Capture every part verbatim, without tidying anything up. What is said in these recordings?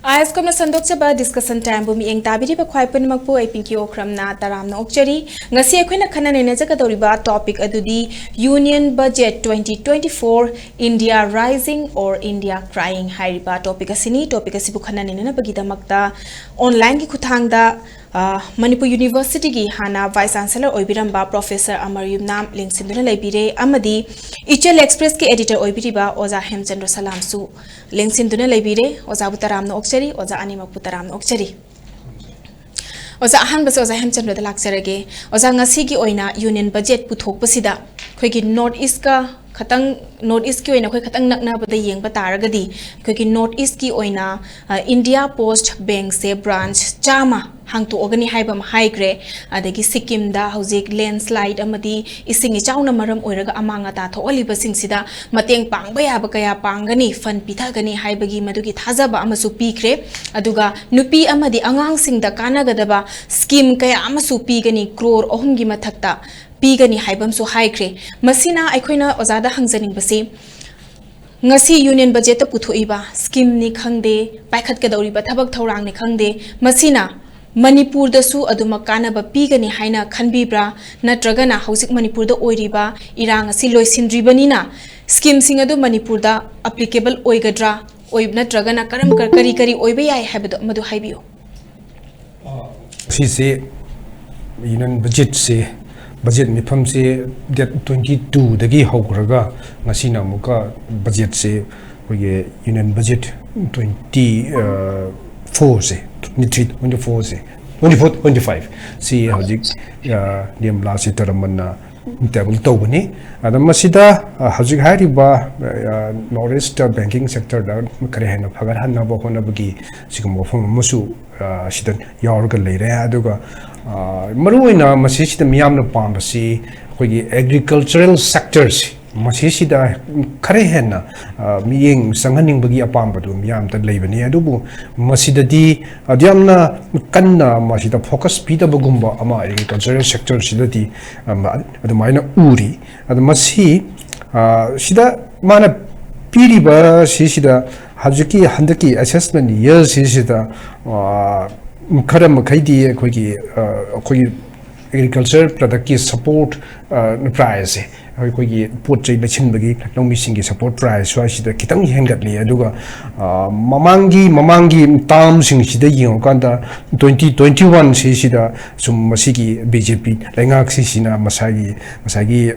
ꯑꯥꯏ ꯑꯦꯁ ꯀꯣꯝꯅ ꯁꯟꯗꯣꯛꯆꯕ ꯗꯤꯁꯀꯁꯟ ꯇꯥꯏꯝꯕꯨ ꯃꯤꯠꯌꯦꯡ ꯇꯥꯕꯤꯔꯤꯕ ꯈ꯭ꯋꯥꯏ ꯄꯨꯝꯅꯃꯛꯄꯨ ꯑꯩ ꯄꯤꯡꯀꯤ ꯑꯣꯀ꯭ꯔꯝꯅ ꯇꯔꯥꯝꯅ ꯑꯣꯛꯆꯔꯤ꯫ ꯉꯁꯤ ꯑꯩꯈꯣꯏꯅ ꯈꯟꯅ ꯅꯩꯅꯖꯒꯗꯧꯔꯤꯕ ꯇꯣꯄꯤꯛ ꯑꯗꯨꯗꯤ Union Budget twenty twenty-four, India Rising or India Crying ꯍꯥꯏꯔꯤꯕ ꯇꯣꯄꯤꯛ ꯑꯁꯤꯅꯤ꯫ ꯇꯣꯄꯤꯛ ꯑꯁꯤꯕꯨ ꯈꯟꯅ ꯅꯩꯅꯅꯕꯒꯤꯗꯃꯛꯇ ꯑꯣꯟꯂꯥꯏꯟꯒꯤ ꯈꯨꯠꯊꯥꯡꯗ, ꯑ, ꯃꯅꯤꯄꯨꯔ ꯌꯨꯅꯤꯚꯔꯁꯤꯇꯤꯒꯤ ꯍꯥꯟꯅ ꯚꯥꯏꯁ ꯆꯥꯟꯁꯦꯂꯔ ꯑꯣꯏꯕꯤꯔꯝꯕ ꯄ꯭ꯔꯣꯐꯦꯁꯔ ꯑꯃꯔ ꯌꯨꯝꯅꯥꯝ ꯂꯦꯡꯁꯤꯟꯗꯨꯅ ꯂꯩꯕꯤꯔꯦ ꯑꯃꯗꯤ ꯏꯆꯦꯜ ꯑꯦꯛꯁꯄ꯭ꯔꯦꯁꯀꯤ ꯑꯦꯗꯤꯇꯔ ꯑꯣꯏꯕꯤꯔꯤꯕ ꯑꯣꯖꯥ ꯍꯦꯝꯆꯟꯗ꯭ꯔ ꯁꯂꯥꯝꯁꯨ ꯂꯦꯡꯁꯤꯟꯗꯨꯅ ꯂꯩꯕꯤꯔꯦ꯫ ꯑꯣꯖꯥꯕꯨ ꯇꯔꯥꯝꯅ ꯑꯣꯛꯆꯔꯤ, ꯑꯣꯖꯥ ꯑꯅꯤꯃꯛꯄꯨ ꯇꯔꯥꯝꯅ ꯑꯣꯛꯆꯔꯤ꯫ ꯑꯣꯖꯥ, ꯑꯍꯥꯟꯕꯁꯦ ꯑꯣꯖꯥ ꯍꯦꯝꯆꯟꯗ꯭ꯔꯗ ꯂꯥꯛꯆꯔꯒꯦ꯫ ꯑꯣꯖꯥ, ꯉꯁꯤꯒꯤ ꯑꯣꯏꯅ ꯌꯨꯅꯤꯌꯟ ꯕꯖꯦꯠ ꯄꯨꯊꯣꯛꯄꯁꯤꯗ ꯑꯩꯈꯣꯏꯒꯤ ꯅꯣꯔꯠ ꯏꯁꯀ ꯈꯇꯪ, ꯅꯣꯔꯠ ꯏꯁꯀꯤ ꯑꯣꯏꯅ ꯑꯩꯈꯣꯏ ꯈꯇꯪ ꯅꯛꯅꯕꯗ ꯌꯦꯡꯕ ꯇꯥꯔꯒꯗꯤ, ꯑꯩꯈꯣꯏꯒꯤ ꯅꯣꯔꯠ ꯏꯁꯀꯤ ꯑꯣꯏꯅ, ꯑ, ꯏꯟꯗꯤꯌꯥ ꯄꯣꯁꯠ ꯕꯦꯡꯁꯦ ꯕ꯭ꯔꯥꯟꯆ ꯆꯥꯝꯃ ꯍꯥꯡꯇꯣꯛꯑꯒꯅꯤ ꯍꯥꯏꯕ ꯑꯃ ꯍꯥꯏꯈ꯭ꯔꯦ꯫ ꯑꯗꯒꯤ ꯁꯤꯛꯀꯤꯝꯗ ꯍꯧꯖꯤꯛ ꯂꯦꯟꯁꯂꯥꯏꯠ ꯑꯃꯗꯤ ꯏꯁꯤꯡ ꯏꯆꯥꯎꯅ ꯃꯔꯝ ꯑꯣꯏꯔꯒ ꯑꯃꯥꯡ ꯑꯇꯥ ꯊꯣꯛꯍꯜꯂꯤꯕꯁꯤꯡꯁꯤꯗ ꯃꯇꯦꯡ ꯄꯥꯡꯕ ꯌꯥꯕ ꯀꯌꯥ ꯄꯥꯡꯒꯅꯤ, ꯐꯟ ꯄꯤꯊꯒꯅꯤ ꯍꯥꯏꯕꯒꯤ ꯃꯗꯨꯒꯤ ꯊꯥꯖꯕ ꯑꯃꯁꯨ ꯄꯤꯈ꯭ꯔꯦ꯫ ꯑꯗꯨꯒ ꯅꯨꯄꯤ ꯑꯃꯗꯤ ꯑꯉꯥꯡꯁꯤꯡꯗ ꯀꯥꯟꯅꯒꯗꯕ ꯁ꯭ꯀꯤꯝ ꯀꯌꯥ ꯑꯃꯁꯨ ꯄꯤꯒꯅꯤ, ꯀ꯭ꯔꯣꯔ ꯑꯍꯨꯝꯒꯤ ꯃꯊꯛꯇ ꯄꯤꯒꯅꯤ ꯍꯥꯏꯕ ꯑꯃꯁꯨ ꯍꯥꯏꯈ꯭ꯔꯦ꯫ ꯃꯁꯤꯅ ꯑꯩꯈꯣꯏꯅ ꯑꯣꯖꯥꯗ ꯍꯪꯖꯅꯤꯡꯕꯁꯤ, ꯉꯁꯤ ꯌꯨꯅꯤꯌꯟ ꯕꯖꯦꯠꯇ ꯄꯨꯊꯣꯛꯏꯕ ꯁ꯭ꯀꯤꯝꯅꯤ ꯈꯪꯗꯦ, ꯄꯥꯏꯈꯠꯀꯗꯧꯔꯤꯕ ꯊꯕꯛ ꯊꯧꯔꯥꯡꯅꯤ ꯈꯪꯗꯦ, ꯃꯁꯤꯅ ꯃꯅꯤꯄꯨꯔꯗꯁꯨ ꯑꯗꯨꯃꯛ ꯀꯥꯟꯅꯕ ꯄꯤꯒꯅꯤ ꯍꯥꯏꯅ ꯈꯟꯕꯤꯕ꯭ꯔꯥ? ꯅꯠꯇ꯭ꯔꯒꯅ ꯍꯧꯖꯤꯛ ꯃꯅꯤꯄꯨꯔꯗ ꯑꯣꯏꯔꯤꯕ ꯏꯔꯥꯡ ꯑꯁꯤ ꯂꯣꯏꯁꯤꯟꯗ꯭ꯔꯤꯕꯅꯤꯅ ꯁ꯭ꯀꯤꯝꯁꯤꯡ ꯑꯗꯨ ꯃꯅꯤꯄꯨꯔꯗ ꯑꯦꯄ꯭ꯂꯤꯀꯦꯕꯜ ꯑꯣꯏꯒꯗ꯭ꯔꯥ? ꯑꯣꯏ-, ꯅꯠꯇ꯭ꯔꯒꯅ ꯀꯔꯝ-, ꯀ-, ꯀꯔꯤ ꯀꯔꯤ ꯑꯣꯏꯕ ꯌꯥꯏ ꯍꯥꯏꯕꯗꯣ ꯃꯗꯨ ꯍꯥꯏꯕꯤꯌꯨ꯫ ꯁꯤꯁꯦ ꯌꯨꯅꯤꯌꯟ ꯕꯖꯦꯠꯁꯦ, ꯕꯖꯦꯠ ꯃꯤꯐꯝꯁꯦ ꯗꯦꯠ ꯇ꯭ꯋꯦꯟꯇꯤ ꯇꯨꯗꯒꯤ ꯍꯧꯈ꯭ꯔꯒ ꯉꯁꯤꯅ ꯑꯃꯨꯛꯀ ꯕꯖꯦꯠꯁꯦ, ꯑꯩꯈꯣꯏꯒꯤ ꯌꯨꯅꯤꯌꯟ ꯕꯖꯦꯠ ꯇ꯭ꯋꯦꯟꯇꯤ ꯐꯣꯔꯁꯦ, ꯇ꯭ꯋꯦꯟꯇꯤ ꯊ꯭ꯔꯤ, ꯇ꯭ꯋꯦꯟꯇꯤ ꯐꯣꯔꯁꯦ, ꯇ꯭ꯋꯦꯟꯇꯤ ꯐꯣꯔ, ꯇ꯭ꯋꯦꯟꯇꯤ ꯐꯥꯏꯚ ꯁꯤ ꯍꯧꯖꯤꯛ, ꯑ, ꯅꯤꯔꯃꯂꯥ ꯁꯤꯇꯥꯔꯥꯃꯟꯅ ꯇꯦꯕꯜ ꯇꯧꯕꯅꯤ꯫ ꯑꯗ ꯃꯁꯤꯗ, ꯑ, ꯍꯧꯖꯤꯛ ꯍꯥꯏꯔꯤꯕ, ꯑ, ꯅꯣꯔꯠ ꯏꯁꯇ ꯕꯦꯡꯀꯤꯡ ꯁꯦꯛꯇꯔꯗ ꯈꯔ ꯍꯦꯟꯅ ꯐꯒꯠꯍꯟꯅꯕ ꯍꯣꯠꯅꯕꯒꯤ ꯁꯤꯒꯨꯝꯕ ꯋꯥꯐꯝ ꯑꯃꯁꯨ, ꯑ, ꯁꯤꯗ ꯌꯥꯎꯔꯒ ꯂꯩꯔꯦ꯫ ꯑꯗꯨꯒ, ꯑ, ꯃꯔꯨꯑꯣꯏꯅ ꯃꯁꯤꯁꯤꯗ ꯃꯤꯌꯥꯝꯅ ꯄꯥꯝꯕꯁꯤ ꯑꯩꯈꯣꯏꯒꯤ ꯑꯦꯒ꯭ꯔꯤꯀꯜꯆꯔꯦꯜ ꯁꯦꯛꯇꯔꯁꯤ, ꯃꯁꯤꯁꯤꯗ ꯈꯔ ꯍꯦꯟꯅ, ꯑ, ꯃꯤꯠꯌꯦꯡ ꯆꯪꯍꯟꯅꯤꯡꯕꯒꯤ ꯑꯄꯥꯝꯕꯗꯨ ꯃꯤꯌꯥꯝꯗ ꯂꯩꯕꯅꯤ꯫ ꯑꯗꯨꯕꯨ ꯃꯁꯤꯗꯗꯤ ꯑꯗꯨ ꯌꯥꯝꯅ ꯀꯟꯅ ꯃꯁꯤꯗ ꯐꯣꯀꯁ ꯄꯤꯗꯕꯒꯨꯝꯕ ꯑꯃ ꯑꯦꯒ꯭ꯔꯤꯀꯜꯆꯔꯦꯜ ꯁꯦꯛꯇꯔꯁꯤꯗꯗꯤ, ꯑꯝ, ꯑꯗꯨꯃꯥꯏꯅ ꯎꯔꯤ꯫ ꯑꯗꯣ ꯃꯁꯤ, ꯑ, ꯁꯤꯗ ꯃꯥꯅ ꯄꯤꯔꯤꯕ ꯁꯤꯁꯤꯗ ꯍꯧꯖꯤꯛꯀꯤ ꯍꯟꯗꯛꯀꯤ assessment year ꯁꯤꯁꯤꯗ, ꯑ, ꯈꯔ ꯃꯈꯩꯗꯤ ꯑꯩꯈꯣꯏꯒꯤ, ꯑ, ꯑꯩꯈꯣꯏꯒꯤ agriculture product ꯀꯤ support, ꯑ, price ꯁꯦ, ꯑꯩꯈꯣꯏꯒꯤ ꯄꯣꯠ ꯆꯩ ꯂꯩꯁꯤꯟꯕꯒꯤ ꯂꯧꯃꯤꯁꯤꯡꯒꯤ support price ꯁ꯭ꯋꯥꯏꯁꯤꯗ ꯈꯤꯇꯪ ꯍꯦꯟꯒꯠꯂꯤ꯫ ꯑꯗꯨꯒ, ꯑ, ꯃꯃꯥꯡꯒꯤ, ꯃꯃꯥꯡꯒꯤ term ꯁꯤꯡꯁꯤꯗ ꯌꯦꯡꯉꯨꯀꯥꯟꯗ twenty twenty one ꯁꯤꯁꯤꯗ ꯁꯨꯝ ꯃꯁꯤꯒꯤ B J P ꯂꯩꯉꯥꯛꯁꯤꯁꯤꯅ ꯃꯁꯥꯒꯤ, ꯉꯁꯥꯏꯒꯤ,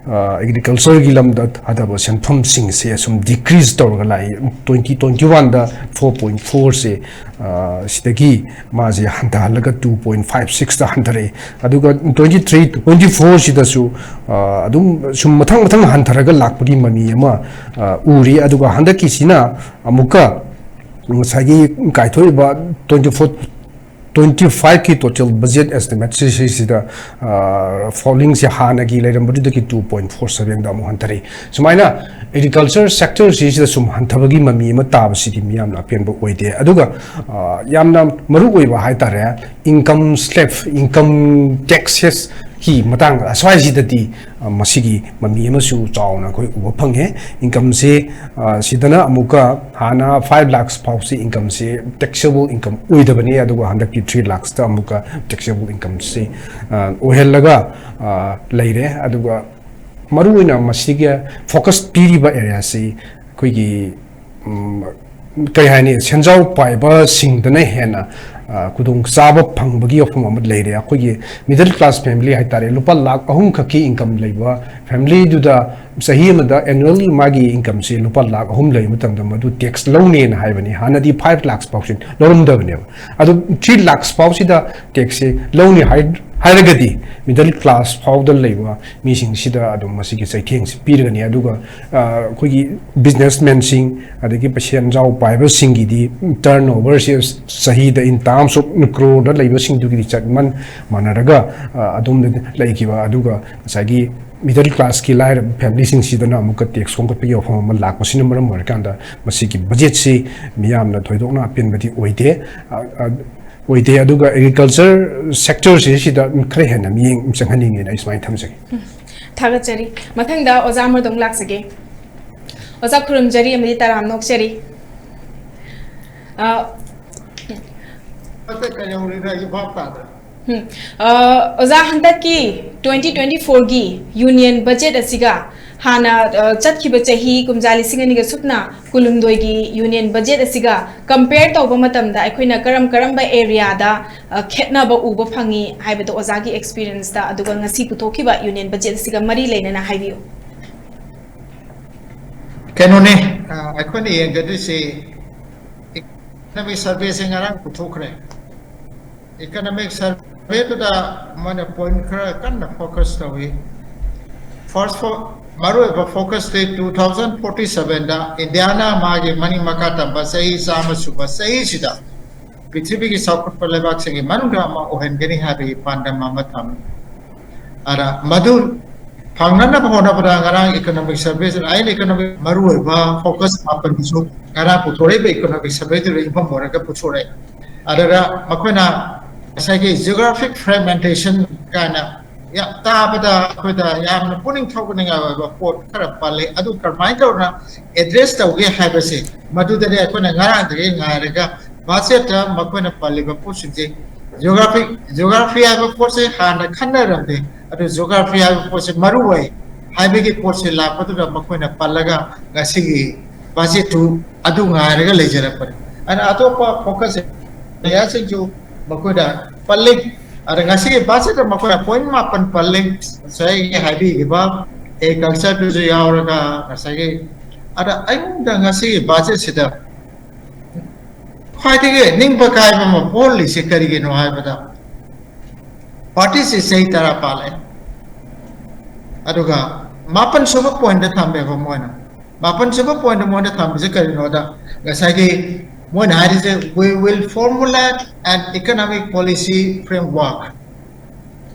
ꯑ, agriculture ꯒꯤ ꯂꯝꯗ ꯊꯥꯗꯕ ꯁꯦꯟꯐꯝꯁꯤꯡꯁꯦ ꯁꯨꯝ decrease ꯇꯧꯔꯒ ꯂꯥꯛꯏ꯫ Twenty twenty one ꯗ four point four ꯁꯦ, ꯑ, ꯁꯤꯗꯒꯤ ꯃꯥꯁꯦ ꯍꯟꯊꯍꯜꯂꯒ two point five six ꯇ ꯍꯟꯊꯔꯛꯏ꯫ ꯑꯗꯨꯒ twenty three twenty four ꯁꯤꯗꯁꯨ, ꯑ, ꯑꯗꯨꯝ ꯁꯨꯝ ꯃꯊꯪ ꯃꯊꯪ ꯍꯟꯊꯔꯒ ꯂꯥꯛꯄꯒꯤ ꯃꯃꯤ ꯑꯃ, ꯑ, ꯎꯔꯤ꯫ ꯑꯗꯨꯒ ꯍꯟꯗꯛꯀꯤꯁꯤꯅ ꯑꯃꯨꯛꯀ ꯉꯁꯥꯏꯒꯤ ꯀꯥꯏꯊꯣꯛꯏꯕ twenty four twenty five ꯀꯤ total budget estimate ꯁꯤ, ꯁꯤꯁꯤꯗ, ꯑ, falling ꯁꯦ ꯍꯥꯟꯅꯒꯤ ꯂꯩꯔꯝꯕꯗꯨꯗꯒꯤ two point four seven ꯗ ꯑꯃꯨꯛ ꯍꯟꯊꯔꯛꯏ꯫ ꯁꯨꯃꯥꯏꯅ agriculture sector ꯁꯤꯁꯤꯗ ꯁꯨꯝ ꯍꯟꯊꯕꯒꯤ ꯃꯃꯤ ꯑꯃ ꯇꯥꯕꯁꯤꯗꯤ ꯃꯤꯌꯥꯝꯅ ꯑꯄꯦꯟꯕ ꯑꯣꯏꯗꯦ꯫ ꯑꯗꯨꯒ, ꯑ, ꯌꯥꯝꯅ ꯃꯔꯨ ꯑꯣꯏꯕ ꯍꯥꯏꯇꯥꯔꯦ, income slab, income taxes ꯀꯤ ꯃꯇꯥꯡ ꯑꯁ꯭ꯋꯥꯏꯁꯤꯗꯗꯤ, ꯑ, ꯃꯁꯤꯒꯤ ꯃꯃꯤ ꯑꯃꯁꯨ ꯆꯥꯎꯅ ꯑꯩꯈꯣꯏ ꯎꯕ ꯐꯪꯉꯦ꯫ Income ꯁꯦ, ꯑ, ꯁꯤꯗꯅ ꯑꯃꯨꯛꯀ ꯍꯥꯟꯅ five lakhs ꯐꯥꯎꯁꯤ income ꯁꯦ taxable income ꯑꯣꯏꯗꯕꯅꯤ, ꯑꯗꯨꯒ ꯍꯟꯗꯛꯇꯤ three lakhs ꯇ ꯑꯃꯨꯛꯀ taxable income ꯁꯦ, ꯑ, ꯑꯣꯏꯍꯜꯂꯒ, ꯑ, ꯂꯩꯔꯦ꯫ ꯑꯗꯨꯒ ꯃꯔꯨꯑꯣꯏꯅ ꯃꯁꯤꯒꯤ focus ꯄꯤꯔꯤꯕ area ꯁꯤ ꯑꯩꯈꯣꯏꯒꯤ, ꯎꯝ, ꯀꯔꯤ ꯍꯥꯏꯅꯤ, ꯁꯦꯟꯖꯥꯎ ꯄꯥꯏꯕꯁꯤꯡꯗꯅ ꯍꯦꯟꯅ, ꯑ, ꯈꯨꯗꯣꯡꯆꯥꯕ ꯐꯪꯕꯒꯤ ꯋꯥꯐꯝ ꯑꯃ ꯂꯩꯔꯦ꯫ ꯑꯩꯈꯣꯏꯒꯤ middle class family ꯍꯥꯏꯇꯥꯔꯦ, ꯂꯨꯄꯥ ꯂꯥꯈ ꯑꯍꯨꯝ ꯈꯛꯀꯤ income ꯂꯩꯕ family ꯗꯨꯗ ꯆꯍꯤ ꯑꯃꯗ annually ꯃꯥꯒꯤ income ꯁꯦ ꯂꯨꯄꯥ ꯂꯥꯈ ꯑꯍꯨꯝ ꯂꯩꯕ ꯃꯇꯝꯗ ꯃꯗꯨ tax ꯂꯧꯅꯦꯅ ꯍꯥꯏꯕꯅꯤ꯫ ꯍꯥꯟꯅꯗꯤ five lakhs ꯐꯥꯎꯁꯤ ꯂꯧꯔꯝꯗꯕꯅꯦꯕ꯫ ꯑꯗꯨ three lakhs ꯐꯥꯎꯁꯤꯗ tax ꯁꯦ ꯂꯧꯅꯤ ꯍꯥꯏ-, ꯍꯥꯏꯔꯒꯗꯤ middle class ꯐꯥꯎꯗ ꯂꯩꯕ ꯃꯤꯁꯤꯡꯁꯤꯗ ꯑꯗꯨꯝ ꯃꯁꯤꯒꯤ ꯆꯩꯊꯦꯡꯁꯤ ꯄꯤꯔꯒꯅꯤ꯫ ꯑꯗꯨꯒ, ꯑ, ꯑꯩꯈꯣꯏꯒꯤ businessman ꯁꯤꯡ, ꯑꯗꯒꯤ ꯄꯩꯁꯦꯟꯖꯥꯎ ꯄꯥꯏꯕꯁꯤꯡꯒꯤꯗꯤ turnover ꯁꯦ ꯆꯍꯤꯗ in terms of crore ꯗ ꯂꯩꯕꯁꯤꯡꯗꯨꯒꯤꯗꯤ ꯆꯠꯃꯟ ꯃꯥꯟꯅꯔꯒ, ꯑ, ꯑꯗꯨꯝ ꯂꯩꯈꯤꯕ꯫ ꯑꯗꯨꯒ ꯉꯁꯥꯏꯒꯤ middle class ꯀꯤ ꯂꯥꯏꯔꯕ family ꯁꯤꯡꯁꯤꯗꯅ ꯑꯃꯨꯛꯀ tax ꯈꯣꯝꯒꯠꯄꯒꯤ ꯋꯥꯐꯝ ꯑꯃ ꯂꯥꯛꯄꯁꯤꯅ ꯃꯔꯝ ꯑꯣꯏꯔꯀꯥꯟꯗ ꯃꯁꯤꯒꯤ budget ꯁꯤ ꯃꯤꯌꯥꯝꯅ ꯊꯣꯏꯗꯣꯛꯅ ꯑꯄꯦꯟꯕꯗꯤ ꯑꯣꯏꯗꯦ꯫ ꯑ, ꯑ, ꯑꯣꯏꯗꯦ꯫ ꯑꯗꯨꯒ agriculture sector ꯁꯤꯁꯤꯗ ꯈꯔ ꯍꯦꯟꯅ ꯃꯤꯠꯌꯦꯡ ꯆꯪꯍꯟꯅꯤꯡꯉꯦꯅ ꯑꯩ ꯁꯨꯃꯥꯏꯅ ꯊꯝꯖꯒꯦ꯫ ꯊꯥꯒꯠꯆꯔꯤ꯫ ꯃꯊꯪꯗ ꯑꯣꯖꯥ ꯑꯃꯔꯗꯣꯝ ꯂꯥꯛꯆꯒꯦ꯫ ꯑꯣꯖꯥ ꯈꯨꯔꯨꯝꯖꯔꯤ ꯑꯃꯗꯤ ꯇꯔꯥꯝꯅ ꯑꯣꯛꯆꯔꯤ꯫ ꯑ, ꯑꯇꯩ ꯀꯩꯗꯧꯔꯤꯅꯣ ꯑꯩꯁꯨ ꯚꯥꯞ ꯇꯥꯗ꯭ꯔꯦ꯫ ꯎꯝ꯫ ꯑ, ꯑꯣꯖꯥ, ꯍꯟꯗꯛꯀꯤ twenty twenty-fourꯒꯤ union budget ꯑꯁꯤꯒ ꯍꯥꯟꯅ, ꯑ, ꯆꯠꯈꯤꯕ ꯆꯍꯤ ꯀꯨꯝꯖꯥ ꯂꯤꯁꯤꯡ ꯑꯅꯤꯒ ꯁꯨꯞꯅ ꯀꯨꯟꯍꯨꯝꯗꯣꯏꯒꯤ union budget ꯑꯁꯤꯒ compare ꯇꯧꯕ ꯃꯇꯝꯗ ꯑꯩꯈꯣꯏꯅ ꯀꯔꯝ ꯀꯔꯝꯕ areaꯗ, ꯑ, ꯈꯦꯠꯅꯕ ꯎꯕ ꯐꯪꯉꯤ ꯍꯥꯏꯕꯗꯣ ꯑꯣꯖꯥꯒꯤ experienceꯇ, ꯑꯗꯨꯒ ꯉꯁꯤ ꯄꯨꯊꯣꯛꯈꯤꯕ union budget ꯑꯁꯤꯒ ꯃꯔꯤ ꯂꯩꯅꯅ ꯍꯥꯏꯕꯤꯌꯨ꯫ ꯀꯩꯅꯣꯅꯦ, ꯑ, ꯑꯩꯈꯣꯏꯅ ꯌꯦꯡꯒꯗꯣꯏꯁꯤ economic surveyꯁꯦ ꯉꯔꯥꯡ ꯄꯨꯊꯣꯛꯈ꯭ꯔꯦ꯫ Economic surveyꯗꯨꯗ ꯃꯣꯏꯅ point ꯈꯔ ꯀꯟꯅ focus ꯇꯧꯏ꯫ First fo-, ꯃꯔꯨꯑꯣꯏꯕ focusꯇꯤ two thousand forty sevenꯗ Indiaꯅ ꯃꯥꯒꯤ ꯃꯅꯤꯡ ꯃꯈꯥ ꯇꯝꯕ ꯆꯍꯤ ꯆꯥꯝꯃ ꯁꯨꯕ ꯆꯍꯤꯁꯤꯗ ꯄ꯭ꯔꯤꯊꯤꯕꯤꯒꯤ ꯆꯥꯎꯈꯠꯄ ꯂꯩꯕꯥꯛꯁꯤꯡꯒꯤ ꯃꯅꯨꯡꯗ ꯑꯃ ꯑꯣꯏꯍꯟꯒꯅꯤ ꯍꯥꯏꯕꯒꯤ ꯄꯥꯟꯗꯝ ꯑꯃ ꯊꯝꯃꯤ꯫ ꯑꯗ ꯃꯗꯨ ꯐꯪꯅꯅꯕ ꯍꯣꯠꯅꯕꯗ ꯉꯔꯥꯡ economic survey, ꯑꯩꯅ economic ꯃꯔꯨꯑꯣꯏꯕ focus ꯃꯥꯄꯟꯗꯨꯁꯨ ꯉꯔꯥꯡ ꯄꯨꯊꯣꯔꯛꯏꯕ economic surveyꯗꯨꯗ ꯌꯨꯝꯐꯝ ꯑꯣꯏꯔꯒ ꯄꯨꯊꯣꯔꯛꯑꯦ꯫ ꯑꯗꯨꯒ ꯃꯈꯣꯏꯅ ꯉꯁꯥꯏꯒꯤ geographic fragmentation ꯀꯥꯏꯅ ꯌꯥꯝ ꯇꯥꯕꯗ ꯑꯩꯈꯣꯏꯗ ꯌꯥꯝꯅ ꯄꯨꯛꯅꯤꯡ ꯊꯧꯒꯠꯅꯤꯡꯉꯥꯏ ꯑꯣꯏꯕ ꯄꯣꯠ ꯈꯔ ꯄꯜꯂꯤ꯫ ꯑꯗꯨ ꯀꯔꯝꯍꯥꯏꯅ ꯇꯧꯅ address ꯇꯧꯒꯦ ꯍꯥꯏꯕꯁꯦ ꯃꯗꯨꯗꯅꯦ ꯑꯩꯈꯣꯏꯅ ꯉꯔꯥꯡꯗꯒꯤ ꯉꯥꯏꯔꯒ budgetꯇ ꯃꯈꯣꯏꯅ ꯄꯜꯂꯤꯕ ꯄꯣꯠꯁꯤꯡꯁꯦ geography, geography ꯍꯥꯏꯕ ꯄꯣꯠꯁꯦ ꯍꯥꯟꯅ ꯈꯟꯅꯔꯝꯗꯦ꯫ ꯑꯗꯨ geography ꯍꯥꯏꯕ ꯄꯣꯠꯁꯦ ꯃꯔꯨ ꯑꯣꯏ ꯍꯥꯏꯕꯒꯤ ꯄꯣꯠꯁꯦ ꯂꯥꯛꯄꯗꯨꯗ ꯃꯈꯣꯏꯅ ꯄꯜꯂꯒ ꯉꯁꯤꯒꯤ budgetꯇꯨ ꯑꯗꯨ ꯉꯥꯏꯔꯒ ꯂꯩꯖꯔꯛꯄꯅꯤ꯫ ꯑꯗꯨꯅ ꯑꯇꯣꯞꯄ focus areaꯁꯤꯡꯁꯨ ꯃꯈꯣꯏꯅ ꯄꯜꯂꯤ꯫ ꯑꯗ ꯉꯁꯤꯒꯤ budgetꯇ ꯃꯈꯣꯏꯅ point ꯃꯥꯄꯟ ꯄꯜꯂꯤ꯫ ꯉꯁꯥꯏ ꯑꯩ ꯍꯥꯏꯕꯤꯈꯤꯕ agricultureꯗꯨꯁꯨ ꯌꯥꯎꯔꯒ ꯉꯁꯥꯏꯒꯤ, ꯑꯗ ꯑꯩꯉꯣꯟꯗ ꯉꯁꯤꯒꯤ budgetꯁꯤꯗ ꯈ꯭ꯋꯥꯏꯗꯒꯤ ꯅꯤꯡꯕ ꯀꯥꯏꯕ ꯑꯃ ꯄꯣꯛꯍꯜꯂꯤꯁꯦ ꯀꯔꯤꯒꯤꯅꯣ ꯍꯥꯏꯕꯗ, partyꯁꯤ ꯆꯍꯤ ꯇꯔꯥ ꯄꯥꯜꯂꯦ꯫ ꯑꯗꯨꯒ ꯃꯥꯄꯟ ꯁꯨꯕ pointꯇ ꯊꯝꯃꯦꯕ ꯃꯣꯏꯅ꯫ ꯃꯥꯄꯟ ꯁꯨꯕ pointꯇ ꯃꯣꯏꯅ ꯊꯝꯃꯤꯁꯦ ꯀꯔꯤꯅꯣꯗ, ꯉꯁꯥꯏꯒꯤ ꯃꯣꯏꯅ ꯍꯥꯏꯔꯤꯁꯦ, "We will formulate an economic policy framework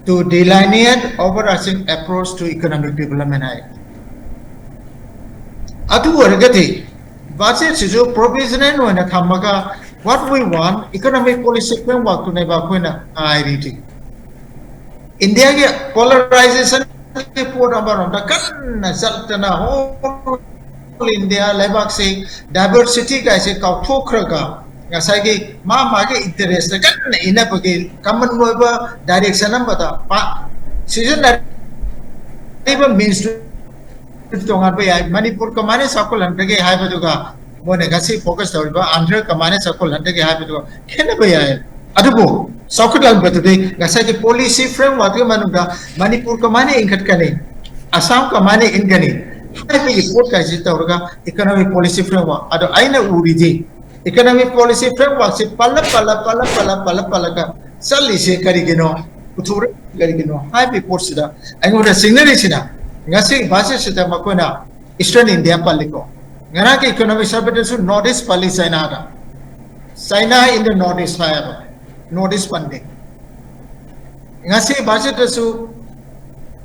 to delineate overarching approach to economic development" ꯍꯥꯏ꯫ ꯑꯗꯨ ꯑꯣꯏꯔꯒꯗꯤ budgetꯁꯤꯁꯨ provisional ꯑꯣꯏꯅ ꯊꯝꯃꯒ what we want economic policy frameworkꯇꯨꯅꯦꯕ ꯑꯩꯈꯣꯏꯅ ꯉꯥꯏꯔꯤꯗꯤ꯫ ꯏꯟꯗꯤꯌꯥꯒꯤ polarizationꯒꯤ ꯄꯣꯠ ꯑꯃꯔꯣꯝꯗ ꯀꯟꯅ ꯆꯠꯇꯅ ꯍꯣ India ꯂꯩꯕꯥꯛꯁꯤ diversity ꯀꯥꯏꯁꯦ ꯀꯥꯎꯊꯣꯛꯈ꯭ꯔꯒ ꯉꯁꯥꯏꯒꯤ ꯃꯥ ꯃꯥꯒꯤ interest ꯀꯟꯅ ꯏꯟꯅꯕꯒꯤ common ꯑꯣꯏꯕ direction ꯑꯃꯗ ꯁꯤꯖꯤꯟꯅꯔꯤꯕ means ꯇꯣꯉꯥꯟꯕ ꯌꯥꯏ꯫ ꯃꯅꯤꯄꯨꯔ ꯀꯃꯥꯏꯅ ꯆꯥꯎꯈꯠꯍꯟꯕꯒꯦ ꯍꯥꯏꯕꯗꯨꯒ ꯃꯣꯏꯅ ꯉꯁꯤ focus ꯇꯧꯔꯤꯕ ꯑꯟꯙ꯭ꯔ ꯀꯃꯥꯏꯅ ꯆꯥꯎꯈꯠꯍꯟꯕꯒꯦ ꯍꯥꯏꯕꯗꯨꯒ ꯈꯦꯠꯅꯕ ꯌꯥꯏ꯫ ꯑꯗꯨꯕꯨ ꯆꯥꯎꯈꯠꯍꯟꯕꯗꯨꯗꯤ ꯉꯁꯥꯏꯒꯤ policy framework ꯀꯤ ꯃꯅꯨꯡꯗ ꯃꯅꯤꯄꯨꯔ ꯀꯃꯥꯏꯅ ꯏꯟꯈꯠꯀꯅꯤ, ꯑꯁꯥꯝ ꯀꯃꯥꯏꯅ ꯏꯟꯒꯅꯤ ꯍꯥꯏꯕꯒꯤ ꯄꯣꯠ ꯀꯥꯏꯁꯤ ꯇꯧꯔꯒ economic policy framework ꯑꯗꯣ ꯑꯩꯅ ꯎꯔꯤꯗꯤ economic policy framework ꯁꯤ ꯄꯜꯂ ꯄꯜꯂ ꯄꯜꯂ ꯄꯜꯂ ꯄꯜꯂ ꯄꯜꯂꯒ ꯆꯠꯂꯤꯁꯦ ꯀꯔꯤꯒꯤꯅꯣ, ꯄꯨꯊꯣꯔꯛ ꯀꯔꯤꯒꯤꯅꯣ ꯍꯥꯏꯕꯒꯤ ꯄꯣꯠꯁꯤꯗ ꯑꯩꯉꯣꯟꯗ ꯆꯤꯡꯅꯔꯤꯁꯤꯅ ꯉꯁꯤ budget ꯁꯤꯗ ꯃꯈꯣꯏꯅ Eastern India ꯄꯜꯂꯤꯀꯣ꯫ ꯉꯔꯥꯡꯒꯤ economic survey ꯗꯁꯨ North East ꯄꯜꯂꯤ ꯆꯥꯏꯅꯥꯗ꯫ China in the North East ꯍꯥꯏꯌꯦꯕ, North East ꯄꯟꯗꯦ꯫ ꯉꯁꯤ budget ꯇꯁꯨ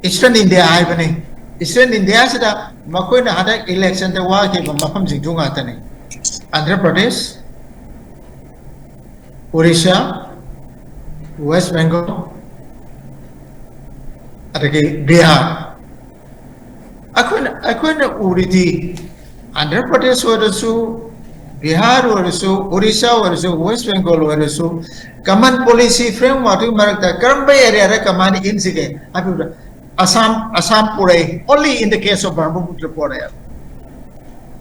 Eastern India ꯍꯥꯏꯕꯅꯤ꯫ Eastern India ꯁꯤꯗ ꯃꯈꯣꯏꯅ ꯍꯟꯗꯛ election ꯗ ꯋꯥꯈꯤꯕ ꯃꯐꯝꯁꯤꯡꯗꯨ ꯉꯥꯛꯇꯅꯤ꯫ ꯑꯟꯙ꯭ꯔ ꯄ꯭ꯔꯗꯦꯁ, ꯑꯣꯔꯤꯁꯥ, ꯋꯦꯁ ꯕꯦꯡꯒꯣꯜ, ꯑꯗꯒꯤ ꯕꯤꯍꯥꯔ꯫ ꯑꯩꯈꯣꯏꯅ ꯑꯩꯈꯣꯏꯅ ꯎꯔꯤꯗꯤ ꯑꯟꯙ꯭ꯔ ꯄ꯭ꯔꯗꯦꯁ ꯑꯣꯏꯔꯁꯨ, ꯕꯤꯍꯥꯔ ꯑꯣꯏꯔꯁꯨ, ꯑꯣꯔꯤꯁꯥ ꯑꯣꯏꯔꯁꯨ, ꯋꯦꯁ ꯕꯦꯡꯒꯣꯜ ꯑꯣꯏꯔꯁꯨ, common policy framework ꯀꯤ ꯃꯔꯛꯇ ꯀꯔꯝꯕ area ꯗ ꯀꯃꯥꯏꯅ ꯏꯟꯁꯤꯒꯦ ꯍꯥꯏꯕꯗ ꯑꯁꯥꯝ ꯑꯁꯥꯝ ꯄꯨꯔꯛꯏ, only in the case of Brahmaputra ꯄꯨꯔꯛꯑꯦ꯫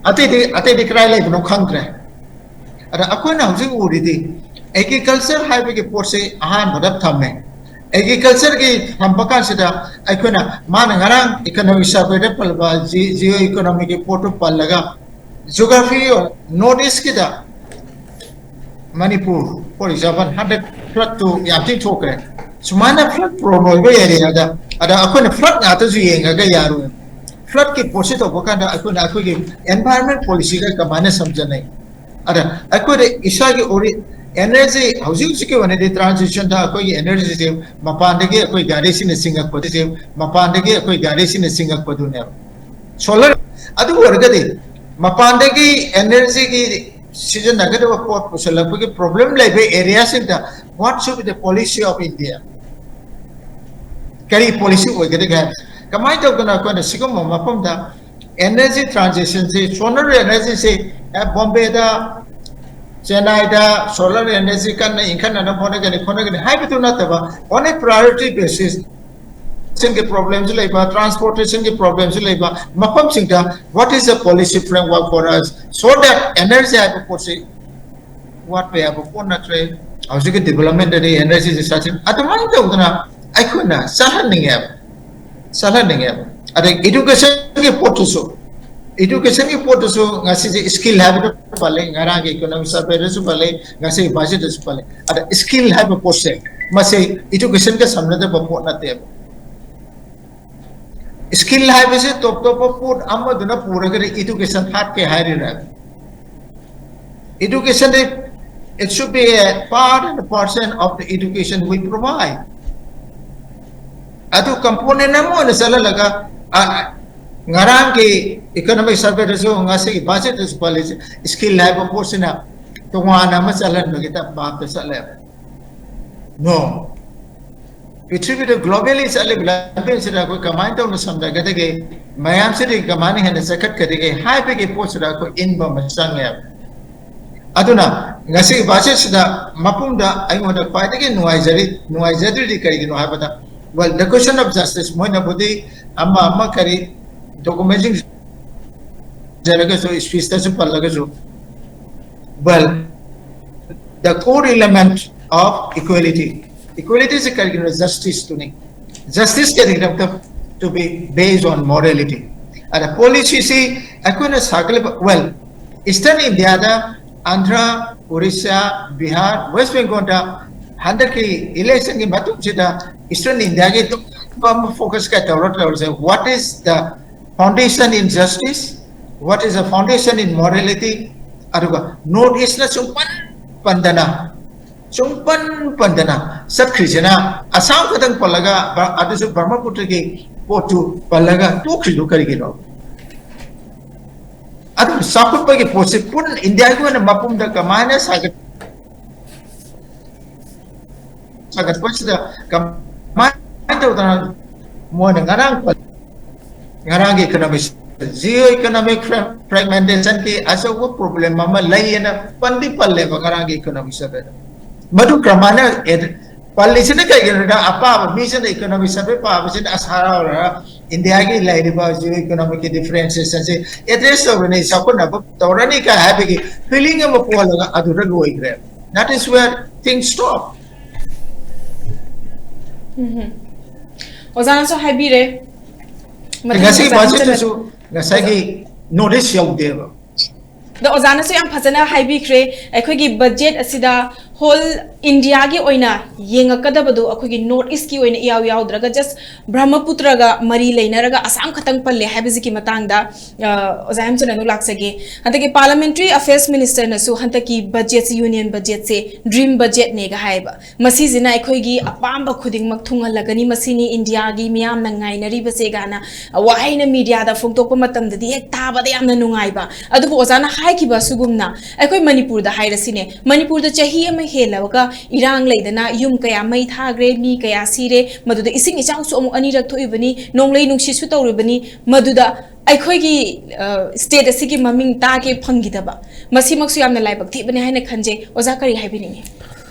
ꯑꯇꯩꯗꯤ ꯑꯇꯩꯗꯤ ꯀꯗꯥꯏ ꯂꯩꯕꯅꯣ ꯈꯪꯗ꯭ꯔꯦ꯫ ꯑꯗ ꯑꯩꯈꯣꯏꯅ ꯍꯧꯖꯤꯛ ꯎꯔꯤꯗꯤ agriculture ꯍꯥꯏꯕꯒꯤ ꯄꯣꯠꯁꯤ ꯑꯍꯥꯟꯕꯗ ꯊꯝꯃꯦ꯫ Agriculture ꯒꯤ ꯊꯝꯕ ꯀꯥꯟꯁꯤꯗ ꯑꯩꯈꯣꯏꯅ ꯃꯥꯅ ꯉꯔꯥꯡ economic survey ꯗ ꯄꯜꯂꯕ geo economic ꯒꯤ ꯄꯣꯠꯇꯨ ꯄꯜꯂꯒ geography North East ꯀꯤꯗ ꯃꯅꯤꯄꯨꯔ for example ꯍꯟꯗꯛ flood ꯇꯨ ꯌꯥꯝ ꯊꯤꯅ ꯊꯣꯛꯈ꯭ꯔꯦ꯫ ꯁꯨꯃꯥꯏꯅ flood prone ꯑꯣꯏꯕ area ꯗ ꯑꯗ ꯑꯩꯈꯣꯏꯅ flood ꯉꯥꯛꯇꯁꯨ ꯌꯦꯡꯉꯒ ꯌꯥꯔꯣꯏ꯫ Flood ꯀꯤ ꯄꯣꯠꯁꯤ ꯇꯧꯕ ꯀꯥꯟꯗ ꯑꯩꯈꯣꯏꯅ ꯑꯩꯈꯣꯏꯒꯤ environment policy ꯒ ꯀꯃꯥꯏꯅ ꯁꯝꯖꯟꯅꯩ? ꯑꯗ ꯑꯩꯈꯣꯏꯗ ꯏꯁꯥꯒꯤ ꯑꯣꯔꯤ energy ꯍꯧꯖꯤꯛ ꯍꯧꯖꯤꯛꯀꯤ ꯑꯣꯏꯅꯗꯤ transition ꯗ ꯑꯩꯈꯣꯏꯒꯤ energy ꯁꯦ ꯃꯄꯥꯟꯗꯒꯤ ꯑꯩꯈꯣꯏ ꯒꯥꯔꯤꯁꯤꯅ ꯆꯤꯡꯉꯛꯄꯗꯨꯁꯦ ꯃꯄꯥꯟꯗꯒꯤ ꯑꯩꯈꯣꯏ ꯒꯥꯔꯤꯁꯤꯅ ꯆꯤꯡꯉꯛꯄꯗꯨꯅꯦꯕ꯫ Solar ꯑꯗꯨ ꯑꯣꯏꯔꯒꯗꯤ ꯃꯄꯥꯟꯗꯒꯤ energy ꯒꯤ ꯁꯤꯖꯤꯟꯅꯒꯗꯕ ꯄꯣꯠ ꯄꯨꯁꯜꯂꯛꯄꯒꯤ problem ꯂꯩꯕ area ꯁꯤꯡꯗ what should be the policy of India? ꯀꯔꯤ policy ꯑꯣꯏꯒꯗꯒꯦ ꯍꯥꯏꯕ? ꯀꯃꯥꯏꯅ ꯇꯧꯗꯅ ꯑꯩꯈꯣꯏꯅ ꯁꯤꯒꯨꯝꯕ ꯃꯐꯝꯗ Energy transition ꯁꯤ, solar energy ꯁꯤ, ꯑꯦ, ꯕꯣꯝꯕꯦꯗ, ꯆꯦꯟꯅꯥꯏꯗ solar energy ꯀꯟꯅ ꯏꯟꯈꯠꯅꯅꯕ ꯍꯣꯠꯅꯒꯅꯤ, ꯍꯣꯠꯅꯒꯅꯤ ꯍꯥꯏꯕꯗꯨ ꯅꯠꯇꯕ, on a priority basis, ꯁꯤꯡꯒꯤ problemꯁꯨ ꯂꯩꯕ, transportationꯒꯤ problemꯁꯨ ꯂꯩꯕ ꯃꯐꯝꯁꯤꯡꯗ, what is the policy framework for us so that energy ꯍꯥꯏꯕ ꯄꯣꯠꯁꯤ ꯋꯥꯠꯄ ꯌꯥꯕ ꯄꯣꯠ ꯅꯠꯇ꯭ꯔꯦ꯫ ꯍꯧꯖꯤꯛꯀꯤ developmentꯇꯗꯤ energyꯁꯤ ꯆꯠꯁꯤꯟ ꯑꯗꯨꯃꯥꯏꯅ ꯇꯧꯗꯅ ꯑꯩꯈꯣꯏꯅ ꯆꯠꯍꯟꯅꯤꯡꯉꯦꯕ, ꯆꯠꯍꯟꯅꯤꯡꯉꯦꯕ꯫ ꯑꯗꯩ educationꯒꯤ ꯄꯣꯠꯇꯨꯁꯨ, educationꯒꯤ ꯄꯣꯠꯇꯨꯁꯨ ꯉꯁꯤꯁꯦ skill ꯍꯥꯏꯕꯗ ꯄꯜꯂꯦ, ꯉꯔꯥꯡꯒꯤ economic surveyꯗꯁꯨ ꯄꯜꯂꯦ, ꯉꯁꯤꯒꯤ budgetꯇꯁꯨ ꯄꯜꯂꯦ꯫ ꯑꯗ skill ꯍꯥꯏꯕ ꯄꯣꯠꯁꯦ, ꯃꯁꯤ educationꯒ ꯁꯝꯅꯗꯕ ꯄꯣꯠ ꯅꯠꯇꯦꯕ꯫ Skill ꯍꯥꯏꯕꯁꯤ ꯇꯣꯞ ꯇꯣꯞꯄ ꯄꯣꯠ ꯑꯃꯗꯨꯅ ꯄꯨꯔꯒꯗꯤ education ꯍꯥꯠꯀꯦ ꯍꯥꯏꯔꯤꯔ? Education, it should be a part and parcel of the education we provide. ꯑꯗꯨ component ꯑꯃ ꯑꯣꯏꯅ ꯆꯠꯍꯜꯂꯒ, ꯑ, ꯉꯔꯥꯡꯒꯤ economic surveyꯗꯁꯨ ꯉꯁꯤꯒꯤ budgetꯇꯁꯨ ꯄꯜꯂꯤꯁꯦ, skill ꯍꯥꯏꯕ ꯄꯣꯠꯁꯤꯅ ꯇꯣꯉꯥꯟꯅ ꯑꯃ ꯆꯠꯍꯟꯕꯒꯤ ꯚꯥꯞꯇ ꯆꯠꯂꯦꯕ꯫ No. ꯄ꯭ꯔꯤꯊꯤꯕꯤꯗ globally ꯆꯠꯂꯤꯕ ꯂꯝꯕꯤꯁꯤꯗ ꯑꯩꯈꯣꯏ ꯀꯃꯥꯏꯅ ꯇꯧꯅ ꯁꯝꯅꯒꯗꯒꯦ, ꯃꯌꯥꯝꯁꯤꯗꯒꯤ ꯀꯃꯥꯏꯅ ꯍꯦꯟꯅ ꯆꯈꯠꯀꯗꯒꯦ ꯍꯥꯏꯕꯒꯤ ꯄꯣꯠꯁꯤꯗ ꯑꯩꯈꯣꯏ ꯏꯟꯕ ꯑꯃ ꯆꯪꯉꯦꯕ꯫ ꯑꯗꯨꯅ ꯉꯁꯤꯒꯤ budgetꯁꯤꯗ ꯃꯄꯨꯡꯗ ꯑꯩꯉꯣꯟꯗ ꯈ꯭ꯋꯥꯏꯗꯒꯤ ꯅꯨꯡꯉꯥꯏꯖꯔꯤ, ꯅꯨꯡꯉꯥꯏꯖꯗ꯭ꯔꯤꯗꯤ ꯀꯔꯤꯒꯤꯅꯣ ꯍꯥꯏꯕꯗ, well, the question of justice, ꯃꯣꯏꯅꯕꯨꯗꯤ ꯑꯃ ꯑꯃ ꯀꯔꯤ documentꯁꯤꯡ ꯖꯔꯒꯁꯨ, speechꯇꯁꯨ ꯄꯜꯂꯒꯁꯨ, well, the core element of equality, equalityꯁꯤ ꯀꯔꯤꯒꯤꯅꯣ? Justiceꯇꯨꯅꯤ꯫ Justice ꯀꯔꯤꯒꯤꯗꯃꯛꯇ? To be based on morality. ꯑꯗ policyꯁꯤ ꯑꯩꯈꯣꯏꯅ ꯁꯥꯒꯠꯂꯤꯕ, well, Eastern Indiaꯗ Andhra, Orissa, Bihar, West Bengalꯗ ꯍꯟꯗꯛꯀꯤ electionꯒꯤ ꯃꯇꯨꯡꯁꯤꯗ Eastern Indiaꯒꯤ ꯇꯣꯉꯥꯟꯕ ꯑꯃ focus ꯀ ꯇꯧꯔ ꯇꯧꯔꯤꯁꯦ, what is the foundation in justice, what is the foundation in morality? ꯑꯗꯨꯒ North Eastꯅ ꯁꯨꯡꯄꯟ ꯄꯟꯗꯅ, ꯁꯨꯡꯄꯟ ꯄꯟꯗꯅ ꯆꯠꯈ꯭ꯔꯤꯁꯤꯅ, ꯑꯁꯥꯝ ꯈꯛꯇꯪ ꯄꯜꯂꯒ, ꯕ-, ꯑꯗꯨꯁꯨ ꯕ꯭ꯔꯍ꯭ꯃꯄꯨꯇ꯭ꯔꯒꯤ ꯄꯣꯠꯇꯨ ꯄꯜꯂꯒ ꯇꯣꯛꯈ꯭ꯔꯤꯗꯨ ꯀꯔꯤꯒꯤꯅꯣ? ꯑꯗꯨꯝ ꯆꯥꯎꯈꯠꯄꯒꯤ ꯄꯣꯠꯁꯤ ꯄꯨꯟꯅ ꯏꯟꯗꯤꯌꯥꯒꯤ ꯑꯣꯏꯅ ꯃꯄꯨꯝꯗ ꯀꯃꯥꯏꯅ ꯁꯥꯒꯠ-, ꯁꯥꯒꯠꯄꯁꯤꯗ ꯀꯃꯥꯏꯅ ꯇꯧꯗꯅ ꯃꯣꯏꯅ ꯉꯔꯥꯡ ꯄꯜ-, ꯉꯔꯥꯡꯒꯤ economic Geo economic fragmentation ꯀꯤ ꯑꯆꯧꯕ problem ꯑꯃ ꯂꯩꯌꯦꯅ ꯄꯟꯗꯤ ꯄꯜꯂꯦꯕ ꯉꯔꯥꯡꯒꯤ economic survey ꯗ꯫ ꯃꯗꯨ ꯀꯔꯝꯍꯥꯏꯅ ꯑꯦꯗ-, ꯄꯜꯂꯤꯁꯤꯅ ꯀꯩꯒꯤꯅꯣꯗ, ꯑꯄꯥꯕ ꯃꯤꯁꯤꯅ economic survey ꯄꯥꯕꯁꯤꯅ ꯑꯁꯥ ꯌꯥꯎꯔꯒ ꯏꯟꯗꯤꯌꯥꯒꯤ ꯂꯩꯔꯤꯕ geo economic ꯀꯤ differentiation ꯁꯤ address ꯇꯧꯔꯅꯤ, ꯆꯥꯎꯈꯠꯅꯕ ꯇꯧꯔꯅꯤ ꯀꯥꯏ ꯍꯥꯏꯕꯒꯤ feeling ꯑꯃ ꯄꯣꯛꯍꯜꯂꯒ ꯑꯗꯨꯗ ꯂꯣꯏꯈ꯭ꯔꯦ꯫ That is where things stop. ꯎꯝ꯫ ꯑꯣꯖꯥꯅꯁꯨ ꯍꯥꯏꯕꯤꯔꯦ꯫ ꯃꯊꯪ ꯉꯁꯤ ꯑꯣꯖꯥ ꯍꯟꯆꯟꯅ- ꯕꯖꯦꯠꯇꯁꯨ ꯉꯁꯥꯏꯒꯤ North East ꯌꯧꯗꯦꯕ꯫ ꯑꯗꯣ ꯑꯣꯖꯥꯅꯁꯨ ꯌꯥꯝ ꯐꯖꯅ ꯍꯥꯏꯕꯤꯈ꯭ꯔꯦ, ꯑꯩꯈꯣꯏꯒꯤ budget ꯑꯁꯤꯗ whole India ꯒꯤ ꯑꯣꯏꯅ ꯌꯦꯡꯉꯛꯀꯗꯕꯗꯣ ꯑꯩꯈꯣꯏꯒꯤ North East ꯀꯤ ꯑꯣꯏꯅ ꯏꯌꯥꯎ ꯌꯥꯎꯗ꯭ꯔꯒ just ꯕ꯭ꯔꯍꯃꯄꯨꯇ꯭ꯔꯒ ꯃꯔꯤ ꯂꯩꯅꯔꯒ ꯑꯁꯥꯝ ꯈꯛꯇꯪ ꯄꯜꯂꯦ ꯍꯥꯏꯕꯁꯤꯒꯤ ꯃꯇꯥꯡꯗ, ꯑ, ꯑꯣꯖꯥ ꯍꯦꯝꯆꯟꯅ ꯑꯃꯨꯛ ꯂꯥꯛꯆꯒꯦ꯫ ꯍꯟꯗꯛꯀꯤ Parliamentary Affairs Minister ꯅꯁꯨ ꯍꯟꯗꯛꯀꯤ budget ꯁꯤ, union budget ꯁꯦ dream budget ꯅꯦꯒ ꯍꯥꯏꯌꯦꯕ꯫ ꯃꯁꯤꯁꯤꯅ ꯑꯩꯈꯣꯏꯒꯤ ꯑꯄꯥꯝꯕ ꯈꯨꯗꯤꯡꯃꯛ ꯊꯨꯡꯍꯜꯂꯒꯅꯤ, ꯃꯁꯤꯅꯤ ꯏꯟꯗꯤꯌꯥꯒꯤ ꯃꯤꯌꯥꯝꯅ ꯉꯥꯏꯅꯔꯤꯕꯁꯦ ꯀꯥꯏꯅ ꯋꯥꯍꯩꯅ ꯃꯤꯗꯤꯌꯥꯗ ꯐꯣꯡꯗꯣꯛꯄ ꯃꯇꯝꯗꯗꯤ ꯍꯦꯛ ꯇꯥꯕꯗ ꯌꯥꯝꯅ ꯅꯨꯡꯉꯥꯏꯕ꯫ ꯑꯗꯨꯕꯨ ꯑꯣꯖꯥꯅ ꯍꯥꯏꯈꯤꯕ ꯑꯁꯤꯒꯨꯝꯅ ꯑꯩꯈꯣꯏ ꯃꯅꯤꯄꯨꯔꯗ ꯍꯥꯏꯔꯁꯤꯅꯦ, ꯃꯅꯤꯄꯨꯔꯗ ꯆꯍꯤ ꯑꯃ ꯍꯦꯜꯂꯕꯒ ꯏꯔꯥꯡ ꯂꯩꯗꯅ ꯌꯨꯝ ꯀꯌꯥ ꯃꯩ ꯊꯥꯈ꯭ꯔꯦ, ꯃꯤ ꯀꯌꯥ ꯁꯤꯔꯦ, ꯃꯗꯨꯗ ꯏꯁꯤꯡ ꯏꯆꯥꯎꯁꯨ ꯑꯃꯨꯛ ꯑꯅꯤꯔꯛ ꯊꯣꯛꯏꯕꯅꯤ, ꯅꯣꯡꯂꯩ ꯅꯨꯡꯁꯤꯠꯁꯨ ꯇꯧꯔꯤꯕꯅꯤ, ꯃꯗꯨꯗ ꯑꯩꯈꯣꯏꯒꯤ, ꯑ, state ꯑꯁꯤꯒꯤ ꯃꯃꯤꯡ ꯇꯥꯒꯦ ꯐꯪꯈꯤꯗꯕ, ꯃꯁꯤꯃꯛꯁꯨ ꯌꯥꯝꯅ ꯂꯥꯏꯕꯛ ꯊꯤꯕꯅꯤ ꯍꯥꯏꯅ ꯈꯟꯖꯩ꯫ ꯑꯣꯖꯥ ꯀꯔꯤ ꯍꯥꯏꯕꯤꯅꯤꯡꯉꯤ?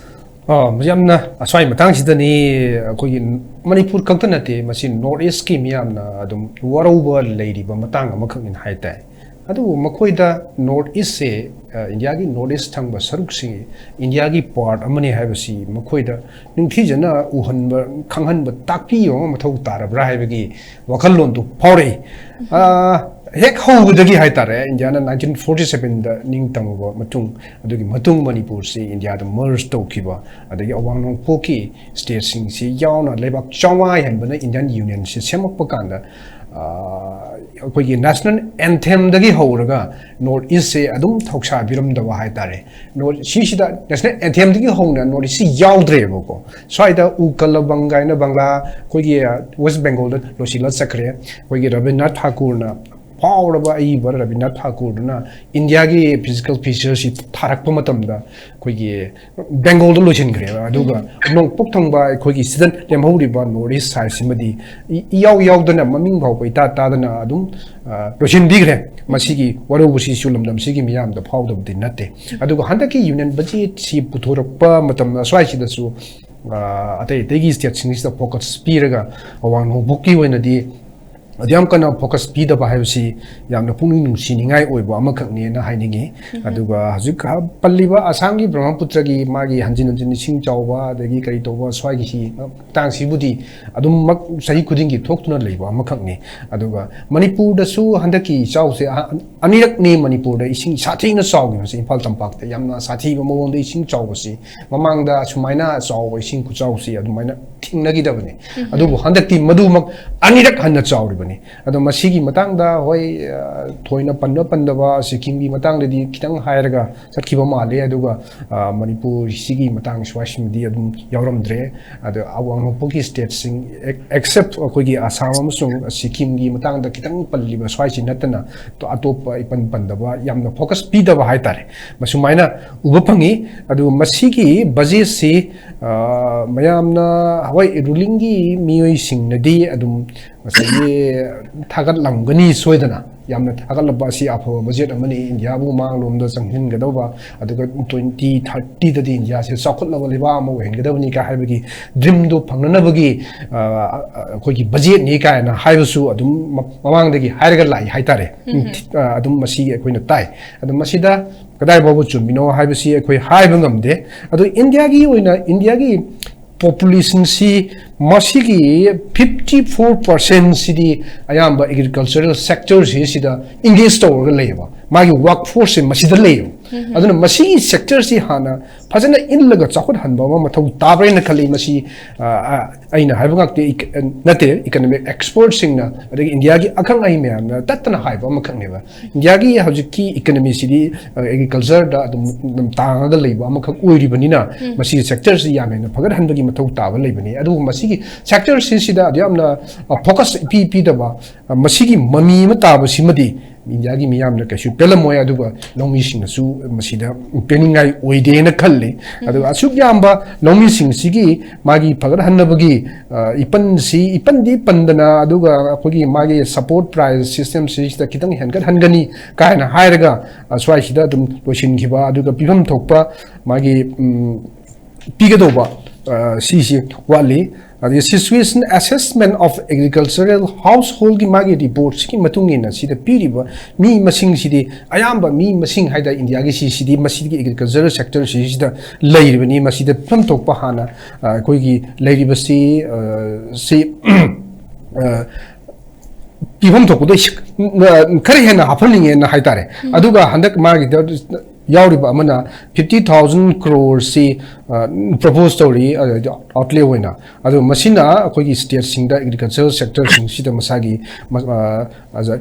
ꯑ, ꯌꯥꯝꯅ ꯑꯁ꯭ꯋꯥꯏ ꯃꯇꯥꯡꯁꯤꯗꯅꯤ ꯑꯩꯈꯣꯏꯒꯤ ꯃꯅꯤꯄꯨꯔ ꯈꯛꯇ ꯅꯠꯇꯦ, ꯃꯁꯤ North East ꯀꯤ ꯃꯤꯌꯥꯝꯅ ꯑꯗꯨꯝ ꯋꯥꯔꯧꯕ ꯂꯩꯔꯤꯕ ꯃꯇꯥꯡ ꯑꯃꯈꯛꯅꯤ ꯍꯥꯏ ꯇꯥꯏ꯫ ꯑꯗꯨꯕꯨ ꯃꯈꯣꯏꯗ North East ꯁꯦ, ꯑ, ꯏꯟꯗꯤꯌꯥꯒꯤ North East ꯊꯪꯕ ꯁꯔꯨꯛꯁꯤ ꯏꯟꯗꯤꯌꯥꯒꯤ part ꯑꯃꯅꯤ ꯍꯥꯏꯕꯁꯤ ꯃꯈꯣꯏꯗ ꯅꯤꯡꯊꯤꯖꯅ ꯎꯍꯟꯕ, ꯈꯪꯍꯟꯕ, ꯇꯥꯛꯄꯤꯕ ꯑꯃ ꯃꯊꯧ ꯇꯥꯔꯕ꯭ꯔꯥ ꯍꯥꯏꯕꯒꯤ ꯋꯥꯈꯜꯂꯣꯟꯗꯨ ꯐꯥꯎꯔꯛꯏ꯫ ꯑ, ꯍꯦꯛ ꯍꯧꯕꯗꯒꯤ ꯍꯥꯏ ꯇꯥꯔꯦ, ꯏꯟꯗꯤꯌꯥꯅ nineteen forty seven ꯗ ꯅꯤꯡꯇꯝꯃꯕ ꯃꯇꯨꯡ, ꯑꯗꯨꯒꯤ ꯃꯇꯨꯡ ꯃꯅꯤꯄꯨꯔꯁꯤ ꯏꯟꯗꯤꯌꯥꯗ merge ꯇꯧꯈꯤꯕ, ꯑꯗꯒꯤ ꯑꯋꯥꯡ ꯅꯣꯡꯄꯣꯛꯀꯤ state ꯁꯤꯡꯁꯤ ꯌꯥꯎꯅ ꯂꯩꯕꯥꯛ ꯆꯥꯝꯃꯉꯥ ꯍꯦꯟꯕꯅ Indian Union ꯁꯤ ꯁꯦꯝꯃꯛꯄ ꯀꯥꯟꯗ, ꯑ, ꯑꯩꯈꯣꯏꯒꯤ national anthem ꯗꯒꯤ ꯍꯧꯔꯒ North East ꯁꯦ ꯑꯗꯨꯝ ꯊꯧꯁꯥꯕꯤꯔꯝꯗꯕ ꯍꯥꯏ ꯇꯥꯔꯦ꯫ North, ꯁꯤꯁꯤꯗ national anthem ꯗꯒꯤ ꯍꯧꯅ North East ꯁꯤ ꯌꯥꯎꯗ꯭ꯔꯦꯕꯀꯣ꯫ ꯁ꯭ꯋꯥꯏꯗ ꯎ ꯀꯂ ꯕꯪꯒꯥꯏꯅ ꯕꯪꯒ꯭ꯂꯥ, ꯑꯩꯈꯣꯏꯒꯤ, ꯑ, West Bengal ꯗ ꯂꯣꯏꯁꯤꯜꯂ ꯆꯠꯈ꯭ꯔꯦ꯫ ꯑꯩꯈꯣꯏꯒꯤ ꯔꯕꯤꯟꯗ꯭ꯔꯅꯥꯊ ꯊꯥꯀꯨꯔꯅ ꯐꯥꯎꯔꯕ ꯑꯏꯕ ꯔꯕꯤꯟꯗ꯭ꯔꯅꯥꯊ ꯊꯥꯀꯨꯔꯗꯨꯅ ꯏꯟꯗꯤꯌꯥꯒꯤ ꯐꯤꯖꯤꯀꯦꯜ ꯐꯤꯆꯔꯁꯤ ꯊꯥꯔꯛꯄ ꯃꯇꯝꯗ ꯑꯩꯈꯣꯏꯒꯤ ꯕꯦꯡꯒꯣꯜꯗ ꯂꯣꯏꯁꯤꯟꯈ꯭ꯔꯦꯕ꯫ ꯑꯗꯨꯒ ꯅꯣꯡꯄꯣꯛ ꯊꯪꯕ ꯑꯩꯈꯣꯏꯒꯤ ꯁꯤꯗ ꯂꯦꯝꯍꯧꯔꯤꯕ ꯅꯣꯔꯠ ꯏꯁ ꯁꯥꯏꯠꯁꯤꯃꯗꯤ ꯏ- ꯏꯌꯥꯎ ꯌꯥꯎꯗꯅ, ꯃꯃꯤꯡ ꯐꯥꯎꯕ ꯏꯇꯥ ꯇꯥꯗꯅ ꯑꯗꯨꯝ, ꯑ, ꯂꯣꯏꯁꯤꯟꯕꯤꯈ꯭ꯔꯦ꯫ ꯃꯁꯤꯒꯤ ꯋꯥꯔꯧꯕꯁꯤꯁꯨ ꯂꯝꯗꯝꯁꯤꯒꯤ ꯃꯤꯌꯥꯝꯗ ꯐꯥꯎꯗꯕꯗꯤ ꯅꯠꯇꯦ꯫ ꯑꯗꯨꯒ ꯍꯟꯗꯛꯀꯤ ꯌꯨꯅꯤꯌꯟ ꯕꯖꯦꯠꯁꯤ ꯄꯨꯊꯣꯔꯛꯄ ꯃꯇꯝꯗ ꯁ꯭ꯋꯥꯏꯁꯤꯗꯁꯨ, ꯑ, ꯑꯇꯩ ꯑꯇꯩꯒꯤ ꯁ꯭ꯇꯦꯠꯁꯤꯡꯁꯤꯗ ꯐꯣꯀꯁ ꯄꯤꯔꯒ ꯑꯋꯥꯡ ꯅꯣꯡꯄꯣꯛꯀꯤ ꯑꯣꯏꯅꯗꯤ ꯑꯗꯨ ꯌꯥꯝ ꯀꯟꯅ ꯐꯣꯀꯁ ꯄꯤꯗꯕ ꯍꯥꯏꯕꯁꯤ ꯌꯥꯝꯅ ꯄꯨꯛꯅꯤꯡ ꯅꯨꯡꯁꯤꯅꯤꯡꯉꯥꯏ ꯑꯣꯏꯕ ꯑꯃꯈꯛꯅꯦꯅ ꯍꯥꯏꯅꯤꯡꯉꯤ꯫ ꯑꯗꯨꯒ ꯍꯧꯖꯤꯛ ꯍ-, ꯄꯜꯂꯤꯕ ꯑꯁꯥꯝꯒꯤ ꯕ꯭ꯔꯍ꯭ꯃꯄꯨꯇ꯭ꯔꯒꯤ ꯃꯥꯒꯤ ꯍꯟꯖꯤꯟ ꯍꯟꯖꯤꯟ ꯏꯁꯤꯡ ꯆꯥꯎꯕ ꯑꯗꯒꯤ ꯀꯔꯤ ꯇꯧꯕ ꯁ꯭ꯋꯥꯏꯒꯤ ꯁꯤ ꯃꯇꯥꯡꯁꯤꯕꯨꯗꯤ ꯑꯗꯨꯝꯃꯛ ꯆꯍꯤ ꯈꯨꯗꯤꯡꯒꯤ ꯊꯣꯛꯇꯨꯅ ꯂꯩꯕ ꯑꯃꯈꯛꯅꯤ꯫ ꯑꯗꯨꯒ ꯃꯅꯤꯄꯨꯔꯗꯁꯨ ꯍꯟꯗꯛꯀꯤ ꯏꯆꯥꯎꯁꯦ ꯑꯍ-, ꯑꯅꯤꯔꯛꯅꯤ ꯃꯅꯤꯄꯨꯔꯗ ꯏꯁꯤꯡ ꯁꯥꯊꯤꯅ ꯆꯥꯎꯈꯤꯕꯁꯦ꯫ ꯏꯝꯐꯥꯜ ꯇꯝꯄꯥꯛꯇ ꯌꯥꯝꯅ ꯁꯥꯊꯤꯕ ꯃꯑꯣꯡꯗ ꯏꯁꯤꯡ ꯆꯥꯎꯕꯁꯤ ꯃꯃꯥꯡꯗ ꯁꯨꯃꯥꯏꯅ ꯆꯥꯎꯕ ꯏꯁꯤꯡ ꯈꯨꯆꯥꯎꯁꯤ ꯑꯗꯨꯃꯥꯏꯅ ꯊꯦꯡꯅꯈꯤꯗꯕꯅꯤ꯫ ꯑꯗꯨꯕꯨ ꯍꯟꯗꯛꯇꯤ ꯃꯗꯨꯃꯛ ꯑꯅꯤꯔꯛ ꯍꯟꯅ ꯆꯥꯎꯔꯤꯕꯅꯤ꯫ ꯑꯗꯣ ꯃꯁꯤꯒꯤ ꯃꯇꯥꯡꯗ ꯍꯣꯏ, ꯑ, ꯊꯣꯏꯅ ꯄꯟꯕ ꯄꯟꯗꯕ ꯁꯤꯛꯀꯤꯝꯒꯤ ꯃꯇꯥꯡꯗꯗꯤ ꯈꯤꯇꯪ ꯍꯥꯏꯔꯒ ꯆꯠꯈꯤꯕ ꯃꯥꯜꯂꯦ꯫ ꯑꯗꯨꯒ, ꯑ, ꯃꯅꯤꯄꯨꯔ ꯁꯤꯒꯤ ꯃꯇꯥꯡ ꯁ꯭ꯋꯥꯏꯁꯤꯃꯗꯤ ꯑꯗꯨꯝ ꯌꯥꯎꯔꯝꯗ꯭ꯔꯦ꯫ ꯑꯗꯣ ꯑꯋꯥꯡ ꯅꯣꯡꯄꯣꯛꯀꯤ ꯁ꯭ꯇꯦꯠꯁꯤꯡ, ꯑꯦꯛ-, ꯑꯦꯛꯁꯦꯞ ꯑꯩꯈꯣꯏꯒꯤ ꯑꯁꯥꯝ ꯑꯃꯁꯨꯡ ꯁꯤꯛꯀꯤꯝꯒꯤ ꯃꯇꯥꯡꯗ ꯈꯤꯇꯪ ꯄꯜꯂꯤꯕ ꯁ꯭ꯋꯥꯏꯁꯤ ꯅꯠꯇꯅ ꯑꯇꯣꯞꯄ ꯏꯄꯟ ꯄꯟꯗꯕ, ꯌꯥꯝꯅ ꯐꯣꯀꯁ ꯄꯤꯗꯕ ꯍꯥꯏꯇꯥꯔꯦ꯫ ꯃꯁꯨꯃꯥꯏꯅ ꯎꯕ ꯐꯪꯉꯤ꯫ ꯑꯗꯨꯒ ꯃꯁꯤꯒꯤ ꯕꯖꯦꯠꯁꯤ, ꯑ, ꯃꯌꯥꯝꯅ, ꯍꯣꯏ, ꯔꯨꯂꯤꯡꯒꯤ ꯃꯤꯑꯣꯏꯁꯤꯡꯅꯗꯤ ꯑꯗꯨꯝ ꯉꯁꯥꯏꯒꯤ ꯊꯥꯒꯠꯂꯝꯒꯅꯤ ꯁꯣꯏꯗꯅ꯫ ꯌꯥꯝꯅ ꯊꯥꯒꯠꯂꯕ ꯑꯁꯤ ꯑꯐꯕ ꯕꯖꯦꯠ ꯑꯃꯅꯤ, ꯏꯟꯗꯤꯌꯥꯕꯨ ꯃꯥꯡꯂꯣꯝꯗ ꯆꯪꯍꯟꯒꯗꯧꯕ, ꯑꯗꯨꯒ ꯇ꯭ꯋꯦꯟꯇꯤ ꯊꯥꯔꯇꯤꯗꯗꯤ ꯏꯟꯗꯤꯌꯥꯁꯦ ꯆꯥꯎꯈꯠꯂꯕ ꯂꯩꯕꯥꯛ ꯑꯃ ꯑꯣꯏꯍꯟꯒꯗꯕꯅꯤ ꯀꯥꯏ ꯍꯥꯏꯕꯒꯤ ꯗ꯭ꯔꯤꯝꯗꯨ ꯐꯪꯅꯅꯕꯒꯤ, ꯑ, ꯑ, ꯑꯩꯈꯣꯏꯒꯤ ꯕꯖꯦꯠꯅꯤ ꯀꯥꯏꯅ ꯍꯥꯏꯕꯁꯨ ꯑꯗꯨꯝ ꯃ-, ꯃꯃꯥꯡꯗꯒꯤ ꯍꯥꯏꯔꯒ ꯂꯥꯛꯏ ꯍꯥꯏꯇꯥꯔꯦ꯫ ꯑ, ꯑꯗꯨꯝ ꯃꯁꯤ ꯑꯩꯈꯣꯏꯅ ꯇꯥꯏ꯫ ꯑꯗꯣ ꯃꯁꯤꯗ ꯀꯗꯥꯏ ꯐꯥꯎꯕ ꯆꯨꯝꯃꯤꯅꯣ ꯍꯥꯏꯕꯁꯤ ꯑꯩꯈꯣꯏ ꯍꯥꯏꯕ ꯉꯝꯗꯦ꯫ ꯑꯗꯣ ꯏꯟꯗꯤꯌꯥꯒꯤ ꯑꯣꯏꯅ, ꯏꯟꯗꯤꯌꯥꯒꯤ ꯄꯣꯄꯨꯂꯦꯁꯟꯁꯤ ꯃꯁꯤꯒꯤ ꯐꯤꯐꯇꯤ ꯐꯣꯔ ꯄꯥꯔꯁꯦꯟꯁꯤꯗꯤ ꯑꯌꯥꯝꯕ ꯑꯦꯒ꯭ꯔꯤꯀꯜꯆꯔꯦꯜ ꯁꯦꯛꯇꯔꯁꯤꯁꯤꯗ ꯏꯪꯒꯦꯖ ꯇꯧꯔꯒ ꯂꯩꯌꯦꯕ꯫ ꯃꯥꯒꯤ ꯋꯥꯔꯛ ꯐꯣꯔꯁꯁꯦ ꯃꯁꯤꯗ ꯂꯩꯌꯦꯕ꯫ ꯑꯗꯨꯅ ꯃꯁꯤꯒꯤ ꯁꯦꯛꯇꯔꯁꯤ ꯍꯥꯟꯅ ꯐꯖꯅ ꯏꯜꯂꯒ ꯆꯥꯎꯈꯠꯍꯟꯕ ꯑꯃ ꯃꯊꯧ ꯇꯥꯕ꯭ꯔꯥ ꯍꯥꯏꯅ ꯈꯜꯂꯤ꯫ ꯃꯁꯤ, ꯑ, ꯑ, ꯑꯩꯅ ꯍꯥꯏꯕ ꯉꯥꯛꯇꯤ ꯏꯀ-, ꯅꯠꯇꯦ, ꯏꯀꯅꯣꯃꯤꯛ ꯑꯦꯛꯁꯄꯔꯠꯁꯤꯡꯅ, ꯑꯗꯒꯤ ꯏꯟꯗꯤꯌꯥꯒꯤ ꯑꯈꯪ ꯑꯍꯩ ꯃꯌꯥꯝꯅ ꯇꯠꯇꯅ ꯍꯥꯏꯕ ꯑꯃꯈꯛꯅꯦꯕ꯫ ꯏꯟꯗꯤꯌꯥꯒꯤ ꯍꯧꯖꯤꯛꯀꯤ ꯏꯀꯅꯣꯃꯤꯁꯤꯗꯤ, ꯑ, ꯑꯦꯒ꯭ꯔꯤꯀꯜꯆꯔꯗ ꯑꯗꯨꯝ, ꯑꯗꯨꯝ ꯇꯥꯡꯉꯒ ꯂꯩꯕ ꯑꯃꯈꯛ ꯑꯣꯏꯔꯤꯕꯅꯤꯅ, ꯃꯁꯤꯒꯤ ꯁꯦꯛꯇꯔꯁꯤ ꯌꯥꯝ ꯍꯦꯟꯅ ꯐꯒꯠꯍꯟꯕꯒꯤ ꯃꯊꯧ ꯇꯥꯕ ꯂꯩꯕꯅꯤ꯫ ꯑꯗꯨꯕꯨ ꯃꯁꯤꯒꯤ ꯁꯦꯛꯇꯔꯁꯤꯁꯤꯗ ꯑꯗꯨ ꯌꯥꯝꯅ, ꯑ, ꯐꯣꯀꯁ ꯏꯄꯤ ꯄꯤꯗꯕ, ꯑ, ꯃꯁꯤꯒꯤ ꯃꯃꯤ ꯑꯃ ꯇꯥꯕꯁꯤꯃꯗꯤ ꯏꯟꯗꯤꯌꯥꯒꯤ ꯃꯤꯌꯥꯝꯅ ꯀꯩꯁꯨ ꯄꯦꯜꯂꯝꯃꯣꯏ, ꯑꯗꯨꯒ ꯂꯧꯃꯤꯁꯤꯡꯅꯁꯨ ꯃꯁꯤꯗ ꯄꯦꯟꯅꯤꯡꯉꯥꯏ ꯑꯣꯏꯗꯦꯅ ꯈꯜꯂꯤ꯫ ꯑꯗꯨꯒ ꯑꯁꯨꯛ ꯌꯥꯝꯕ ꯂꯧꯃꯤꯁꯤꯡꯁꯤꯒꯤ ꯃꯥꯒꯤ ꯐꯒꯠꯍꯟꯅꯕꯒꯤ, ꯑ, ꯏꯄꯟꯁꯤ, ꯏꯄꯟꯗꯤ ꯄꯟꯗꯅ, ꯑꯗꯨꯒ ꯑꯩꯈꯣꯏꯒꯤ ꯃꯥꯒꯤ ꯁꯄꯣꯔꯠ ꯄ꯭ꯔꯥꯏꯁ ꯁꯤꯁꯇꯦꯝꯁꯤꯁꯤꯗ ꯈꯤꯇꯪ ꯍꯦꯟꯒꯠꯍꯟꯒꯅꯤ ꯀꯥꯏꯅ ꯍꯥꯏꯔꯒ, ꯑ, ꯁ꯭ꯋꯥꯏꯁꯤꯗ ꯑꯗꯨꯝ ꯂꯣꯏꯁꯤꯟꯈꯤꯕ, ꯑꯗꯨꯒ ꯄꯤꯐꯝ ꯊꯣꯛꯄ ꯃꯥꯒꯤ, ꯎꯝ, ꯄꯤꯒꯗꯧꯕ, ꯑ, ꯁꯤꯁꯤ ꯋꯥꯠꯂꯤ꯫ ꯑꯗꯒꯤ Situation Assessment of Agricultural Householdꯒꯤ ꯃꯥꯒꯤ ꯔꯤꯄꯣꯔꯠꯁꯤꯒꯤ ꯃꯇꯨꯡ ꯏꯟꯅ ꯁꯤꯗ ꯄꯤꯔꯤꯕ ꯃꯤ ꯃꯁꯤꯡꯁꯤꯗꯤ, ꯑꯌꯥꯝꯕ ꯃꯤ ꯃꯁꯤꯡ ꯍꯥꯏꯇꯥꯔꯦ, ꯏꯟꯗꯤꯌꯥꯒꯤ ꯁꯤꯁꯤꯗꯤ ꯃꯁꯤꯒꯤ ꯑꯦꯒ꯭ꯔꯤꯀꯜꯆꯔ ꯁꯦꯛꯇꯔꯁꯤꯁꯤꯗ ꯂꯩꯔꯤꯕꯅꯤ꯫ ꯃꯁꯤꯗ ꯄꯤꯐꯝ ꯊꯣꯛꯄ ꯍꯥꯟꯅ, ꯑ, ꯑꯩꯈꯣꯏꯒꯤ ꯂꯩꯔꯤꯕꯁꯤ, ꯑ, ꯁꯤ, ꯑ, ꯄꯤꯐꯝ ꯊꯣꯛꯄꯗꯣ ꯁꯤ-, ꯑ, ꯈꯔ ꯍꯦꯟꯅ ꯍꯥꯞꯍꯟꯅꯤꯡꯉꯦꯅ ꯍꯥꯏꯇꯥꯔꯦ꯫ ꯑꯗꯨꯒ ꯍꯟꯗꯛ ꯃꯥꯒꯤꯗ ꯌꯥꯎꯔꯤꯕ ꯑꯃꯅ fifty thousand crore ꯁꯤ, ꯑ, ꯄ꯭ꯔꯣꯄꯣꯁ ꯇꯧꯔꯤ, ꯑ, ꯑꯥꯎꯠꯂꯦ ꯑꯣꯏꯅ꯫ ꯑꯗꯣ ꯃꯁꯤꯅ ꯑꯩꯈꯣꯏꯒꯤ ꯁ꯭ꯇꯦꯠꯁꯤꯡꯗ ꯑꯦꯒ꯭ꯔꯤꯀꯜꯆꯔꯦꯜ ꯁꯦꯛꯇꯔꯁꯤꯡꯁꯤꯗ ꯃꯁꯥꯒꯤ ꯃ-, ꯑ, ꯑ,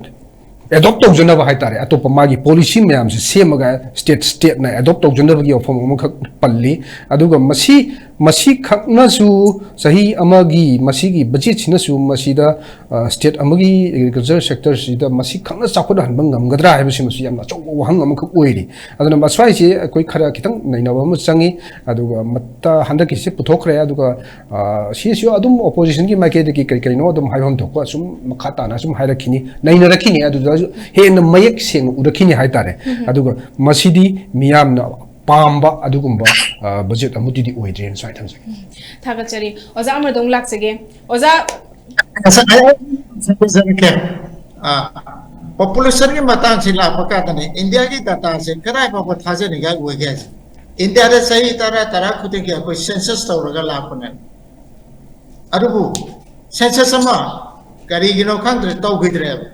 ꯑꯦꯗꯣꯞ ꯇꯧꯖꯅꯕ ꯍꯥꯏꯇꯥꯔꯦ, ꯑꯇꯣꯞꯄ ꯃꯥꯒꯤ ꯄꯣꯂꯤꯁꯤ ꯃꯌꯥꯝꯁꯦ ꯁꯦꯝꯃꯒ ꯁ꯭ꯇꯦꯠ ꯁ꯭ꯇꯦꯠꯅ ꯑꯦꯗꯣꯞ ꯇꯧꯖꯅꯕꯒꯤ ꯋꯥꯐꯝ ꯑꯃꯈꯛ ꯄꯜꯂꯤ꯫ ꯑꯗꯨꯒ ꯃꯁꯤ, ꯃꯁꯤꯈꯛꯅꯁꯨ ꯆꯍꯤ ꯑꯃꯒꯤ ꯃꯁꯤꯒꯤ ꯕꯖꯦꯠꯁꯤꯅꯁꯨ ꯃꯁꯤꯗ, ꯑ, ꯁ꯭ꯇꯦꯠ ꯑꯃꯒꯤ ꯑꯦꯒ꯭ꯔꯤꯀꯜꯆꯔ ꯁꯦꯛꯇꯔꯁꯤꯗ ꯃꯁꯤꯈꯛꯅ ꯆꯥꯎꯈꯠꯍꯟꯕ ꯉꯝꯒꯗ꯭ꯔꯥ ꯍꯥꯏꯕꯁꯤꯃꯁꯨ ꯌꯥꯝꯅ ꯑꯆꯧꯕ ꯋꯥꯍꯪ ꯑꯃꯈꯛ ꯑꯣꯏꯔꯤ꯫ ꯑꯗꯨꯅ ꯃꯁ꯭ꯋꯥꯏꯁꯦ ꯑꯩꯈꯣꯏ ꯈꯔ ꯈꯤꯇꯪ ꯅꯩꯅꯕ ꯑꯃ ꯆꯪꯉꯤ꯫ ꯑꯗꯨꯒ ꯃꯇ-, ꯍꯟꯗꯛꯀꯤꯁꯦ ꯄꯨꯊꯣꯛꯈ꯭ꯔꯦ꯫ ꯑꯗꯨꯒ, ꯑ, ꯁꯤꯁꯨ ꯑꯗꯨꯝ ꯑꯣꯄꯣꯖꯤꯁꯟꯒꯤ ꯃꯥꯏꯀꯩꯗꯒꯤ ꯀꯔꯤ ꯀꯔꯤꯅꯣ ꯑꯗꯨꯝ ꯍꯥꯏꯐꯝ ꯊꯣꯛꯄ ꯁꯨꯝ ꯃꯈꯥ ꯇꯥꯅ ꯁꯨꯝ ꯍꯥꯏꯔꯛꯈꯤꯅꯤ, ꯅꯩꯅꯔꯛꯈꯤꯅꯤ, ꯑꯗꯨꯗꯁꯨ ꯍꯦꯟꯅ ꯃꯌꯦꯛ ꯁꯦꯡꯅ ꯎꯔꯛꯈꯤꯅꯤ ꯍꯥꯏꯇꯥꯔꯦ꯫ ꯑꯗꯨꯒ ꯃꯁꯤꯗꯤ ꯃꯤꯌꯥꯝꯅ ꯄꯥꯝꯕ ꯑꯗꯨꯒꯨꯝꯕ, ꯑ, ꯕꯖꯦꯠ ꯑꯃꯗꯤ ꯑꯣꯏꯗ꯭ꯔꯦꯅ ꯁꯨꯃꯥꯏꯅ ꯊꯝꯖꯒꯦ꯫ ꯊꯥꯒꯠꯆꯔꯤ꯫ ꯑꯣꯖꯥ ꯑꯃꯔꯣꯝꯗ ꯑꯃꯨꯛ ꯂꯥꯛꯆꯒꯦ꯫ ꯑꯣꯖꯥ, ꯉꯁꯥꯏ ꯑꯩ ꯍꯥꯏꯖꯔꯛꯀꯦ꯫ ꯑ, ꯄꯣꯄꯨꯂꯦꯁꯟꯒꯤ ꯃꯇꯥꯡꯁꯤ ꯂꯥꯛꯄ ꯀꯥꯟꯗꯅꯦ, ꯏꯟꯗꯤꯌꯥꯒꯤ ꯗꯥꯇꯥꯁꯦ ꯀꯗꯥꯏ ꯐꯥꯎꯕ ꯊꯥꯖꯅꯤꯡꯉꯥꯏ ꯑꯣꯏꯒꯦ ꯍꯥꯏꯁꯦ? ꯏꯟꯗꯤꯌꯥꯗ ꯆꯍꯤ ꯇꯔꯥ, ꯇꯔꯥ ꯈꯨꯗꯤꯡꯒꯤ ꯑꯩꯈꯣꯏ ꯁꯦꯟꯁꯁ ꯇꯧꯔꯒ ꯂꯥꯛꯄꯅꯦ꯫ ꯑꯗꯨꯕꯨ ꯁꯦꯟꯁꯁ ꯑꯃ ꯀꯔꯤꯒꯤꯅꯣ ꯈꯪꯗ꯭ꯔꯦ, ꯇꯧꯈꯤꯗ꯭ꯔꯦꯕ꯫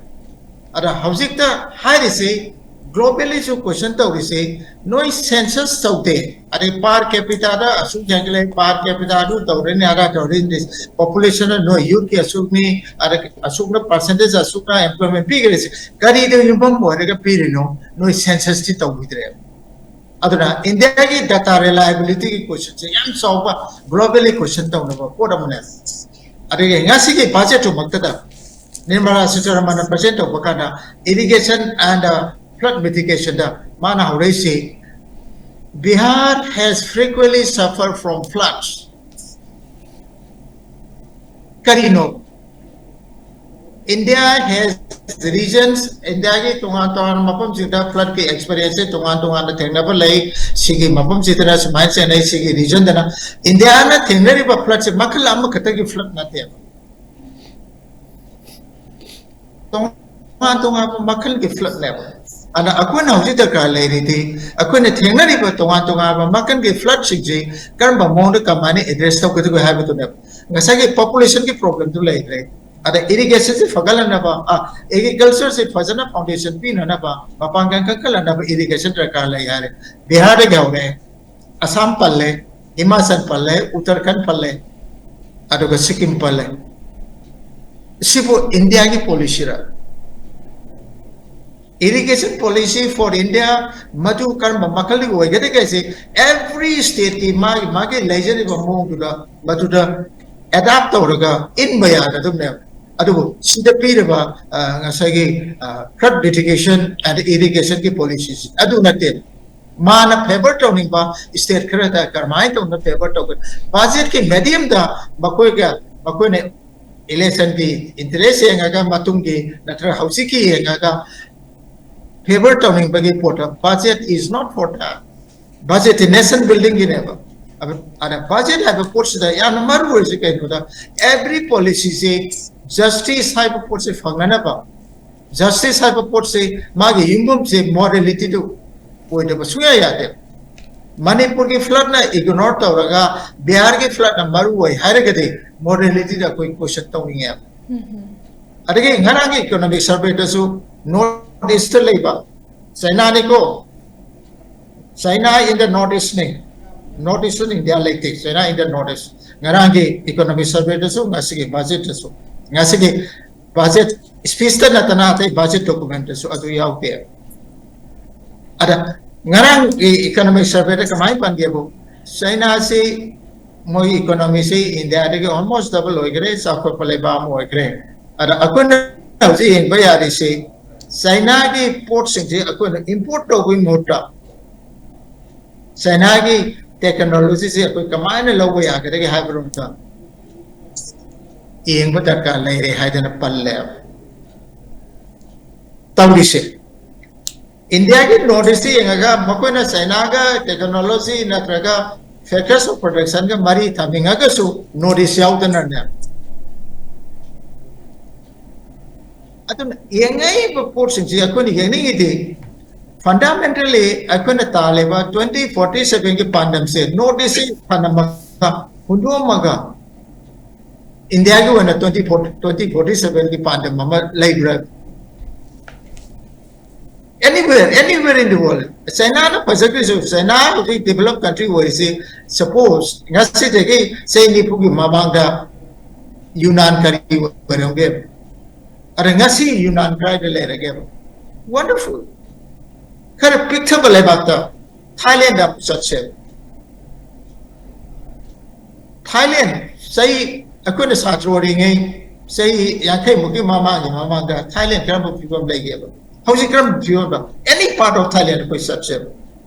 ꯑꯗ ꯍꯧꯖꯤꯛꯇ ꯍꯥꯏꯔꯤꯁꯤ Globally ꯁꯨ question ꯇꯧꯔꯤꯁꯦ, ꯅꯣꯏ census ꯇꯧꯗꯦ, ꯑꯗꯩ per capita ꯗ ꯑꯁꯨꯛ ꯍꯦꯟꯒꯠꯂꯦ, per capita ꯑꯗꯨ ꯇꯧꯔꯦꯅꯦ, ꯑꯗꯥ ꯇꯧꯔꯦꯅꯦ, population ꯅ ꯅꯣꯏ youth ꯀꯤ ꯑꯁꯨꯛꯅꯤ, ꯑꯗ ꯑꯁꯨꯛꯅ percentage ꯑꯁꯨꯛꯅ employment ꯄꯤꯈ꯭ꯔꯦꯁꯦ, ꯀꯔꯤꯗ ꯌꯨꯝꯐꯝ ꯑꯣꯏꯔꯒ ꯄꯤꯔꯤꯅꯣ? ꯅꯣꯏ census ꯇꯤ ꯇꯧꯕꯤꯗ꯭ꯔꯦ꯫ ꯑꯗꯨꯅ ꯏꯟꯗꯤꯌꯥꯒꯤ data reliability ꯒꯤ question ꯁꯦ ꯌꯥꯝ ꯆꯥꯎꯕ, globally question ꯇꯧꯅꯕ ꯄꯣꯠ ꯑꯃꯅꯦ꯫ ꯑꯗꯨꯒꯤ ꯉꯁꯤꯒꯤ budget ꯇꯨꯃꯛꯇꯗ ꯅꯤꯔꯃꯂꯥ ꯁꯤꯇꯥꯔꯥꯃꯟꯅ present ꯇꯧꯕ ꯀꯥꯟꯗ irrigation and flood mitigation ꯗ ꯃꯥꯅ ꯍꯧꯔꯛꯏꯁꯤ, Bihar has frequently suffered from floods. ꯀꯔꯤꯅꯣ? India has regions, ꯏꯟꯗꯤꯌꯥꯒꯤ ꯇꯣꯉꯥꯟ ꯇꯣꯉꯥꯟꯕ ꯃꯐꯝꯁꯤꯡꯗ flood ꯀꯤ experience ꯁꯦ ꯇꯣꯉꯥꯟ ꯇꯣꯉꯥꯟꯅ ꯊꯦꯡꯅꯕ ꯂꯩ꯫ ꯁꯤꯒꯤ ꯃꯐꯝꯁꯤꯗꯅ ꯁꯨꯃꯥꯏꯅ ꯆꯦꯟꯅꯩ, ꯁꯤꯒꯤ region ꯗꯅ꯫ ꯏꯟꯗꯤꯌꯥꯅ ꯊꯦꯡꯅꯔꯤꯕ flood ꯁꯦ ꯃꯈꯜ ꯑꯃꯈꯛꯇꯒꯤ flood ꯅꯠꯇꯦꯕ, ꯇꯣꯉꯥꯟ ꯇꯣꯉꯥꯟꯕ ꯃꯈꯜꯒꯤ flood ꯅꯦꯕ꯫ ꯑꯗ ꯑꯩꯈꯣꯏꯅ ꯍꯧꯖꯤꯛ ꯗꯔꯀꯥꯔ ꯂꯩꯔꯤꯗꯤ, ꯑꯩꯈꯣꯏꯅ ꯊꯦꯡꯅꯔꯤꯕ ꯇꯣꯉꯥꯟ ꯇꯣꯉꯥꯟꯕ ꯃꯈꯜꯒꯤ flood ꯁꯤꯡꯁꯤ ꯀꯔꯝꯕ ꯃꯑꯣꯡꯗ ꯀꯃꯥꯏꯅ address ꯇꯧꯒꯗꯒꯦ ꯍꯥꯏꯕꯗꯨꯅꯦꯕ꯫ ꯉꯁꯥꯏꯒꯤ population ꯒꯤ problem ꯗꯨ ꯂꯩꯈ꯭ꯔꯦ, ꯑꯗ irrigation ꯁꯤ ꯐꯒꯠꯍꯟꯅꯕ, ꯑ, agriculture ꯁꯤ ꯐꯖꯅ foundation ꯄꯤꯅꯅꯕ, ꯃꯄꯥꯡꯒꯜ ꯀꯟꯈꯠꯍꯟꯅꯕ irrigation ꯗꯔꯀꯥꯔ ꯂꯩ ꯍꯥꯏꯔꯦ꯫ ꯕꯤꯍꯥꯔꯗꯒꯤ ꯍꯧꯔꯦ, ꯑꯁꯥꯝ ꯄꯜꯂꯦ, ꯍꯤꯃꯥꯆꯜ ꯄꯜꯂꯦ, ꯎꯠꯇꯔꯈꯟꯗ ꯄꯜꯂꯦ, ꯑꯗꯨꯒ ꯁꯤꯛꯀꯤꯝ ꯄꯜꯂꯦ꯫ ꯁꯤꯕꯨ ꯏꯟꯗꯤꯌꯥꯒꯤ policy ꯔ? Irrigation policy for India ꯃꯗꯨ ꯀꯔꯝꯕ ꯃꯈꯜꯒꯤ ꯑꯣꯏꯒꯗꯒꯦ ꯍꯥꯏꯁꯦ, every state ꯀꯤ ꯃꯥꯒꯤ, ꯃꯥꯒꯤ ꯂꯩꯖꯔꯤꯕ ꯃꯑꯣꯡꯗꯨꯗ ꯃꯗꯨꯗ adapt ꯇꯧꯔꯒ ꯏꯟꯕ ꯌꯥꯒꯗꯕꯅꯦꯕ꯫ ꯑꯗꯨꯕꯨ ꯁꯤꯗ ꯄꯤꯔꯤꯕ, ꯑ, ꯉꯁꯥꯏꯒꯤ, ꯑ, flood mitigation and irrigation ꯒꯤ policy ꯁꯤ ꯑꯗꯨ ꯅꯠꯇꯦ꯫ ꯃꯥꯅ favour ꯇꯧꯅꯤꯡꯕ state ꯈꯔꯗ ꯀꯔꯝꯍꯥꯏꯅ ꯇꯧꯅ favour ꯇꯧꯒꯅꯤ? Budget ꯀꯤ medium ꯗ ꯃꯈꯣꯏꯒ, ꯃꯈꯣꯏꯅ election ꯒꯤ interest ꯌꯦꯡꯉꯒ, ꯃꯇꯨꯡꯒꯤ ꯅꯠꯇ꯭ꯔꯒ ꯍꯧꯖꯤꯛꯀꯤ ꯌꯦꯡꯉꯒ favour ꯇꯧꯅꯤꯡꯕꯒꯤ ꯄꯣꯠꯇ, budget is not for that. Budget T nation building ꯒꯤꯅꯦꯕ꯫ ꯑꯗ, ꯑꯗ budget ꯍꯥꯏꯕ ꯄꯣꯠꯁꯤꯗ ꯌꯥꯝꯅ ꯃꯔꯨ ꯑꯣꯏꯔꯤꯁꯤ ꯀꯩꯅꯣꯗ, every policy ꯁꯤ justice ꯍꯥꯏꯕ ꯄꯣꯠꯁꯦ ꯐꯪꯅꯅꯕ, justice ꯍꯥꯏꯕ ꯄꯣꯠꯁꯦ ꯃꯥꯒꯤ ꯌꯨꯝꯐꯝꯁꯦ morality ꯗꯨ ꯑꯣꯏꯗꯕ ꯁꯨꯡꯌꯥ ꯌꯥꯗꯦ꯫ ꯃꯅꯤꯄꯨꯔꯒꯤ flood ꯅ ignore ꯇꯧꯔꯒ ꯕꯤꯍꯥꯔꯒꯤ flood ꯅ ꯃꯔꯨ ꯑꯣꯏ ꯍꯥꯏꯔꯒꯗꯤ morality ꯗ ꯑꯩꯈꯣꯏ question ꯇꯧꯅꯤꯡꯉꯦꯕ꯫ ꯑꯗꯒꯤ ꯉꯔꯥꯡꯒꯤ economic survey ꯗꯁꯨ North East ꯇ ꯂꯩꯕ ꯆꯥꯏꯅꯥꯅꯤꯀꯣ, China in the North East ꯅꯤ꯫ North Eastern India ꯂꯩꯇꯦ, China in the North East꯫ ꯉꯔꯥꯡꯒꯤ economic survey ꯗꯁꯨ, ꯉꯁꯤꯒꯤ budget ꯇꯁꯨ, ꯉꯁꯤꯒꯤ budget speech ꯇ ꯅꯠꯇꯅ ꯑꯇꯩ budget document ꯇꯁꯨ ꯑꯗꯨ ꯌꯥꯎꯗꯦ꯫ ꯑꯗ ꯉꯔꯥꯡꯒꯤ economic survey ꯗ ꯀꯃꯥꯏꯅ ꯄꯟꯒꯦꯕꯨ, ꯆꯥꯏꯅꯥꯁꯤ ꯃꯣꯏ economy ꯁꯤ ꯏꯟꯗꯤꯌꯥꯗꯒꯤ almost double ꯑꯣꯏꯈ꯭ꯔꯦ, ꯆꯥꯎꯈꯠꯄ ꯂꯩꯕꯥꯛ ꯑꯃ ꯑꯣꯏꯈ꯭ꯔꯦ꯫ ꯑꯗ ꯑꯩꯈꯣꯏꯅ ꯍꯧꯖꯤꯛ ꯌꯦꯡꯕ ꯌꯥꯔꯤꯁꯤ, ꯆꯥꯏꯅꯥꯒꯤ ꯄꯣꯠꯁꯤꯡꯁꯤ ꯑꯩꯈꯣꯏꯅ import ꯇꯧꯕꯒꯤ ꯃꯍꯨꯠꯇ ꯆꯥꯏꯅꯥꯒꯤ technology ꯁꯤ ꯑꯩꯈꯣꯏ ꯀꯃꯥꯏꯅ ꯂꯧꯕ ꯌꯥꯒꯗꯒꯦ ꯍꯥꯏꯕꯔꯣꯝꯗ ꯌꯦꯡꯕ ꯗꯔꯀꯥꯔ ꯂꯩꯔꯦ ꯍꯥꯏꯗꯅ ꯄꯜꯂꯦꯕ꯫ ꯇꯧꯔꯤꯁꯦ, ꯏꯟꯗꯤꯌꯥꯒꯤ North East ꯇ ꯌꯦꯡꯉꯒ ꯃꯈꯣꯏꯅ ꯆꯥꯏꯅꯥꯒ technology ꯅꯠꯇ꯭ꯔꯒ factors of production ꯒ ꯃꯔꯤ ꯊꯝꯅꯤꯡꯉꯒꯁꯨ North East ꯌꯥꯎꯗꯅꯅꯦ꯫ ꯑꯗꯨꯅ ꯌꯦꯡꯉꯛꯏꯕ ꯄꯣꯠꯁꯤꯡꯁꯤ ꯑꯩꯈꯣꯏꯅ ꯌꯦꯡꯅꯤꯡꯉꯤꯗꯤ, fundamentally ꯑꯩꯈꯣꯏꯅ ꯇꯥꯜꯂꯤꯕ twenty forty seven ꯒꯤ ꯄꯥꯟꯗꯝꯁꯦ North East ꯁꯤ ꯐꯅ ꯍꯨꯟꯗꯣꯛꯑꯝꯃꯒ ꯏꯟꯗꯤꯌꯥꯒꯤ ꯑꯣꯏꯅ twenty forty, twenty forty seven ꯒꯤ ꯄꯥꯟꯗꯝ ꯑꯃ ꯂꯩꯕ꯭ꯔꯥ? Anywhere, anywhere in the world, ꯆꯥꯏꯅꯥꯅ ꯐꯖꯈ꯭ꯔꯤꯁꯨ, ꯆꯥꯏꯅꯥ ꯍꯧꯖꯤꯛ developed country ꯑꯣꯏꯔꯤꯁꯤ, suppose ꯉꯁꯤꯗꯒꯤ ꯆꯍꯤ ꯅꯤꯐꯨꯒꯤ ꯃꯃꯥꯡꯗ ꯌꯨꯅꯥꯟ ꯀꯔꯤ ꯑꯣꯏꯔꯝꯒꯦ? ꯑꯗ ꯉꯁꯤ ꯌꯨꯅꯥꯟ ꯀꯗꯥꯏꯗ ꯂꯩꯔꯒꯦꯕ? Wonderful. ꯈꯔ ꯄꯤꯛꯊꯕ ꯂꯩꯕꯥꯛꯇ ꯊꯥꯏꯂꯦꯟꯗ ꯑꯃꯨꯛ ꯆꯠꯁꯦꯕ꯫ ꯊꯥꯏꯂꯦꯟ, ꯆꯍꯤ, ꯑꯩꯈꯣꯏꯅ ꯁꯥꯇ꯭ꯔ ꯑꯣꯏꯔꯤꯉꯩ, ꯆꯍꯤ ꯌꯥꯡꯈꯩꯃꯨꯛꯀꯤ ꯃꯃꯥꯡꯒꯤ ꯃꯃꯥꯡꯗ ꯊꯥꯏꯂꯦꯟ ꯀꯔꯝꯕ ꯐꯤꯕꯝ ꯂꯩꯒꯦꯕ? ꯍꯧꯖꯤꯛ ꯀꯔꯝꯕ ꯐꯤꯕꯝꯗ? Any part of Thailand ꯑꯩꯈꯣꯏ ꯆꯠꯁꯦꯕ꯫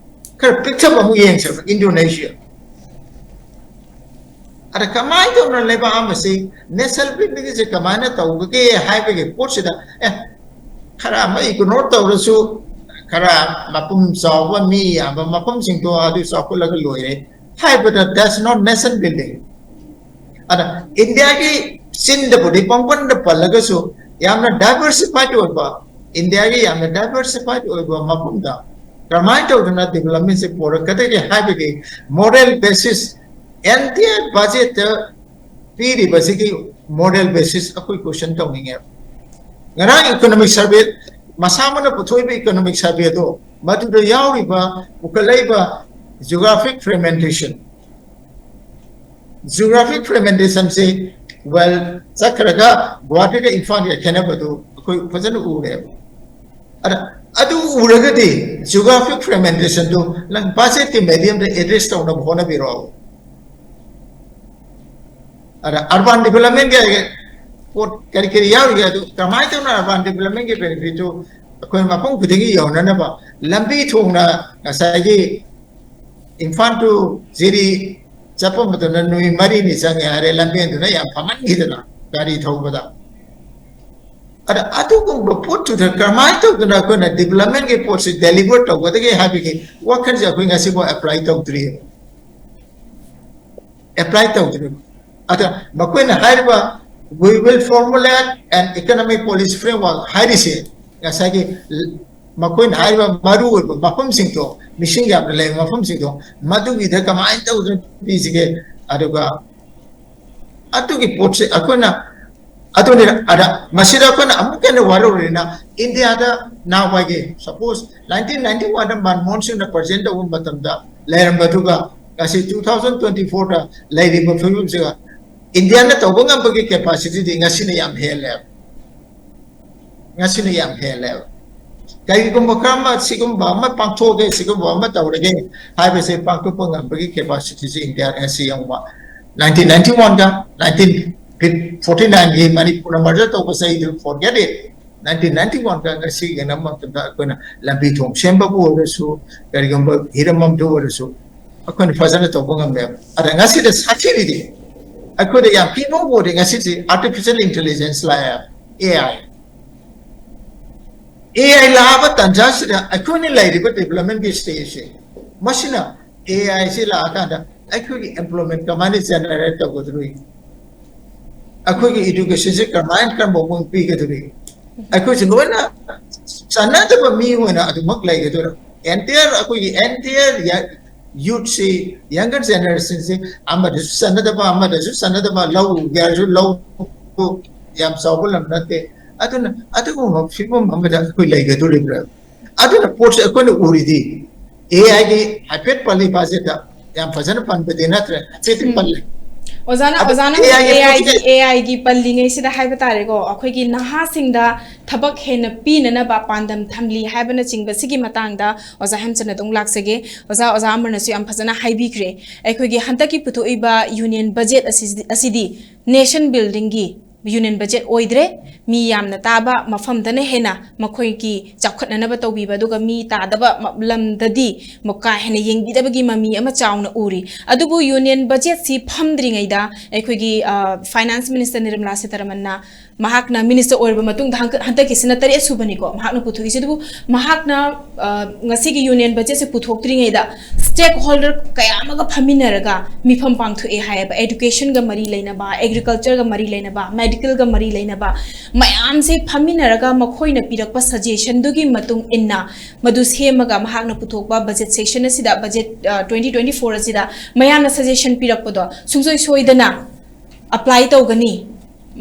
ꯈꯔ ꯄꯤꯛꯊꯕ ꯑꯃꯨꯛ ꯌꯦꯡꯁꯦꯕ, ꯏꯟꯗꯣꯅꯦꯁꯤꯌꯥ꯫ ꯑꯗ ꯀꯃꯥꯏꯅ ꯇꯧꯅ ꯂꯩꯕꯥꯛ ꯑꯃꯁꯤ nation building ꯁꯦ ꯀꯃꯥꯏꯅ ꯇꯧꯕꯒꯦ ꯍꯥꯏꯕꯒꯤ ꯄꯣꯠꯁꯤꯗ, ꯑꯦ, ꯈꯔ ꯑꯃ ignore ꯇꯧꯔꯁꯨ, ꯈꯔ ꯃꯄꯨꯝ ꯆꯥꯎꯕ, ꯃꯤ ꯌꯥꯝꯕ ꯃꯐꯝꯁꯤꯡꯗꯣ ꯑꯗꯨ ꯆꯥꯎꯈꯠꯂꯒ ꯂꯣꯏꯔꯦ ꯍꯥꯏꯕꯗ, that's not nation building. ꯑꯗ ꯏꯟꯗꯤꯌꯥꯒꯤ ꯆꯤꯟꯗꯕꯨꯗꯤ ꯄꯪꯄꯟꯗ ꯄꯜꯂꯒꯁꯨ, ꯌꯥꯝꯅ diversified ꯑꯣꯏꯕ, ꯏꯟꯗꯤꯌꯥꯒꯤ ꯌꯥꯝꯅ diversified ꯑꯣꯏꯕ ꯃꯐꯝꯗ ꯀꯔꯝꯍꯥꯏꯅ ꯇꯧꯗꯅ development ꯁꯦ ꯄꯨꯔꯛꯀꯗꯒꯦ ꯍꯥꯏꯕꯒꯤ moral basis, entire budget ꯇ ꯄꯤꯔꯤꯕꯁꯤꯒꯤ moral basis ꯑꯩꯈꯣꯏ question ꯇꯧꯅꯤꯡꯉꯦꯕ꯫ ꯉꯔꯥꯡ economic survey, ꯃꯁꯥꯃꯛꯅ ꯄꯨꯊꯣꯛꯏꯕ economic surveyꯗꯣ, ꯃꯗꯨꯗ ꯌꯥꯎꯔꯤꯕ, ꯄꯨꯈꯠꯂꯛꯏꯕ geographic fragmentation, geographic fragmentationꯁꯦ, well, ꯆꯠꯈ꯭ꯔꯒ ꯒꯨꯋꯥꯍꯥꯇꯤꯒ ꯏꯝꯐꯥꯜꯒ ꯈꯦꯠꯅꯕꯗꯨ ꯑꯩꯈꯣꯏ ꯐꯖꯅ ꯎꯔꯦꯕ꯫ ꯑꯗ ꯑꯗꯨ ꯎꯔꯒꯗꯤ geographic fragmentationꯗꯨ ꯅꯪ budgetꯀꯤ mediumꯗ address ꯇꯧꯅꯕ ꯍꯣꯠꯅꯕꯤꯔꯛꯑꯣ꯫ ꯑꯗ urban developmentꯒꯤ ꯄꯣꯠ ꯀꯔꯤ ꯀꯔꯤ ꯌꯥꯎꯔꯤꯒꯦ, ꯑꯗꯨ ꯀꯃꯥꯏꯅ ꯇꯧꯅ urban developmentꯒꯤ benefitꯇꯨ ꯑꯩꯈꯣꯏ ꯃꯐꯝ ꯈꯨꯗꯤꯡꯒꯤ ꯌꯧꯅꯅꯕ? ꯂꯝꯕꯤ ꯊꯣꯡꯅ ꯉꯁꯥꯏꯒꯤ ꯏꯝꯐꯥꯜ to ꯖꯤꯔꯤ ꯆꯠꯄ ꯃꯇꯝꯗ ꯅꯨꯃꯤꯠ ꯃꯔꯤꯅꯤ ꯆꯪꯉꯦ ꯍꯥꯏꯔꯦ, ꯂꯝꯕꯦꯟꯗꯨꯅ ꯌꯥꯝ ꯐꯃꯟꯈꯤꯗꯅ ꯒꯥꯔꯤ ꯊꯧꯕꯗ꯫ ꯑꯗ ꯑꯗꯨꯒꯨꯝꯕ ꯄꯣꯠꯇꯨꯗ ꯀꯔꯝꯍꯥꯏꯅ ꯇꯧꯗꯅ ꯑꯩꯈꯣꯏꯅ developmentꯀꯤ ꯄꯣꯠꯁꯤ deliver ꯇꯧꯒꯗꯒꯦ ꯍꯥꯏꯕꯒꯤ ꯋꯥꯈꯜꯁꯦ ꯑꯩꯈꯣꯏ ꯉꯁꯤꯐꯥꯎ apply ꯇꯧꯗ꯭ꯔꯤꯑꯕ꯫ Apply ꯇꯧꯗ꯭ꯔꯤꯕ꯫ ꯑꯗ ꯃꯈꯣꯏꯅ ꯍꯥꯏꯔꯤꯕ "We will formulate an economic policy framework" ꯍꯥꯏꯔꯤꯁꯦ, ꯉꯁꯥꯏꯒꯤ ꯃꯈꯣꯏꯅ ꯍꯥꯏꯔꯤꯕ ꯃꯔꯨ ꯑꯣꯏꯕ ꯃꯐꯝꯁꯤꯡꯗꯣ, ꯃꯤꯁꯤꯡ ꯌꯥꯝꯅ ꯂꯩꯕ ꯃꯐꯝꯁꯤꯡꯗꯣ, ꯃꯗꯨꯒꯤꯗ ꯀꯃꯥꯏꯅ ꯇꯧꯗꯅ ꯄꯤꯁꯤꯒꯦ? ꯑꯗꯨꯒ ꯑꯗꯨꯒꯤ ꯄꯣꯠꯁꯦ ꯑꯩꯈꯣꯏꯅ, ꯑꯗꯨꯅꯤ, ꯑꯗ ꯃꯁꯤꯗ ꯑꯩꯈꯣꯏꯅ ꯑꯃꯨꯛꯀ ꯍꯦꯟꯅ ꯋꯥꯔꯧꯔꯤꯅ, ꯏꯟꯗꯤꯌꯥꯗ ꯅꯍꯥꯟꯋꯥꯏꯒꯤ, suppose, nineteen ninety oneꯗ ꯃꯟꯃꯣꯍꯟ ꯁꯤꯡꯅ present ꯇꯧꯕ ꯃꯇꯝꯗ ꯂꯩꯔꯝꯕꯗꯨꯒ ꯉꯁꯤ two thousand twenty fourꯗ ꯂꯩꯔꯤꯕ ꯐꯤꯕꯝꯁꯤꯒ ꯏꯟꯗꯤꯌꯥꯅ ꯇꯧꯕ ꯉꯝꯕꯒꯤ capacityꯗꯤ ꯉꯁꯤꯅ ꯌꯥꯝ ꯍꯦꯜꯂꯦꯕ꯫ ꯉꯁꯤꯅ ꯌꯥꯝ ꯍꯦꯜꯂꯦꯕ꯫ ꯀꯔꯤꯒꯨꯝꯕ ꯈꯔ ꯑꯃ, ꯁꯤꯒꯨꯝꯕ ꯑꯃ ꯄꯥꯡꯊꯣꯛꯑꯒꯦ, ꯁꯤꯒꯨꯝꯕ ꯑꯃ ꯇꯧꯔꯒꯦ ꯍꯥꯏꯕꯁꯦ ꯄꯥꯡꯊꯣꯛꯄ ꯉꯝꯕꯒꯤ capacityꯁꯦ ꯏꯟꯗꯤꯌꯥ ꯉꯁꯤ ꯌꯦꯡꯕ, nineteen ninety oneꯒ nineteen forty nineꯒꯤ ꯃꯅꯤꯄꯨꯔꯅ merger ꯇꯧꯕ ꯆꯍꯤꯗꯨ forget it꯫ Nineteen ninety oneꯒ ꯉꯁꯤ ꯌꯦꯡꯅꯕ ꯃꯇꯝꯗ ꯑꯩꯈꯣꯏꯅ ꯂꯝꯕꯤ ꯊꯣꯡ ꯁꯦꯝꯕꯕꯨ ꯑꯣꯏꯔꯁꯨ, ꯀꯔꯤꯒꯨꯝꯕ ꯍꯤꯔꯝ ꯑꯃꯗ ꯑꯣꯏꯔꯁꯨ ꯑꯩꯈꯣꯏꯅ ꯐꯖꯅ ꯇꯧꯕ ꯉꯝꯃꯦꯕ꯫ ꯑꯗ ꯉꯁꯤꯗ ꯁꯥꯊꯤꯔꯤꯗꯤ, ꯑꯩꯈꯣꯏꯗ ꯌꯥꯝ ꯀꯤꯕ ꯑꯣꯏꯔꯦ ꯉꯁꯤꯁꯦ, artificial intelligence ꯂꯥꯛꯑꯦ, AI꯫ AI ꯂꯥꯛꯑꯕ ꯇꯥꯟꯖꯥꯁꯤꯗ ꯑꯩꯈꯣꯏꯅ ꯂꯩꯔꯤꯕ developmentꯀꯤ stageꯁꯦ, ꯃꯁꯤꯅ, AIꯁꯤ ꯂꯥꯛꯑꯀꯥꯟꯗ ꯑꯩꯈꯣꯏꯒꯤ employment ꯀꯃꯥꯏꯅ generate ꯇꯧꯒꯗꯧꯔꯤ? ꯑꯩꯈꯣꯏꯒꯤ educationꯁꯦ ꯀꯃꯥꯏꯅ, ꯀꯔꯝꯕ ꯃꯑꯣꯡ ꯄꯤꯒꯗꯧꯔꯤ? ꯑꯩꯈꯣꯏꯁꯦ ꯂꯣꯏꯅ ꯆꯥꯟꯅꯗꯕ ꯃꯤ ꯑꯣꯏꯅ ꯑꯗꯨꯃꯛ ꯂꯩꯒꯗꯣꯏꯔꯥ? Entire, ꯑꯩꯈꯣꯏꯒꯤ entire youthꯁꯤ, younger generationꯁꯤ, ꯑꯃꯗꯁꯨ ꯆꯥꯟꯅꯗꯕ, ꯑꯃꯗꯁꯨ ꯆꯥꯟꯅꯗꯕ, ꯂꯧ ꯎꯒꯦ ꯍꯥꯏꯔꯁꯨ ꯂꯧ ꯌꯥꯝ ꯆꯥꯎꯕ ꯂꯝ ꯅꯠꯇꯦ꯫ ꯑꯗꯨꯅ ꯑꯗꯨꯒꯨꯝꯕ ꯐꯤꯕꯝ ꯑꯃꯗ ꯑꯩꯈꯣꯏ ꯂꯩꯒꯗꯧꯔꯤꯕ꯭ꯔꯥ? ꯑꯗꯨꯅ ꯄꯣꯠꯁꯦ ꯑꯩꯈꯣꯏꯅ ꯎꯔꯤꯗꯤ ꯑꯦ ꯑꯥꯏꯒꯤ ꯍꯥꯏꯐꯦꯠ ꯄꯜꯂꯤ ꯕꯖꯦꯠꯇ, ꯌꯥꯝ ꯐꯖꯅ ꯄꯟꯕꯗꯤ ꯅꯠꯇ꯭ꯔꯦ, ꯍꯥꯏꯐꯦꯠꯇꯤ ꯄꯜꯂꯦ꯫ ꯑꯣꯖꯥꯅ ꯑꯗꯨ ꯑꯣꯖꯥꯅ AI ꯒꯤ ꯑꯦ ꯑꯥꯏꯒꯤ ꯄꯣꯠꯁꯦ ꯑꯦ ꯑꯥꯏꯒꯤ ꯄꯜꯂꯤꯉꯩꯁꯤꯗ ꯍꯥꯏꯕ ꯇꯥꯔꯦꯀꯣ, ꯑꯩꯈꯣꯏꯒꯤ ꯅꯍꯥꯁꯤꯡꯗ ꯊꯕꯛ ꯍꯦꯟꯅ ꯄꯤꯅꯅꯕ ꯄꯥꯟꯗꯝ ꯊꯝꯂꯤ ꯍꯥꯏꯕꯅꯆꯤꯡꯕ ꯁꯤꯒꯤ ꯃꯇꯥꯡꯗ ꯑꯣꯖꯥ ꯍꯦꯝꯆꯟꯗ ꯑꯗꯨꯝ ꯂꯥꯛꯆꯒꯦ꯫ ꯑꯣꯖꯥ ꯑꯣꯖꯥ ꯑꯃꯅꯁꯨ ꯌꯥꯝ ꯐꯖꯅ ꯍꯥꯏꯕꯤꯈ꯭ꯔꯦ꯫ ꯑꯩꯈꯣꯏꯒꯤ ꯍꯟꯗꯛꯀꯤ ꯄꯨꯊꯣꯛꯏꯕ ꯌꯨꯅꯤꯌꯟ ꯕꯖꯦꯠ ꯑꯁꯤ ꯑꯁꯤꯗꯤ ꯅꯦꯁꯟ ꯕꯤꯜꯗꯤꯡꯒꯤ ꯌꯨꯅꯤꯌꯟ ꯕꯖꯦꯠ ꯑꯣꯏꯗ꯭ꯔꯦ꯫ ꯃꯤ ꯌꯥꯝꯅ ꯇꯥꯕ ꯃꯐꯝꯗꯅ ꯍꯦꯟꯅ ꯃꯈꯣꯏꯒꯤ ꯆꯥꯎꯈꯠꯅꯅꯕ ꯇꯧꯕꯤꯕ, ꯑꯗꯨꯒ ꯃꯤ ꯇꯥꯗꯕ ꯃ- ꯂꯝꯗꯗꯤ ꯃ- ꯀꯥ ꯍꯦꯟꯅ ꯌꯦꯡꯕꯤꯗꯕꯒꯤ ꯃꯃꯤ ꯑꯃ ꯆꯥꯎꯅ ꯎꯔꯤ꯫ ꯑꯗꯨꯕꯨ ꯌꯨꯅꯤꯌꯟ ꯕꯖꯦꯠꯁꯤ ꯐꯝꯗ꯭ꯔꯤꯉꯩꯗ ꯑꯩꯈꯣꯏꯒꯤ ꯐꯥꯏꯅꯥꯟꯁ ꯃꯤꯅꯤꯁꯇꯔ ꯅꯤꯔꯃꯂꯥ ꯁꯤꯇꯥꯔꯥꯃꯟꯅ, ꯃꯍꯥꯛꯅ ꯃꯤꯅꯤꯁꯇꯔ ꯑꯣꯏꯔꯕ ꯃꯇꯨꯡꯗ ꯍꯟꯗꯛ- ꯍꯟꯗꯛꯀꯤꯁꯤꯅ ꯇꯔꯦꯠ ꯁꯨꯕꯅꯤꯀꯣ ꯃꯍꯥꯛꯅ ꯄꯨꯊꯣꯛꯏꯁꯦ꯫ ꯑꯗꯨꯕꯨ ꯃꯍꯥꯛꯅ ꯑ, ꯉꯁꯤꯒꯤ ꯌꯨꯅꯤꯌꯟ ꯕꯖꯦꯠꯁꯦ ꯄꯨꯊꯣꯛꯇ꯭ꯔꯤꯉꯩꯗ ꯁ꯭ꯇꯦꯛ ꯍꯣꯜꯗꯔ ꯀꯌꯥ ꯑꯃꯒ ꯐꯝꯃꯤꯟꯅꯔꯒ ꯃꯤꯐꯝ ꯄꯥꯡꯊꯣꯛꯑꯦ ꯍꯥꯏꯌꯦꯕ꯫ ꯑꯦꯗꯨꯀꯦꯁꯟꯒ ꯃꯔꯤ ꯂꯩꯅꯕ, ꯑꯦꯒ꯭ꯔꯤꯀꯜꯆꯔꯒ ꯃꯔꯤ ꯂꯩꯅꯕ, ꯃꯦꯗꯤꯀꯦꯜꯒ ꯃꯔꯤ ꯂꯩꯅꯕ ꯃꯌꯥꯝꯁꯦ ꯐꯝꯃꯤꯟꯅꯔꯒ ꯃꯈꯣꯏꯅ ꯄꯤꯔꯛꯄ ꯁꯖꯦꯁꯟꯗꯨꯒꯤ ꯃꯇꯨꯡ ꯏꯟꯅ ꯃꯗꯨ ꯁꯦꯝꯃꯒ ꯃꯍꯥꯛꯅ ꯄꯨꯊꯣꯛꯄ ꯕꯖꯦꯠ ꯁꯦꯁꯟ ꯑꯁꯤꯗ, ꯕꯖꯦꯠ ꯇ꯭ꯋꯦꯟꯇꯤ ꯇ꯭ꯋꯦꯟꯇꯤ ꯐꯣꯔ ꯑꯁꯤꯗ ꯃꯌꯥꯝꯅ ꯁꯖꯦꯁꯟ ꯄꯤꯔꯛꯄꯗꯣ ꯁꯨꯡꯁꯣꯏ ꯁꯣꯏꯗꯅ ꯑꯦꯄ꯭ꯂꯥꯏ ꯇꯧꯒꯅꯤ꯫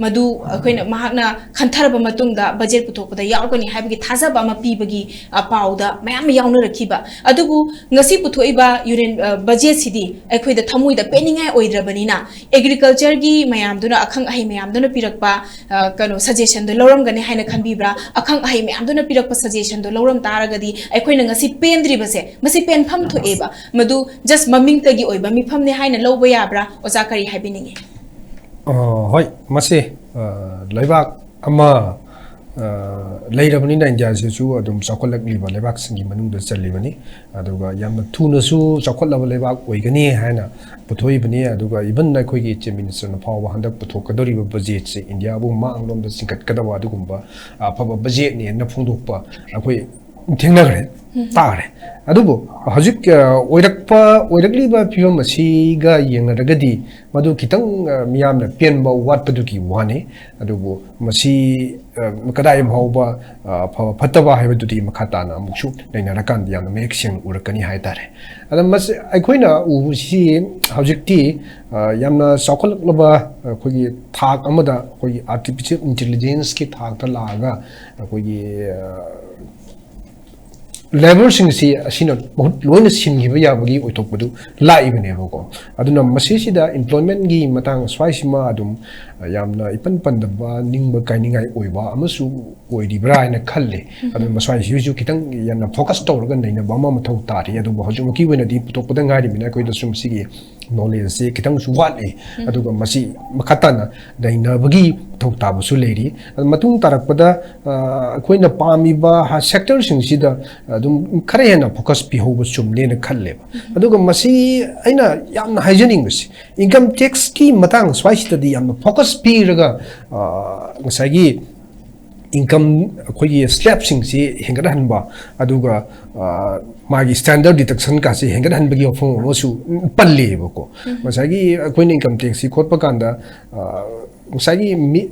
ꯃꯗꯨ ꯑꯩꯈꯣꯏꯅ ꯃꯍꯥꯛꯅ ꯈꯟꯊꯔꯕ ꯃꯇꯨꯡꯗ ꯕꯖꯦꯠ ꯄꯨꯊꯣꯛꯄꯗ ꯌꯥꯎꯔꯛꯀꯅꯤ ꯍꯥꯏꯕꯒꯤ ꯊꯥꯖꯕ ꯑꯃ ꯄꯤꯕꯒꯤ, ꯑ, ꯄꯥꯎꯗ ꯃꯌꯥꯝ ꯑꯃ ꯌꯥꯎꯅꯔꯛꯈꯤꯕ꯫ ꯑꯗꯨꯕꯨ ꯉꯁꯤ ꯄꯨꯊꯣꯛꯏꯕ ꯌꯨꯅꯤꯌꯟ, ꯑ, ꯕꯖꯦꯠꯁꯤꯗꯤ ꯑꯩꯈꯣꯏꯗ ꯊꯃꯣꯏꯗ ꯄꯦꯟꯅꯤꯡꯉꯥꯏ ꯑꯣꯏꯗ꯭ꯔꯕꯅꯤꯅ, ꯑꯦꯒ꯭ꯔꯤꯀꯜꯆꯔꯒꯤ ꯃꯌꯥꯝꯗꯨꯅ, ꯑꯈꯪ ꯑꯍꯩ ꯃꯌꯥꯝꯗꯨꯅ ꯄꯤꯔꯛꯄ, ꯑ, ꯀꯩꯅꯣ, ꯁꯖꯦꯁꯟꯗꯣ ꯂꯧꯔꯝꯒꯅꯤ ꯍꯥꯏꯅ ꯈꯟꯕꯤꯕ꯭ꯔꯥ? ꯑꯈꯪ ꯑꯍꯩ ꯃꯌꯥꯝꯗꯨꯅ ꯄꯤꯔꯛꯄ ꯁꯖꯦꯁꯟꯗꯣ ꯂꯧꯔꯝ ꯇꯥꯔꯒꯗꯤ ꯑꯩꯈꯣꯏꯅ ꯉꯁꯤ ꯄꯦꯟꯗ꯭ꯔꯤꯕꯁꯦ ꯃꯁꯤ ꯄꯦꯟꯐꯝ ꯊꯣꯛꯑꯦꯕ꯫ ꯃꯗꯨ ꯖꯁ ꯃꯃꯤꯡꯇꯒꯤ ꯑꯣꯏꯕ ꯃꯤꯐꯝꯅꯦ ꯍꯥꯏꯅ ꯂꯧꯕ ꯌꯥꯕ꯭ꯔꯥ? ꯑꯣꯖꯥ, ꯀꯔꯤ ꯍꯥꯏꯕꯤꯅꯤꯡꯉꯤ? ꯑ, ꯍꯣꯏ, ꯃꯁꯤ, ꯑ, ꯂꯩꯕꯥꯛ ꯑꯃ, ꯑ, ꯂꯩꯔꯕꯅꯤꯅ ꯏꯟꯗꯤꯌꯥꯁꯤꯁꯨ ꯑꯗꯨꯝ ꯆꯥꯎꯈꯠꯂꯛꯂꯤꯕ ꯂꯩꯕꯥꯛꯁꯤꯡꯒꯤ ꯃꯅꯨꯡꯗ ꯆꯜꯂꯤꯕꯅꯤ꯫ ꯑꯗꯨꯒ ꯌꯥꯝꯅ ꯊꯨꯅꯁꯨ ꯆꯥꯎꯈꯠꯂꯕ ꯂꯩꯕꯥꯛ ꯑꯣꯏꯒꯅꯤ ꯍꯥꯏꯅ ꯄꯨꯊꯣꯛꯏꯕꯅꯤ꯫ ꯑꯗꯨꯒ even ꯑꯩꯈꯣꯏꯒꯤ ꯆꯤꯐ ꯃꯤꯅꯤꯁꯇꯔꯅ ꯐꯥꯎꯕ ꯍꯟꯗꯛ ꯄꯨꯊꯣꯛꯀꯗꯧꯔꯤꯕ ꯕꯖꯦꯠꯁꯦ ꯏꯟꯗꯤꯌꯥꯕꯨ ꯃꯥꯡꯂꯣꯝꯗ ꯆꯤꯡꯈꯠꯀꯗꯕ ꯑꯗꯨꯒꯨꯝꯕ ꯑꯐꯕ ꯕꯖꯦꯠꯅꯦꯅ ꯐꯣꯡꯗꯣꯛꯄ ꯑꯩꯈꯣꯏ ꯊꯦꯡꯅꯈ꯭ꯔꯦ, ꯇꯥꯈ꯭ꯔꯦ꯫ ꯑꯗꯨꯕꯨ ꯍꯧꯖꯤꯛ, ꯑ, ꯑꯣꯏꯔꯛꯄ, ꯑꯣꯏꯔꯛꯂꯤꯕ ꯐꯤꯕꯝ ꯑꯁꯤꯒ ꯌꯦꯡꯅꯔꯒꯗꯤ ꯃꯗꯨ ꯈꯤꯇꯪ, ꯑ, ꯃꯤꯌꯥꯝꯅ ꯄꯦꯟꯕ ꯋꯥꯠꯄꯗꯨꯒꯤ ꯋꯥꯅꯤ꯫ ꯑꯗꯨꯕꯨ ꯃꯁꯤ, ꯑ, ꯀꯗꯥꯏ ꯐꯥꯎꯕ, ꯑ, ꯐꯕ ꯐꯠꯇꯕ ꯍꯥꯏꯕꯗꯨꯗꯤ ꯃꯈꯥ ꯇꯥꯅ ꯑꯃꯨꯛꯁꯨ ꯅꯩꯅꯔꯀꯥꯟꯗ ꯌꯥꯝꯅ ꯃꯌꯦꯛ ꯁꯦꯡꯅ ꯎꯔꯛꯀꯅꯤ ꯍꯥꯏꯇꯥꯔꯦ꯫ ꯑꯗ ꯃꯁꯤ ꯑꯩꯈꯣꯏꯅ ꯎꯕꯁꯤ ꯍꯧꯖꯤꯛꯇꯤ, ꯑ, ꯌꯥꯝꯅ ꯆꯥꯎꯈꯠꯂꯛꯂꯕ ꯑꯩꯈꯣꯏꯒꯤ ꯊꯥꯛ ꯑꯃꯗ ꯑꯩꯈꯣꯏꯒꯤ artificial intelligence ꯀꯤ ꯊꯥꯛꯇ ꯂꯥꯛꯑꯒ ꯑꯩꯈꯣꯏꯒꯤ, ꯑ, labour ꯁꯤꯡꯁꯤ ꯑꯁꯤꯅ ꯃꯍꯨꯠ ꯂꯣꯏꯅ ꯁꯤꯟꯈꯤꯕ ꯌꯥꯕꯒꯤ ꯑꯣꯏꯊꯣꯛꯄꯗꯨ ꯂꯥꯛꯏꯕꯅꯦꯕꯀꯣ꯫ ꯑꯗꯨꯅ ꯃꯁꯤꯁꯤꯗ employment ꯀꯤ ꯃꯇꯥꯡ ꯁ꯭ꯋꯥꯏꯁꯤꯃ ꯑꯗꯨꯝ ꯌꯥꯝꯅ ꯏꯄꯟ ꯄꯟꯗꯕ, ꯅꯤꯡꯕ ꯀꯥꯏꯅꯤꯡꯉꯥꯏ ꯑꯣꯏꯕ ꯑꯃꯁꯨ ꯑꯣꯏꯔꯤꯕ꯭ꯔꯥ ꯍꯥꯏꯅ ꯈꯜꯂꯤ꯫ ꯑꯗꯨꯅ ꯃꯁ꯭ꯋꯥꯏꯁꯤꯁꯨ ꯈꯤꯇꯪ ꯌꯥꯝꯅ focus ꯇꯧꯔꯒ ꯅꯩꯅꯕ ꯑꯃ ꯃꯊꯧ ꯇꯥꯔꯤ꯫ ꯑꯗꯨꯕꯨ ꯍꯧꯖꯤꯛꯃꯛꯀꯤ ꯑꯣꯏꯅꯗꯤ ꯄꯨꯊꯣꯛꯄꯗ ꯉꯥꯏꯔꯤꯕꯅꯤꯅ ꯑꯩꯈꯣꯏꯗꯁꯨ ꯃꯁꯤꯒꯤ knowledge ꯁꯤ ꯈꯤꯇꯪꯁꯨ ꯋꯥꯠꯂꯤ꯫ ꯑꯗꯨꯒ ꯃꯁꯤ ꯃꯈꯥ ꯇꯥꯅ ꯅꯩꯅꯕꯒꯤ ꯃꯊꯧ ꯇꯥꯕꯁꯨ ꯂꯩꯔꯤ꯫ ꯑꯗꯨ ꯃꯇꯨꯡ ꯇꯥꯔꯛꯄꯗ, ꯑ, ꯑꯩꯈꯣꯏꯅ ꯄꯥꯝꯃꯤꯕ ꯍꯥ-, sector ꯁꯤꯡꯁꯤꯗ ꯑꯗꯨꯝ ꯈꯔ ꯍꯦꯟꯅ focus ꯄꯤꯍꯧꯕ ꯆꯨꯝꯅꯦꯅ ꯈꯜꯂꯦꯕ꯫ ꯑꯗꯨꯒ ꯃꯁꯤ ꯑꯩꯅ ꯌꯥꯝꯅ ꯍꯥꯏꯖꯅꯤꯡꯕꯁꯤ, income tax ꯀꯤ ꯃꯇꯥꯡ ꯁ꯭ꯋꯥꯏꯁꯤꯗꯗꯤ ꯌꯥꯝꯅ focus ꯄꯤꯔꯒ, ꯑ, ꯉꯁꯥꯏꯒꯤ income, ꯑꯩꯈꯣꯏꯒꯤ slab ꯁꯤꯡꯁꯤ ꯍꯦꯟꯒꯠꯍꯟꯕ, ꯑꯗꯨꯒ, ꯑ, ꯃꯥꯒꯤ standard deduction ꯀꯥꯁꯦ ꯍꯦꯟꯒꯠꯍꯟꯕꯒꯤ ꯋꯥꯐꯝ ꯑꯃꯁꯨ ꯄꯜꯂꯤꯕꯀꯣ꯫ ꯉꯁꯥꯏꯒꯤ ꯑꯩꯈꯣꯏꯅ income tax ꯁꯤ ꯈꯣꯠꯄ ꯀꯥꯟꯗ, ꯑ, ꯉꯁꯥꯏꯒꯤ ꯃꯤ-,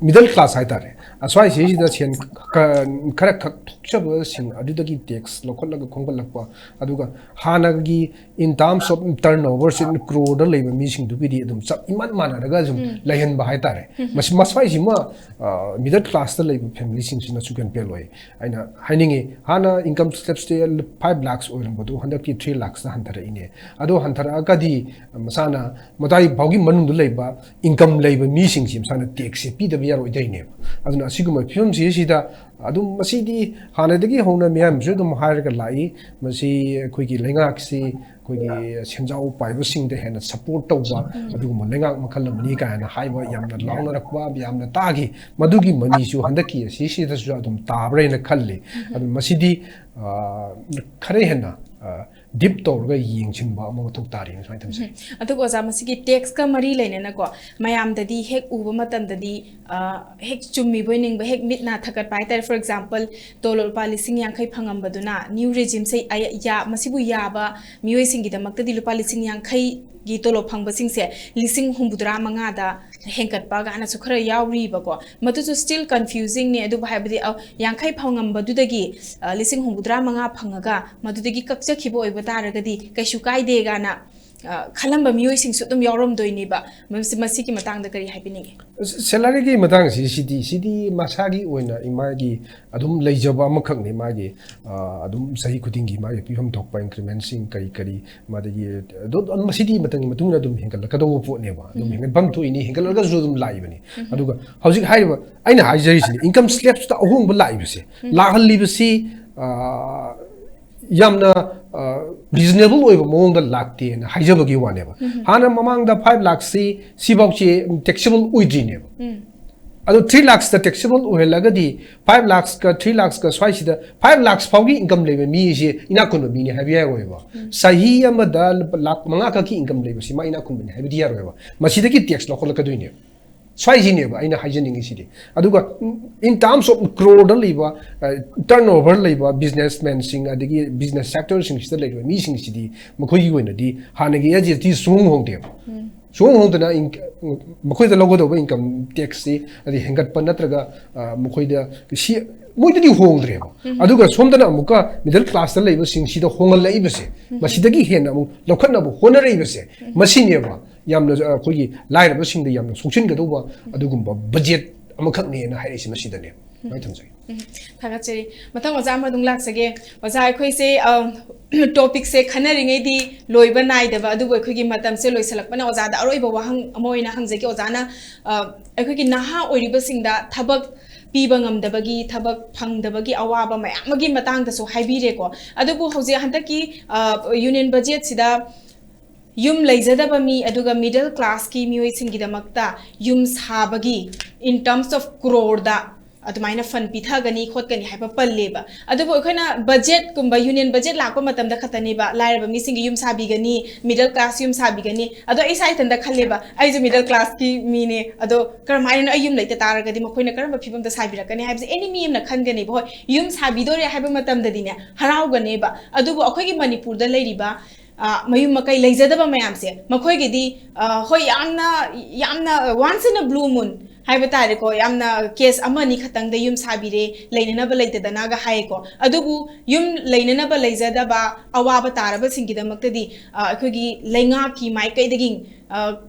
middle class ꯍꯥꯏꯇꯥꯔꯦ, ꯑꯁ꯭ꯋꯥꯏꯁꯤꯁꯤꯗ ꯁꯦꯟ ꯈ-, ꯈꯔ ꯈꯛ ꯊꯣꯛꯆꯕꯁꯤꯡ ꯑꯗꯨꯗꯒꯤ tax ꯂꯧꯈꯠꯂꯒ ꯈꯣꯝꯒꯠꯂꯛꯄ, ꯑꯗꯨꯒ ꯍꯥꯟꯅꯒꯤ in terms of turnover ꯁꯤ crore ꯗ ꯂꯩꯕ ꯃꯤꯁꯤꯡꯗꯨꯒꯤꯗꯤ ꯑꯗꯨꯝ ꯆꯞ ꯏꯃꯥꯟ ꯃꯥꯟꯅꯔꯒ ꯑꯗꯨꯝ ꯂꯩꯍꯟꯕ ꯍꯥꯏꯇꯥꯔꯦ꯫ ꯃꯁꯤ, ꯃꯁ꯭ꯋꯥꯏꯁꯤꯃ, ꯑ, middle class ꯇ ꯂꯩꯕ family ꯁꯤꯡꯁꯤꯅꯁꯨ ꯀꯩꯅꯣ ꯄꯦꯜꯂꯣꯏ꯫ ꯑꯩꯅ ꯍꯥꯏꯅꯤꯡꯉꯤ, ꯍꯥꯟꯅ income slab ꯁꯦ five lakhs ꯑꯣꯏꯔꯝꯕꯗꯨ ꯍꯟꯗꯛꯀꯤ three lakhs ꯇ ꯍꯟꯊꯔꯛꯏꯅꯦ꯫ ꯑꯗꯣ ꯍꯟꯊꯔꯛꯑꯒꯗꯤ ꯃꯁꯥꯅ ꯃꯇꯥꯏ ꯐꯥꯎꯒꯤ ꯃꯅꯨꯡꯗ ꯂꯩꯕ income ꯂꯩꯕ ꯃꯤꯁꯤꯡꯁꯤ ꯃꯁꯥꯅ tax ꯁꯦ ꯄꯤꯗꯕ ꯌꯥꯔꯣꯏꯗꯣꯏꯅꯦꯕ꯫ ꯑꯗꯨꯅ ꯑꯁꯤꯒꯨꯝꯕ ꯐꯤꯕꯝꯁꯤꯁꯤꯗ ꯑꯗꯨꯝ ꯃꯁꯤꯗꯤ ꯍꯥꯟꯅꯗꯒꯤ ꯍꯧꯅ ꯃꯤꯌꯥꯝꯁꯨ ꯑꯗꯨꯝ ꯍꯥꯏꯔꯒ ꯂꯥꯛꯏ, ꯃꯁꯤ ꯑꯩꯈꯣꯏꯒꯤ ꯂꯩꯉꯥꯛꯁꯤ ꯑꯩꯈꯣꯏꯒꯤ ꯁꯦꯟꯖꯥꯎ ꯄꯥꯏꯕꯁꯤꯡꯗ ꯍꯦꯟꯅ support ꯇꯧꯕ ꯑꯗꯨꯒꯨꯝꯕ ꯂꯩꯉꯥꯛ ꯃꯈꯜ ꯑꯃꯅꯤ ꯀꯥꯏꯅ ꯍꯥꯏꯕ ꯌꯥꯝꯅ ꯂꯥꯎꯅꯔꯛꯄ, ꯌꯥꯝꯅ ꯇꯥꯈꯤ꯫ ꯃꯗꯨꯒꯤ ꯃꯃꯤꯁꯨ ꯍꯟꯗꯛꯀꯤ ꯑꯁꯤꯁꯤꯗꯁꯨ ꯑꯗꯨꯝ ꯇꯥꯕ꯭ꯔꯥ ꯍꯥꯏꯅ ꯈꯜꯂꯤ꯫ ꯑꯗꯨ ꯃꯁꯤꯗꯤ, ꯑ, ꯈꯔ ꯍꯦꯟꯅ, ꯑ, ꯗꯤꯞ ꯇꯧꯔꯒ ꯌꯦꯡꯁꯤꯟꯕ ꯑꯃ ꯃꯊꯧ ꯇꯥꯔꯤꯅ ꯁꯨꯃꯥꯏꯅ ꯊꯝꯖꯩ꯫ ꯑꯗꯨꯒ ꯑꯣꯖꯥ, ꯃꯁꯤꯒꯤ ꯇꯦꯛꯁꯀ ꯃꯔꯤ ꯂꯩꯅꯅꯀꯣ, ꯃꯌꯥꯝꯗꯗꯤ ꯍꯦꯛ ꯎꯕ ꯃꯇꯝꯗꯗꯤ, ꯑ, ꯍꯦꯛ ꯆꯨꯝꯃꯤꯕꯣꯏ ꯅꯤꯡꯕ, ꯍꯦꯛ ꯃꯤꯠ ꯅꯥ ꯊꯛꯀꯠꯄ ꯍꯥꯏꯇꯥꯔꯦ꯫ For example, ꯇꯣꯂꯣꯞ ꯂꯨꯄꯥ ꯂꯤꯁꯤꯡ ꯌꯥꯡꯈꯩ ꯐꯪꯉꯝꯕꯗꯨꯅ new regimeꯁꯦ, ꯑ, ꯌꯥ-, ꯃꯁꯤꯕꯨ ꯌꯥꯕ ꯃꯤꯑꯣꯏꯁꯤꯡꯒꯤꯗꯃꯛꯇꯗꯤ ꯂꯨꯄꯥ ꯂꯤꯁꯤꯡ ꯌꯥꯡꯈꯩꯒꯤ ꯇꯣꯂꯣꯞ ꯐꯪꯕꯁꯤꯡꯁꯦ ꯂꯤꯁꯤꯡ ꯍꯨꯝꯐꯨꯇꯔꯥ ꯃꯉꯥꯗ ꯍꯦꯟꯒꯠꯄ ꯀꯥꯏꯅꯁꯨ ꯈꯔ ꯌꯥꯎꯔꯤꯕꯀꯣ꯫ ꯃꯗꯨꯁꯨ still confusingꯅꯦ꯫ ꯑꯗꯨꯕꯨ ꯍꯥꯏꯕꯗꯤ, ꯑ, ꯌꯥꯡꯈꯩ ꯐꯪꯉꯝꯕꯗꯨꯗꯒꯤ, ꯑ, ꯂꯤꯁꯤꯡ ꯍꯨꯝꯐꯨꯇꯔꯥ ꯃꯉꯥ ꯐꯪꯉꯒ ꯃꯗꯨꯗꯒꯤ ꯀꯛꯆꯈꯤꯕ ꯑꯣꯏꯕ ꯇꯥꯔꯒꯗꯤ ꯀꯩꯁꯨ ꯀꯥꯏꯗꯦ ꯀꯥꯏꯅ, ꯑ, ꯈꯜꯂꯝꯕ ꯃꯤꯑꯣꯏꯁꯤꯡꯁꯨ ꯑꯗꯨꯝ ꯌꯥꯎꯔꯝꯗꯣꯏꯅꯦꯕ꯫ ꯃꯁꯤ-, ꯃꯁꯤꯒꯤ ꯃꯇꯥꯡꯗ ꯀꯔꯤ ꯍꯥꯏꯕꯤꯅꯤꯡꯉꯤ? ꯁꯦꯂꯔꯤꯒꯤ ꯃꯇꯥꯡꯁꯤ, ꯁꯤꯗꯤ, ꯁꯤꯗꯤ ꯃꯁꯥꯒꯤ ꯑꯣꯏꯅ ꯃꯥꯒꯤ ꯑꯗꯨꯝ ꯂꯩꯖꯕ ꯑꯃꯈꯛꯅꯤ꯫ ꯃꯥꯒꯤ, ꯑ, ꯑꯗꯨꯝ ꯆꯍꯤ ꯈꯨꯗꯤꯡꯒꯤ ꯃꯥꯒꯤ ꯄꯤꯐꯝ ꯊꯣꯛꯄ incrementꯁꯤꯡ ꯀꯔꯤ ꯀꯔꯤ, ꯃꯗꯒꯤ ꯑꯗꯨ, ꯑꯗꯨ ꯃꯁꯤꯗꯤ ꯃꯇꯝꯒꯤ ꯃꯇꯨꯡ ꯏꯟꯅ ꯑꯗꯨꯝ ꯍꯦꯟꯒꯠꯂꯛꯀꯗꯧꯕ ꯄꯣꯠꯅꯦꯕ, ꯑꯗꯨꯝ ꯍꯦꯟꯒꯠꯐꯝ ꯊꯣꯛꯏꯅꯤ, ꯍꯦꯟꯒꯠꯂꯛꯂꯒꯁꯨ ꯑꯗꯨꯝ ꯂꯥꯛꯏꯕꯅꯤ꯫ ꯑꯗꯨꯒ ꯍꯧꯖꯤꯛ ꯍꯥꯏꯔꯤꯕ ꯑꯩꯅ ꯍꯥꯏꯖꯔꯤꯁꯤꯅꯤ, income slabsꯇ ꯑꯍꯣꯡꯕ ꯂꯥꯛꯏꯕꯁꯦ, ꯂꯥꯛꯍꯜꯂꯤꯕꯁꯤ, ꯑ, ꯌꯥꯝꯅ, ꯑ, reasonable ꯑꯣꯏꯕ ꯃꯑꯣꯡꯗ ꯂꯥꯛꯇꯦꯅ ꯍꯥꯏꯖꯕꯒꯤ ꯋꯥꯅꯦꯕ꯫ ꯍꯥꯟꯅ ꯃꯃꯥꯡꯗ five lakhꯁꯤ ꯁꯤꯐꯥꯎꯁꯤ taxable ꯑꯣꯏꯗ꯭ꯔꯤꯅꯦꯕ꯫ ꯑꯗꯣ three lakhsꯇ taxable ꯑꯣꯏꯍꯜꯂꯒꯗꯤ five lakhsꯀ three lakhsꯀ ꯁ꯭ꯋꯥꯏꯁꯤꯗ five lakhs ꯐꯥꯎꯒꯤ income ꯂꯩꯕ ꯃꯤꯁꯦ ꯏꯅꯥꯛ ꯈꯨꯟꯕ ꯃꯤꯅꯤ ꯍꯥꯏꯕ ꯌꯥꯔꯣꯏꯕ꯫ ꯆꯍꯤ ꯑꯃꯗ ꯂꯨꯄꯥ ꯂꯥꯈ ꯃꯉꯥ ꯈꯛꯀꯤ income ꯂꯩꯕꯁꯤ ꯃꯥ ꯏꯅꯥꯛ ꯈꯨꯟꯕꯅꯤ ꯍꯥꯏꯕꯗꯤ ꯌꯥꯔꯣꯏꯕ꯫ ꯃꯁꯤꯗꯒꯤ tax ꯂꯧꯈꯠꯂꯛꯀꯗꯣꯏꯅꯦꯕ꯫ ꯁ꯭ꯋꯥꯏꯁꯤꯅꯦꯕ ꯑꯩꯅ ꯍꯥꯏꯖꯅꯤꯡꯉꯤꯁꯤꯗꯤ꯫ ꯑꯗꯨꯒ in terms of crore ꯂꯩꯕ, ꯑ, turnover ꯂꯩꯕ businessmanꯁꯤꯡ, ꯑꯗꯒꯤ business sectorꯁꯤꯡꯁꯤꯗ ꯂꯩꯔꯤꯕ ꯃꯤꯁꯤꯡꯁꯤꯗꯤ ꯃꯈꯣꯏꯒꯤ ꯑꯣꯏꯅꯗꯤ ꯍꯥꯟꯅꯒꯤ as it is ꯁꯨꯡꯍꯣꯡ ꯍꯣꯡꯗꯦꯕ꯫ ꯁꯨꯡꯍꯣꯡ ꯍꯣꯡꯗꯅ ꯏꯟ-, ꯃꯈꯣꯏꯗ ꯂꯧꯒꯗꯧꯕ income taxꯁꯤ, ꯑꯗꯩ ꯍꯦꯟꯒꯠꯄ ꯅꯠꯇ꯭ꯔꯒ, ꯑ, ꯃꯈꯣꯏꯗ ꯁꯤ, ꯃꯣꯏꯗꯗꯤ ꯍꯣꯡꯗ꯭ꯔꯦꯕ꯫ ꯑꯗꯨꯒ ꯁꯣꯝꯗꯅ ꯑꯃꯨꯛꯀ middle classꯇ ꯂꯩꯕꯁꯤꯡꯁꯤꯗ ꯍꯣꯡꯍꯜꯂꯛꯏꯕꯁꯦ, ꯃꯁꯤꯗꯒꯤ ꯍꯦꯟꯅ ꯑꯃꯨꯛ ꯂꯧꯈꯠꯅꯕ ꯍꯣꯠꯅꯔꯛꯏꯕꯁꯦ, ꯃꯁꯤꯅꯦꯕ ꯌꯥꯝꯅ, ꯑ, ꯑꯩꯈꯣꯏꯒꯤ ꯂꯥꯏꯔꯕꯁꯤꯡꯗ ꯌꯥꯝꯅ ꯁꯣꯛꯆꯤꯟꯒꯗꯧꯕ ꯑꯗꯨꯒꯨꯝꯕ budget ꯑꯃꯈꯛꯅꯦꯅ ꯍꯥꯏꯔꯛꯏꯁꯦ ꯃꯁꯤꯗꯅꯦ꯫ ꯑꯗꯨꯃꯥꯏꯅ ꯊꯝꯖꯒꯦ꯫ ꯎꯝ, ꯊꯥꯒꯠꯆꯔꯤ꯫ ꯃꯊꯪ ꯑꯣꯖꯥ ꯑꯃ ꯑꯗꯨꯝ ꯂꯥꯛꯆꯒꯦ꯫ ꯑꯣꯖꯥ, ꯑꯩꯈꯣꯏꯁꯦ, ꯑ, topicꯁꯦ ꯈꯟꯅꯔꯤꯉꯩꯗꯤ ꯂꯣꯏꯕ ꯅꯥꯏꯗꯕ, ꯑꯗꯨꯕꯨ ꯑꯩꯈꯣꯏꯒꯤ ꯃꯇꯝꯁꯦ ꯂꯣꯏꯁꯤꯜꯂꯛꯄꯅ ꯑꯣꯖꯥꯗ ꯑꯔꯣꯏꯕ ꯋꯥꯍꯪ ꯑꯃ ꯑꯣꯏꯅ ꯍꯪꯖꯒꯦ꯫ ꯑꯣꯖꯥꯅ, ꯑ, ꯑꯩꯈꯣꯏꯒꯤ ꯅꯍꯥ ꯑꯣꯏꯔꯤꯕꯁꯤꯡꯗ ꯊꯕꯛ ꯄꯤꯕ ꯉꯝꯗꯕꯒꯤ, ꯊꯕꯛ ꯐꯪꯗꯕꯒꯤ ꯑꯋꯥꯕ ꯃꯌꯥꯝ ꯑꯃꯒꯤ ꯃꯇꯥꯡꯗꯁꯨ ꯍꯥꯏꯕꯤꯔꯦꯀꯣ꯫ ꯑꯗꯨꯕꯨ ꯍꯧꯖꯤꯛ ꯍꯟꯗꯛꯀꯤ, ꯑ, union budgetꯁꯤꯗ ꯌꯨꯝ ꯂꯩꯖꯗꯕ ꯃꯤ, ꯑꯗꯨꯒ middle classꯀꯤ ꯃꯤꯑꯣꯏꯁꯤꯡꯒꯤꯗꯃꯛꯇ ꯌꯨꯝ ꯁꯥꯕꯒꯤ, in terms of croreꯗ, ꯑꯗꯨꯃꯥꯏꯅ ꯐꯟ ꯄꯤꯊꯒꯅꯤ ꯈꯣꯠꯀꯅꯤ ꯍꯥꯏꯕ ꯄꯜꯂꯦꯕ꯫ ꯑꯗꯨꯕꯨ ꯑꯩꯈꯣꯏꯅ ꯕꯖꯦꯠꯀꯨꯝꯕ ꯌꯨꯅꯤꯌꯟ ꯕꯖꯦꯠ ꯂꯥꯛꯄ ꯃꯇꯝꯗ ꯈꯛꯇꯅꯦꯕ ꯂꯥꯏꯔꯕ ꯃꯤꯁꯤꯡꯒꯤ ꯌꯨꯝ ꯁꯥꯕꯤꯒꯅꯤ, ꯃꯤꯗꯜ ꯀ꯭ꯂꯥꯁ ꯌꯨꯝ ꯁꯥꯕꯤꯒꯅꯤ꯫ ꯑꯗꯣ ꯑꯩ ꯏꯁꯥ ꯏꯊꯟꯇ ꯈꯜꯂꯦꯕ, ꯑꯩꯁꯨ ꯃꯤꯗꯜ ꯀ꯭ꯂꯥꯁꯀꯤ ꯃꯤꯅꯦ꯫ ꯑꯗꯣ ꯀꯔꯝꯍꯥꯏꯅ ꯑꯩ ꯌꯨꯝ ꯂꯩꯇ ꯇꯥꯔꯒꯗꯤ ꯃꯈꯣꯏꯅ ꯀꯔꯝꯕ ꯐꯤꯕꯝꯗ ꯁꯥꯕꯤꯔꯛꯀꯅꯤ ꯍꯥꯏꯕꯁꯦ ꯑꯦꯅꯤ ꯃꯤ ꯑꯃꯅ ꯈꯟꯒꯅꯦꯕ꯫ ꯍꯣꯏ, ꯌꯨꯝ ꯁꯥꯕꯤꯗꯣꯔꯦ ꯍꯥꯏꯕ ꯃꯇꯝꯗꯗꯤꯅꯦ ꯍꯔꯥꯎꯒꯅꯦꯕ꯫ ꯑꯗꯨꯕꯨ ꯑꯩꯈꯣꯏꯒꯤ ꯃꯅꯤꯄꯨꯔꯗ ꯂꯩꯔꯤꯕ ꯃꯌꯨꯝ ꯃꯀꯩ ꯂꯩꯖꯗꯕ ꯃꯌꯥꯝꯁꯦ, ꯃꯈꯣꯏꯒꯤꯗꯤ ꯍꯣꯏ, ꯌꯥꯝꯅ ꯌꯥꯝꯅ once in a blue moon ꯍꯥꯏꯕ ꯇꯥꯔꯦꯀꯣ, ꯌꯥꯝꯅ ꯀꯦꯁ ꯑꯃ ꯑꯅꯤ ꯈꯛꯇꯪꯗ ꯌꯨꯝ ꯁꯥꯕꯤꯔꯦ, ꯂꯩꯅꯅꯕ ꯂꯩꯇꯗꯅꯒ ꯍꯥꯏꯌꯦꯀꯣ꯫ ꯑꯗꯨꯕꯨ ꯌꯨꯝ ꯂꯩꯅꯅꯕ ꯂꯩꯖꯗꯕ ꯑꯋꯥꯕ ꯇꯥꯔꯕꯁꯤꯡꯒꯤꯗꯃꯛꯇꯗꯤ ꯑꯩꯈꯣꯏꯒꯤ ꯂꯩꯉꯥꯛꯀꯤ ꯃꯥꯏꯀꯩꯗꯒꯤ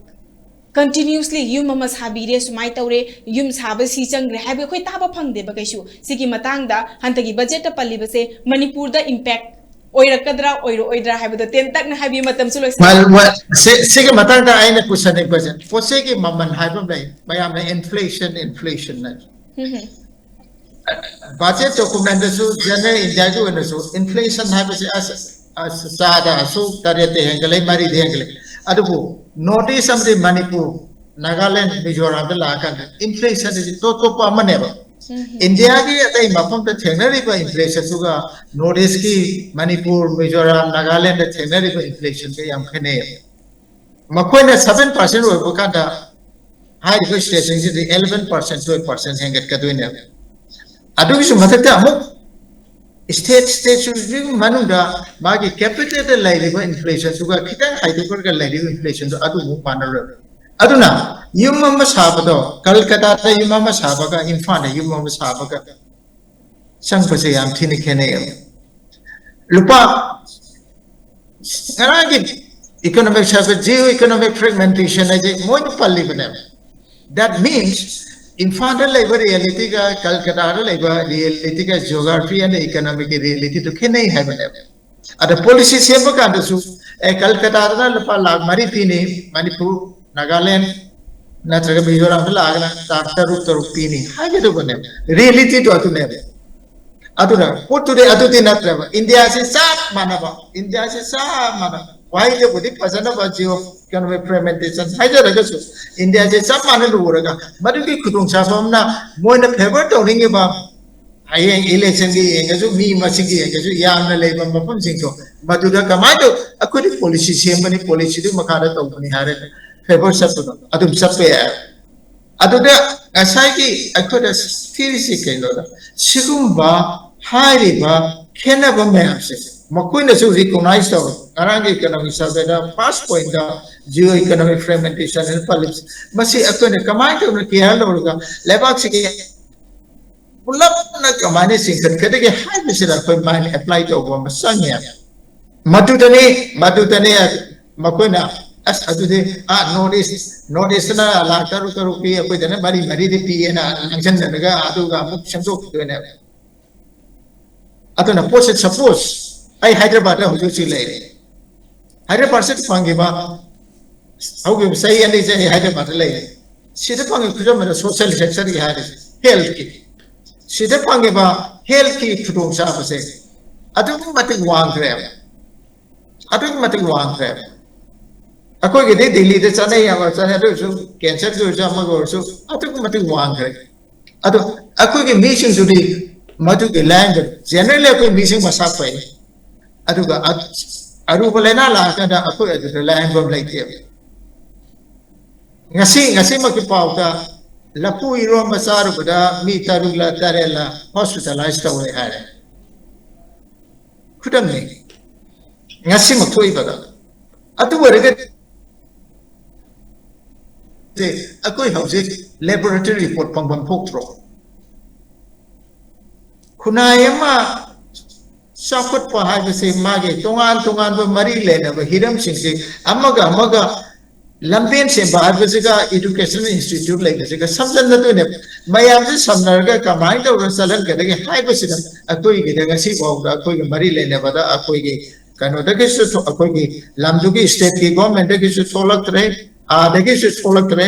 continuously ꯌꯨꯝ ꯑꯃ ꯁꯥꯕꯤꯔꯦ, ꯁꯨꯃꯥꯏꯅ ꯇꯧꯔꯦ, ꯌꯨꯝ ꯁꯥꯕ ꯁꯤ ꯆꯪꯈ꯭ꯔꯦ ꯍꯥꯏꯕ ꯑꯩꯈꯣꯏ ꯇꯥꯕ ꯐꯪꯗꯦꯕ ꯀꯩꯁꯨ꯫ ꯁꯤꯒꯤ ꯃꯇꯥꯡꯗ ꯍꯟꯗꯛꯀꯤ ꯕꯖꯦꯠꯇ ꯄꯜꯂꯤꯕꯁꯦ ꯃꯅꯤꯄꯨꯔꯗ ꯏꯝꯄꯦꯛ ꯑꯣꯏꯔꯛꯀꯗ꯭ꯔꯥ ꯑꯣꯏꯔꯛꯑꯣꯏꯗ꯭ꯔꯥ ꯍꯥꯏꯕꯗꯣ ꯇꯦꯟꯇꯛꯅ ꯍꯥꯏꯕꯤꯌꯨ, ꯃꯇꯝꯁꯨ ꯂꯣꯏꯁꯤꯜꯂꯦ꯫ ꯁꯤꯒꯤ ꯃꯇꯥꯡꯗ ꯑꯩꯅ ꯄꯨꯁꯟꯅꯤꯡꯕꯁꯦ, ꯄꯣꯠ ꯆꯩꯒꯤ ꯃꯃꯜ ꯍꯥꯏꯕ ꯑꯃ ꯂꯩ, ꯃꯌꯥꯝꯅ inflation, inflation ꯅ ꯕꯖꯦꯠ ꯗꯣꯀꯨꯃꯦꯟꯗꯁꯨ ꯖꯦꯅꯔꯦꯜ ꯏꯟꯗꯤꯌꯥꯒꯤ ꯑꯣꯏꯅꯁꯨ ꯏꯟꯐ꯭ꯂꯦꯁꯟ ꯍꯥꯏꯕꯁꯤ ꯑꯁ ꯑꯁ ꯆꯥꯗ ꯑꯁꯨꯛ ꯇꯔꯦꯠꯇ ꯍꯦꯟꯒꯠꯂꯦ, ꯃꯔꯤꯗ ꯍꯦꯟꯒꯠꯂꯦ꯫ ꯑꯗꯨꯕꯨ ꯅꯣꯔꯠ ꯏꯁ ꯑꯃꯗꯤ ꯃꯅꯤꯄꯨꯔ, ꯅꯥꯒꯥꯂꯦꯟ, ꯃꯤꯖꯣꯔꯥꯝꯗ ꯂꯥꯛꯑꯀꯥꯟꯗ ꯏꯟꯐ꯭ꯂꯦꯁꯟ ꯑꯁꯤ ꯇꯣꯞ ꯇꯣꯞꯄ ꯑꯃꯅꯦꯕ꯫ ꯏꯟꯗꯤꯌꯥꯒꯤ ꯑꯇꯩ ꯃꯐꯝꯗ ꯊꯦꯡꯅꯔꯤꯕ ꯏꯟꯐ꯭ꯂꯦꯁꯟꯗꯨꯒ ꯅꯣꯔꯠ ꯏꯁꯀꯤ ꯃꯅꯤꯄꯨꯔ, ꯃꯤꯖꯣꯔꯥꯝ, ꯅꯥꯒꯥꯂꯦꯟꯗ ꯊꯦꯡꯅꯔꯤꯕ ꯏꯟꯐ꯭ꯂꯦꯁꯟꯒ ꯌꯥꯝ ꯈꯦꯠꯅꯩꯌꯦꯕ꯫ ꯃꯈꯣꯏꯅ ꯁꯚꯦꯟ ꯄꯥꯔꯁꯦꯟ ꯑꯣꯏꯕ ꯀꯥꯟꯗ ꯍꯥꯏꯔꯤꯕ ꯁ꯭ꯇꯦꯠꯁꯤꯡꯁꯤꯗꯤ ꯑꯦꯂꯚꯦꯟ ꯄꯥꯔꯁꯦꯟ, ꯇꯨꯋꯦꯜꯐ ꯄꯥꯔꯁꯦꯟ ꯍꯦꯟꯒꯠꯀꯗꯣꯏꯅꯦꯕ꯫ ꯑꯗꯨꯒꯤꯁꯨ ꯃꯊꯛꯇ ꯑꯃꯨꯛ ꯁ꯭ꯇꯦꯠ ꯁ꯭ꯇꯦꯠꯁꯤꯡꯒꯤ ꯃꯅꯨꯡꯗ ꯃꯥꯒꯤ ꯀꯦꯄꯤꯇꯦꯜꯗ ꯂꯩꯔꯤꯕ ꯏꯟꯐ꯭ꯂꯦꯁꯟꯗꯨꯒ ꯈꯤꯇꯪ ꯍꯥꯏꯗꯣꯛꯈ꯭ꯔꯒ ꯂꯩꯔꯤꯕ ꯏꯟꯐ꯭ꯂꯦꯁꯟꯗꯣ ꯑꯗꯨꯃꯨꯛ ꯃꯥꯟꯅꯔꯣꯏꯕ꯫ ꯑꯗꯨꯅ ꯌꯨꯝ ꯑꯃ ꯁꯥꯕꯗꯣ, ꯀꯜꯀꯇꯥꯗ ꯌꯨꯝ ꯑꯃ ꯁꯥꯕꯒ ꯏꯝꯐꯥꯜꯗ ꯌꯨꯝ ꯑꯃ ꯁꯥꯕꯒ ꯆꯪꯕꯁꯦ ꯌꯥꯝ ꯊꯤꯅ ꯈꯦꯠꯅꯩꯌꯦꯕ꯫ ꯂꯨꯄꯥ ꯉꯔꯥꯡꯒꯤ ꯏꯀꯣꯅꯣꯃꯤꯛ ꯁꯔꯚꯦ, ꯖꯤꯑꯣ ꯏꯀꯣꯅꯣꯃꯤꯛ ꯐ꯭ꯔꯦꯒꯃꯦꯟꯇꯦꯁꯟ ꯍꯥꯏꯁꯦ ꯃꯣꯏꯅ ꯄꯜꯂꯤꯕꯅꯦꯕ꯫ That means ꯏꯝꯐꯥꯜꯗ ꯂꯩꯕ ꯔꯤꯌꯦꯂꯤꯇꯤꯒ ꯀꯜꯀꯇꯥꯗ ꯂꯩꯕ ꯔꯤꯌꯦꯂꯤꯇꯤꯒ, geography and economic ꯀꯤ ꯔꯤꯌꯦꯂꯤꯇꯤꯗꯨ ꯈꯦꯠꯅꯩ ꯍꯥꯏꯕꯅꯦꯕ꯫ ꯑꯗ ꯄꯣꯂꯤꯁꯤ ꯁꯦꯝꯕ ꯀꯥꯟꯗꯁꯨ ꯑꯦ ꯀꯜꯀꯇꯥꯗꯅ ꯂꯨꯄꯥ ꯂꯥꯈ ꯃꯔꯤ ꯄꯤꯅꯤ, ꯃꯅꯤꯄꯨꯔ, ꯅꯥꯒꯥꯂꯦꯟ ꯅꯠꯇ꯭ꯔꯒ ꯃꯤꯖꯣꯔꯥꯝꯗ ꯂꯥꯛꯑꯒꯅ ꯂꯥꯈ ꯇꯔꯨꯛ, ꯇꯔꯨꯛ ꯄꯤꯅꯤ ꯍꯥꯏꯒꯗꯧꯕꯅꯦꯕ꯫ ꯔꯤꯌꯦꯂꯤꯇꯤꯗꯣ ꯑꯗꯨꯅꯦꯕ꯫ ꯑꯗꯨꯅ ꯄꯣꯠꯇꯨꯗꯤ ꯑꯗꯨꯗꯤ ꯅꯠꯇ꯭ꯔꯦꯕ꯫ ꯏꯟꯗꯤꯌꯥꯁꯤ ꯆꯞ ꯃꯥꯟꯅꯕ, ꯏꯟꯗꯤꯌꯥꯁꯤ ꯆꯞ ꯃꯥꯟꯅꯕ꯫ ꯋꯥꯍꯩꯗꯕꯨꯗꯤ ꯐꯖꯅꯕ ꯖꯤꯑꯣ ꯏꯀꯣꯅꯣꯃꯤꯛ ꯐ꯭ꯔꯦꯒꯃꯦꯟꯇꯦꯁꯟ ꯍꯥꯏꯖꯔꯒꯁꯨ, ꯏꯟꯗꯤꯌꯥꯁꯦ ꯆꯞ ꯃꯥꯟꯅ ꯎꯔꯒ, ꯃꯗꯨꯒꯤ ꯈꯨꯗꯣꯡꯆꯥꯕ ꯑꯃꯅ ꯃꯣꯏꯅ ꯐꯦꯚꯔ ꯇꯧꯅꯤꯡꯉꯤꯕ ꯍꯌꯦꯡ ꯏꯂꯦꯛꯁꯟꯒꯤ ꯌꯦꯡꯉꯁꯨ, ꯃꯤ ꯃꯁꯤꯡꯒꯤ ꯌꯦꯡꯉꯁꯨ, ꯌꯥꯝꯅ ꯂꯩꯕ ꯃꯐꯝꯁꯤꯡꯗꯣ, ꯃꯗꯨꯗ ꯀꯃꯥꯏꯅ ꯇꯧ, ꯑꯩꯈꯣꯏꯗꯤ ꯄꯣꯂꯤꯁꯤ ꯁꯦꯝꯕꯅꯤ, ꯄꯣꯂꯤꯁꯤꯗꯨꯒꯤ ꯃꯈꯥꯗ ꯇꯧꯕꯅꯤ ꯍꯥꯏꯔꯦ, ꯐꯦꯚꯔ ꯆꯠꯄꯗꯣ ꯑꯗꯨꯝ ꯆꯠꯄ ꯌꯥꯏ꯫ ꯑꯗꯨꯗ ꯉꯁꯥꯏꯒꯤ ꯑꯩꯈꯣꯏꯅ ꯊꯤꯔꯤꯁꯤ ꯀꯩꯅꯣꯗ, ꯁꯤꯒꯨꯝꯕ ꯍꯥꯏꯔꯤꯕ ꯈꯦꯠꯅꯕ ꯃꯌꯥꯝꯁꯦ ꯃꯈꯣꯏꯅꯁꯨ ꯔꯤꯀꯣꯛꯅꯥꯏꯖ ꯇꯧꯔ, ꯉꯔꯥꯡꯒꯤ ꯏꯀꯣꯅꯣꯃꯤꯛ ꯁꯔꯚꯦꯗ ꯐꯥꯔꯁ ꯄꯣꯏꯟꯗ ꯖꯤꯑꯣ ꯏꯀꯣꯅꯣꯃꯤꯛ ꯐ꯭ꯔꯦꯒꯃꯦꯟꯇꯦꯁꯟ ꯄꯜꯂꯤꯕꯁꯦ, ꯃꯁꯤ ꯑꯩꯈꯣꯏꯅ ꯀꯃꯥꯏꯅ ꯇꯧꯅ ꯀꯦꯌꯔ ꯂꯧꯔꯒ ꯂꯩꯕꯥꯛꯁꯤꯒꯤ ꯄꯨꯂꯞꯅ ꯀꯃꯥꯏꯅ ꯆꯤꯡꯈꯠꯀꯗꯒꯦ ꯍꯥꯏꯕꯁꯤꯗ ꯑꯩꯈꯣꯏ ꯃꯥꯏꯟ ꯑꯦꯄ꯭ꯂꯥꯏ ꯇꯧꯕ ꯑꯃ ꯆꯪꯉꯦ꯫ ꯃꯗꯨꯗꯅꯤ, ꯃꯗꯨꯗꯅꯤ ꯃꯈꯣꯏꯅ, "ꯑꯁ, ꯑꯗꯨꯗꯤ, ꯑꯥ, ꯅꯣꯔꯠ ꯏꯁ, ꯅꯣꯔꯠ ꯏꯁꯇꯅ ꯂꯥꯛ ꯇꯔꯨꯛ ꯇꯔꯨꯛ ꯄꯤ, ꯑꯩꯈꯣꯏꯗꯅ ꯃꯔꯤ ꯃꯔꯤꯗꯤ ꯄꯤꯑꯦꯅ" ꯉꯥꯡꯁꯤꯟꯅꯔꯒ ꯑꯗꯨꯒ ꯑꯃꯨꯛ ꯁꯦꯝꯗꯣꯛꯈꯤꯗꯣꯏꯅꯦꯕ꯫ ꯑꯗꯨꯅ ꯄꯣꯠꯁꯦ, ꯁꯄꯣꯁ ꯑꯩ ꯍꯥꯏꯗ꯭ꯔꯕꯥꯗ ꯍꯧꯖꯤꯛ ꯍꯧꯖꯤꯛ ꯂꯩꯔꯦ, ꯍꯥꯏꯗ꯭ꯔꯕꯥꯗꯁꯤꯗ ꯐꯪꯈꯤꯕ, ꯍꯧꯈꯤꯕ ꯆꯍꯤ ꯑꯅꯤꯁꯦ ꯑꯩ ꯍꯥꯏꯗ꯭ꯔꯕꯥꯗ ꯂꯩꯔꯦ, ꯁꯤꯗ ꯐꯪꯉꯤ ꯈꯨꯗꯝ ꯑꯣꯏꯅ ꯁꯣꯁꯤꯌꯦꯜ ꯁꯦꯛꯇꯔꯒꯤ ꯍꯥꯏꯔꯤꯁꯦ, ꯍꯦꯜꯊꯀꯤ, ꯁꯤꯗ ꯐꯪꯉꯤꯕ ꯍꯦꯜꯊꯀꯤ ꯈꯨꯗꯣꯡꯆꯥꯕꯁꯦ ꯑꯗꯨꯛꯀꯤ ꯃꯇꯤꯛ ꯋꯥꯡꯈ꯭ꯔꯦꯕ, ꯑꯗꯨꯛꯀꯤ ꯃꯇꯤꯛ ꯋꯥꯡꯈ꯭ꯔꯦꯕ꯫ ꯑꯩꯈꯣꯏꯒꯤꯗꯤ ꯗꯤꯜꯂꯤꯗ ꯆꯠꯅꯩ, ꯌꯥꯝꯅ ꯆꯠꯅꯩ, ꯑꯗꯨ ꯑꯣꯏꯔꯁꯨ ꯀꯦꯟꯁꯔꯒꯤ ꯑꯣꯏꯔꯁꯨ, ꯑꯃꯒꯤ ꯑꯣꯏꯔꯁꯨ, ꯑꯗꯨꯛꯀꯤ ꯃꯇꯤꯛ ꯋꯥꯡꯈ꯭ꯔꯦ꯫ ꯑꯗꯣ ꯑꯩꯈꯣꯏꯒꯤ ꯃꯤꯁꯤꯡꯗꯨꯗꯤ ꯃꯗꯨꯒꯤ ꯂꯥꯏꯌꯦꯡꯕ, ꯖꯦꯅꯔꯦꯜꯂꯤ ꯑꯩꯈꯣꯏ ꯃꯤꯁꯤꯡ ꯃꯁꯥ ꯐꯩ, ꯑꯗꯨꯒ ꯑ-, ꯑꯔꯨꯕ ꯂꯥꯏꯅꯥ ꯂꯥꯛꯑꯀꯥꯟꯗ ꯑꯩꯈꯣꯏ ꯑꯗꯨꯗ ꯂꯥꯏꯌꯦꯡꯐꯝ ꯂꯩꯇꯦꯕ꯫ ꯉꯁꯤ, ꯉꯁꯤꯃꯛꯀꯤ ꯄꯥꯎꯗ ꯂꯐꯨ ꯏꯔꯣꯝꯕ ꯆꯥꯔꯨꯕꯗ ꯃꯤ ꯇꯔꯨꯛꯂ ꯇꯔꯦꯠꯂ ꯍꯣꯁꯄꯤꯇꯥꯂꯥꯏꯁ ꯇꯧꯔꯦ ꯍꯥꯏꯔꯦ꯫ ꯈꯨꯗꯝꯅꯤ, ꯉꯁꯤꯃꯛ ꯊꯣꯛꯏꯕꯗ꯫ ꯑꯗꯨ ꯑꯣꯏꯔꯒꯗꯤ ꯑꯩꯈꯣꯏ ꯍꯧꯖꯤꯛ ꯂꯦꯕꯣꯔꯦꯇꯔꯤ ꯔꯤꯄꯣꯔꯠ ꯐꯪꯐꯝ ꯊꯣꯛꯇ꯭ꯔꯣ? ꯈꯨꯟꯅꯥꯏ ꯑꯃ ꯆꯥꯎꯈꯠꯄ ꯍꯥꯏꯕꯁꯤ ꯃꯥꯒꯤ ꯇꯣꯉꯥꯟ ꯇꯣꯉꯥꯟꯕ ꯃꯔꯤ ꯂꯩꯅꯕ ꯍꯤꯔꯝꯁꯤꯡꯁꯤ ꯑꯃꯒ ꯑꯃꯒ ꯂꯝꯕꯦꯟ ꯁꯦꯝꯕ ꯍꯥꯏꯕꯁꯤꯒ ꯏꯗꯨꯀꯦꯁꯅꯦꯜ ꯏꯟꯁꯇꯤꯇ꯭ꯌꯨꯠ ꯂꯩꯕꯁꯤꯒ ꯁꯝꯖꯟꯅꯗꯣꯏꯅꯦꯕ꯫ ꯃꯌꯥꯝꯁꯤ ꯁꯝꯅꯔꯒ ꯀꯃꯥꯏꯅ ꯇꯧꯔꯒ ꯆꯠꯍꯟꯒꯗꯒꯦ ꯍꯥꯏꯕꯁꯤꯗ ꯑꯩꯈꯣꯏꯒꯤꯗ ꯉꯁꯤ ꯐꯥꯎꯗ ꯑꯩꯈꯣꯏꯒꯤ ꯃꯔꯤ ꯂꯩꯅꯕꯗ ꯑꯩꯈꯣꯏꯒꯤ ꯀꯩꯅꯣꯗꯒꯤꯁꯨ ꯊꯣ-, ꯑꯩꯈꯣꯏꯒꯤ ꯂꯝꯗꯨꯒꯤ ꯁ꯭ꯇꯦꯠꯀꯤ ꯒꯣꯔꯃꯦꯟꯗꯒꯤꯁꯨ ꯊꯣꯛꯂꯛꯇ꯭ꯔꯦ, ꯑꯥꯗꯒꯤꯁꯨ ꯊꯣꯛꯂꯛꯇ꯭ꯔꯦ꯫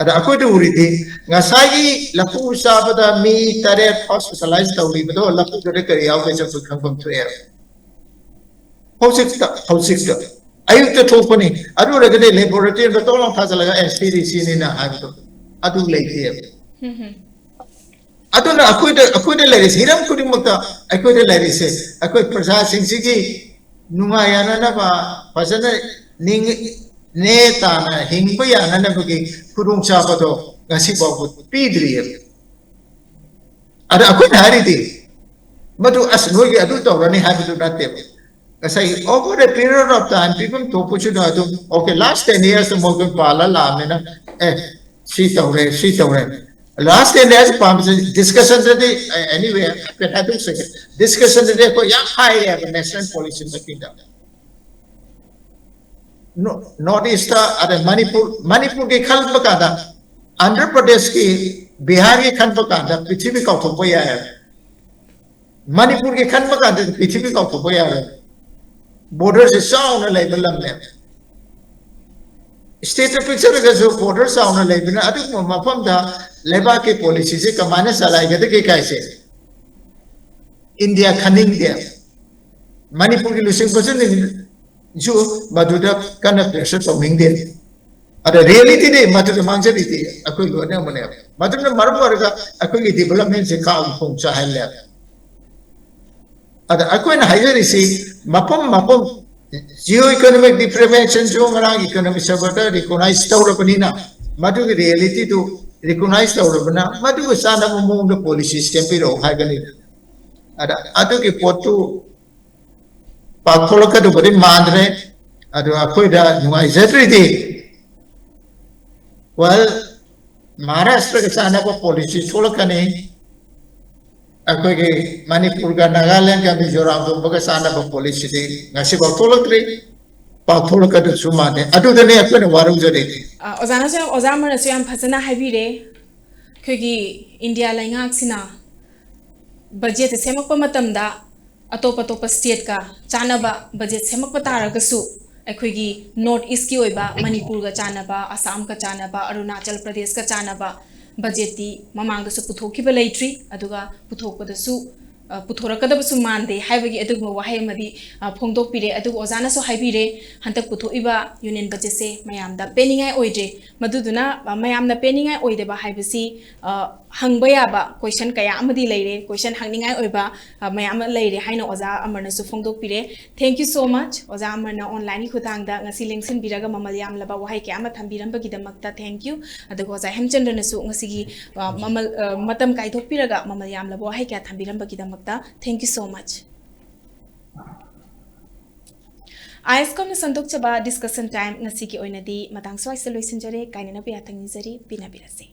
ꯑꯗ ꯑꯩꯈꯣꯏꯗ ꯎꯔꯤꯗꯤ ꯉꯁꯥꯏꯒꯤ ꯂꯐꯨ ꯆꯥꯕꯗ ꯃꯤ ꯇꯔꯦꯠ ꯍꯣꯁꯄꯤꯇꯥꯂꯥꯏꯁ ꯇꯧꯔꯤꯕꯗꯣ ꯂꯐꯨꯗꯨꯗ ꯀꯔꯤ ꯌꯥꯎꯒꯦ ꯆꯠꯄ ꯈꯪꯐꯝ ꯊꯣꯛꯑꯦ꯫ ꯍꯧꯖꯤꯛꯇ, ꯍꯧꯖꯤꯛꯇ ꯑꯌꯨꯛꯇ ꯊꯣꯛꯄꯅꯤ꯫ ꯑꯗꯨ ꯑꯣꯏꯔꯒꯗꯤ ꯂꯦꯕꯣꯔꯦꯇꯔꯤꯗ ꯇꯣꯛ ꯂꯥꯎ ꯊꯥꯖꯤꯜꯂꯒ, "ꯑꯦ, ꯁꯤꯗꯤ ꯁꯤꯅꯤꯅ" ꯍꯥꯏꯕꯗꯣ ꯑꯗꯨ ꯂꯩꯇꯦꯕ꯫ ꯑꯗꯨꯅ ꯑꯩꯈꯣꯏꯗ, ꯑꯩꯈꯣꯏꯗ ꯂꯩꯔꯤꯁꯦ, ꯍꯤꯔꯝ ꯈꯨꯗꯤꯡꯃꯛꯇ ꯑꯩꯈꯣꯏꯗ ꯂꯩꯔꯤꯁꯦ, ꯑꯩꯈꯣꯏ ꯄ꯭ꯔꯖꯥꯁꯤꯡꯁꯤꯒꯤ ꯅꯨꯡꯉꯥꯏ ꯌꯥꯅꯅꯕ, ꯐꯖꯅ ꯅꯤꯡ-, ꯅꯦ ꯇꯥꯅ ꯍꯤꯡꯕ ꯌꯥꯅꯅꯕꯒꯤ ꯈꯨꯗꯣꯡꯆꯥꯕꯗꯣ ꯉꯁꯤ ꯐꯥꯎꯕ ꯄꯤꯗ꯭ꯔꯤꯑꯕ꯫ ꯑꯗ ꯑꯩꯈꯣꯏꯅ ꯍꯥꯏꯔꯤꯗꯤ ꯃꯗꯨ, "ꯑꯁ, ꯅꯣꯏꯒꯤ ꯑꯗꯨ ꯇꯧꯔꯅꯤ" ꯍꯥꯏꯕꯗꯨ ꯅꯠꯇꯦꯕ꯫ ꯉꯁꯥꯏ over a period of time ꯄꯤꯐꯝ ꯊꯣꯛꯄꯁꯤꯗ ꯑꯗꯨꯝ, "Okay, last ten years ꯃꯣꯏꯒꯤ ꯄꯥꯜꯂ ꯂꯥꯛꯑꯕꯅꯤꯅ, ꯑꯦ, ꯁꯤ ꯇꯧꯔꯦ, ꯁꯤ ꯇꯧꯔꯦ"꯫ Last ten years ꯄꯥꯝꯕꯁꯦ ꯗꯤꯁꯀꯁꯟꯗꯗꯤ, anyway, ꯍꯥꯏꯐꯦꯠ ꯍꯥꯏꯗꯣꯛꯆꯒꯦ꯫ ꯗꯤꯁꯀꯁꯟꯗꯗꯤ ꯑꯩꯈꯣꯏ ꯌꯥꯝ ꯍꯥꯏꯔꯦꯕ ꯅꯦꯁꯅꯦꯜ ꯄꯣꯂꯤꯁꯤ ꯃꯇꯤꯡꯗ꯫ ꯅꯣꯔꯠ ꯏꯁꯇ, ꯑꯗ ꯃꯅꯤꯄꯨꯔ, ꯃꯅꯤꯄꯨꯔꯒꯤ ꯈꯟꯕ ꯀꯥꯟꯗ ꯑꯟꯙ꯭ꯔ ꯄ꯭ꯔꯗꯦꯁꯀꯤ, ꯕꯤꯍꯥꯔꯒꯤ ꯈꯟꯕ ꯀꯥꯟꯗ ꯄ꯭ꯔꯤꯊꯤꯕꯤ ꯀꯥꯎꯊꯣꯛꯄ ꯌꯥꯏ꯫ ꯃꯅꯤꯄꯨꯔꯒꯤ ꯈꯟꯕ ꯀꯥꯟꯗꯗꯤ ꯄ꯭ꯔꯤꯊꯤꯕꯤ ꯀꯥꯎꯊꯣꯛꯄ ꯌꯥꯔꯣꯏ꯫ ꯕꯣꯔꯗꯔꯁꯦ ꯆꯥꯎꯅ ꯂꯩꯕ ꯂꯝꯅꯦꯕ꯫ ꯁ꯭ꯇꯦꯠꯇ ꯄꯤꯛꯆꯔꯒꯁꯨ ꯕꯣꯔꯗꯔ ꯆꯥꯎꯅ ꯂꯩꯕꯅ ꯑꯗꯨꯒꯨꯝꯕ ꯃꯐꯝꯗ ꯂꯩꯕꯥꯛꯀꯤ ꯄꯣꯂꯤꯁꯤꯁꯦ ꯀꯃꯥꯏꯅ ꯆꯂꯥꯏꯒꯗꯒꯦ ꯀꯥꯏꯁꯦ ꯏꯟꯗꯤꯌꯥ ꯈꯟꯅꯤꯡꯗꯦ꯫ ꯃꯅꯤꯄꯨꯔꯒꯤ ꯂꯨꯆꯤꯡꯕꯁꯤꯡꯁꯨ ꯃꯗꯨꯗ ꯀꯟꯅ ꯄ꯭ꯔꯦꯁꯔ ꯇꯧꯅꯤꯡꯗꯦ꯫ ꯑꯗ ꯔꯤꯌꯦꯂꯤꯇꯤꯗꯤ ꯃꯗꯨꯗ ꯃꯥꯡꯖꯔꯤꯗꯤ ꯑꯩꯈꯣꯏ ꯂꯣꯏꯅꯃꯛꯅꯦꯕ꯫ ꯃꯗꯨꯅ ꯃꯔꯝ ꯑꯣꯏꯔꯒ ꯑꯩꯈꯣꯏꯒꯤ ꯗꯤꯕꯂꯞꯃꯦꯟꯁꯦ ꯀꯥꯡ ꯈꯣꯡ ꯆꯥꯍꯜꯂꯦꯕ꯫ ꯑꯗ ꯑꯩꯈꯣꯏꯅ ꯍꯥꯏꯖꯔꯤꯁꯤ ꯃꯐꯝ ꯃꯐꯝ ꯖꯤꯑꯣ ꯏꯀꯣꯅꯣꯃꯤꯛ ꯗꯤꯐ꯭ꯔꯦꯃꯦꯁꯟꯁꯨ ꯉꯔꯥꯡ ꯏꯀꯣꯅꯣꯃꯤꯛ ꯁꯔꯚꯦꯗ ꯔꯤꯀꯣꯅꯥꯏꯁ ꯇꯧꯔꯕꯅꯤꯅ, ꯃꯗꯨꯒꯤ ꯔꯤꯌꯦꯂꯤꯇꯤꯗꯨ ꯔꯤꯀꯣꯅꯥꯏꯁ ꯇꯧꯔꯕꯅ ꯃꯗꯨꯒ ꯆꯥꯟꯅꯕ ꯃꯑꯣꯡꯗ ꯄꯣꯂꯤꯁꯤ ꯁꯦꯝꯕꯤꯔꯛꯑꯣ ꯍꯥꯏꯕꯅꯤ꯫ ꯑꯗ ꯑꯗꯨꯒꯤ ꯄꯣꯠꯇꯨ ꯄꯥꯛꯊꯣꯛꯂꯛꯀꯗꯧꯕꯗꯤ ꯃꯥꯟꯗ꯭ꯔꯦ꯫ ꯑꯗꯨ ꯑꯩꯈꯣꯏꯗ ꯅꯨꯡꯉꯥꯏꯖꯗ꯭ꯔꯤꯗꯤ, well, ꯃꯍꯥꯔꯥꯁꯇ꯭ꯔꯒ ꯆꯥꯟꯅꯕ ꯄꯣꯂꯤꯁꯤ ꯊꯣꯛꯂꯛꯀꯅꯤ꯫ ꯑꯩꯈꯣꯏꯒꯤ ꯃꯅꯤꯄꯨꯔꯒ ꯅꯥꯒꯥꯂꯦꯟꯒ ꯃꯤꯖꯣꯔꯥꯝꯒꯨꯝꯕꯒ ꯆꯥꯟꯅꯕ ꯄꯣꯂꯤꯁꯤꯗꯤ ꯉꯁꯤꯐꯥꯎ ꯊꯣꯛꯂꯛꯇ꯭ꯔꯤ, ꯄꯥꯛꯊꯣꯛꯂꯛꯀꯗꯕꯁꯨ ꯃꯥꯟꯗꯦ꯫ ꯑꯗꯨꯗꯅꯦ ꯑꯩꯈꯣꯏꯅ ꯋꯥꯔꯧꯖꯔꯤꯗꯤ꯫ ꯑ, ꯑꯣꯖꯥꯅꯁꯨ ꯌꯥꯝ, ꯑꯣꯖꯥ ꯑꯃꯅꯁꯨ ꯌꯥꯝ ꯐꯖꯅ ꯍꯥꯏꯕꯤꯔꯦ꯫ ꯑꯩꯈꯣꯏꯒꯤ ꯏꯟꯗꯤꯌꯥ ꯂꯩꯉꯥꯛꯁꯤꯅ ꯕꯖꯦꯠꯁꯦ ꯁꯦꯝꯃꯛꯄ ꯃꯇꯝꯗ ꯑꯇꯣꯞ ꯑꯇꯣꯞꯄ ꯁ꯭ꯇꯦꯠꯀ ꯆꯥꯟꯅꯕ ꯕꯖꯦꯠ ꯁꯦꯝꯃꯛꯄ ꯇꯥꯔꯒꯁꯨ, ꯑꯩꯈꯣꯏꯒꯤ ꯅꯣꯔꯠ ꯏꯁꯀꯤ ꯑꯣꯏꯕ ꯃꯅꯤꯄꯨꯔꯒ ꯆꯥꯟꯅꯕ, ꯑꯁꯥꯝꯒ ꯆꯥꯟꯅꯕ, ꯑꯔꯨꯅꯥꯆꯜ ꯄ꯭ꯔꯗꯦꯁꯀ ꯆꯥꯟꯅꯕ ꯕꯖꯦꯠꯇꯤ ꯃꯃꯥꯡꯗꯁꯨ ꯄꯨꯊꯣꯛꯈꯤꯕ ꯂꯩꯇ꯭ꯔꯤ, ꯑꯗꯨꯒ ꯄꯨꯊꯣꯛꯄꯗꯁꯨ ꯑ, ꯄꯨꯊꯣꯔꯛꯀꯗꯕꯁꯨ ꯃꯥꯟꯗꯦ ꯍꯥꯏꯕꯒꯤ ꯑꯗꯨꯒꯨꯝꯕ ꯋꯥꯍꯩ ꯑꯃꯗꯤ, ꯑ, ꯐꯣꯡꯗꯣꯛꯄꯤꯔꯦ꯫ ꯑꯗꯨꯒ ꯑꯣꯖꯥꯅꯁꯨ ꯍꯥꯏꯕꯤꯔꯦ, ꯍꯟꯗꯛ ꯄꯨꯊꯣꯛꯏꯕ ꯌꯨꯅꯤꯌꯟ ꯕꯖꯦꯠꯁꯦ ꯃꯌꯥꯝꯗ ꯄꯦꯟꯅꯤꯡꯉꯥꯏ ꯑꯣꯏꯗ꯭ꯔꯦ꯫ ꯃꯗꯨꯗꯨꯅ, ꯑ, ꯃꯌꯥꯝꯅ ꯄꯦꯟꯅꯤꯡꯉꯥꯏ ꯑꯣꯏꯗꯕ ꯍꯥꯏꯕꯁꯤ, ꯑ, ꯍꯪꯕ ꯌꯥꯕ ꯀꯣꯏꯁꯟ ꯀꯌꯥ ꯑꯃꯗꯤ ꯂꯩꯔꯦ, ꯀꯣꯏꯁꯟ ꯍꯪꯅꯤꯡꯉꯥꯏ ꯑꯣꯏꯕ, ꯑ, ꯃꯌꯥꯝ ꯑꯃ ꯂꯩꯔꯦ ꯍꯥꯏꯅ ꯑꯣꯖꯥ ꯑꯃꯔꯅꯁꯨ ꯐꯣꯡꯗꯣꯛꯄꯤꯔꯦ꯫ Thank you so much, ꯑꯣꯖꯥ ꯑꯃꯔꯅ online-ꯒꯤ ꯈꯨꯠꯊꯥꯡꯗ ꯉꯁꯤ ꯂꯦꯡꯁꯤꯟꯕꯤꯔꯒ ꯃꯃꯜ ꯌꯥꯝꯂꯕ ꯋꯥꯍꯩ ꯀꯌꯥ ꯑꯃ ꯊꯝꯕꯤꯔꯝꯕꯒꯤꯗꯃꯛꯇ thank you꯫ ꯑꯗꯨꯒ ꯑꯣꯖꯥ ꯍꯦꯝꯆꯟꯗ꯭ꯔꯅꯁꯨ ꯉꯁꯤꯒꯤ, ꯑ, ꯃꯃꯜ, ꯑ, ꯃꯇꯝ ꯀꯥꯏꯊꯣꯛꯄꯤꯔꯒ ꯃꯃꯜ ꯌꯥꯝꯂꯕ ꯋꯥꯍꯩ ꯀꯌꯥ ꯊꯝꯕꯤꯔꯝꯕꯒꯤꯗꯃꯛꯇ thank you so much꯫ ꯑꯥꯏ ꯑꯦꯁ ꯀꯣꯝꯅ ꯁꯟꯗꯣꯛꯆꯕ discussion time ꯉꯁꯤꯒꯤ ꯑꯣꯏꯅꯗꯤ ꯃꯇꯥꯡ ꯁ꯭ꯋꯥꯏꯁꯤꯗ ꯂꯣꯏꯁꯤꯟꯖꯔꯦ꯫ ꯀꯥꯏꯅꯅꯕ ꯌꯥꯊꯪ ꯅꯤꯖꯔꯤ꯫ ꯄꯤꯅꯕꯤꯔꯁꯤ꯫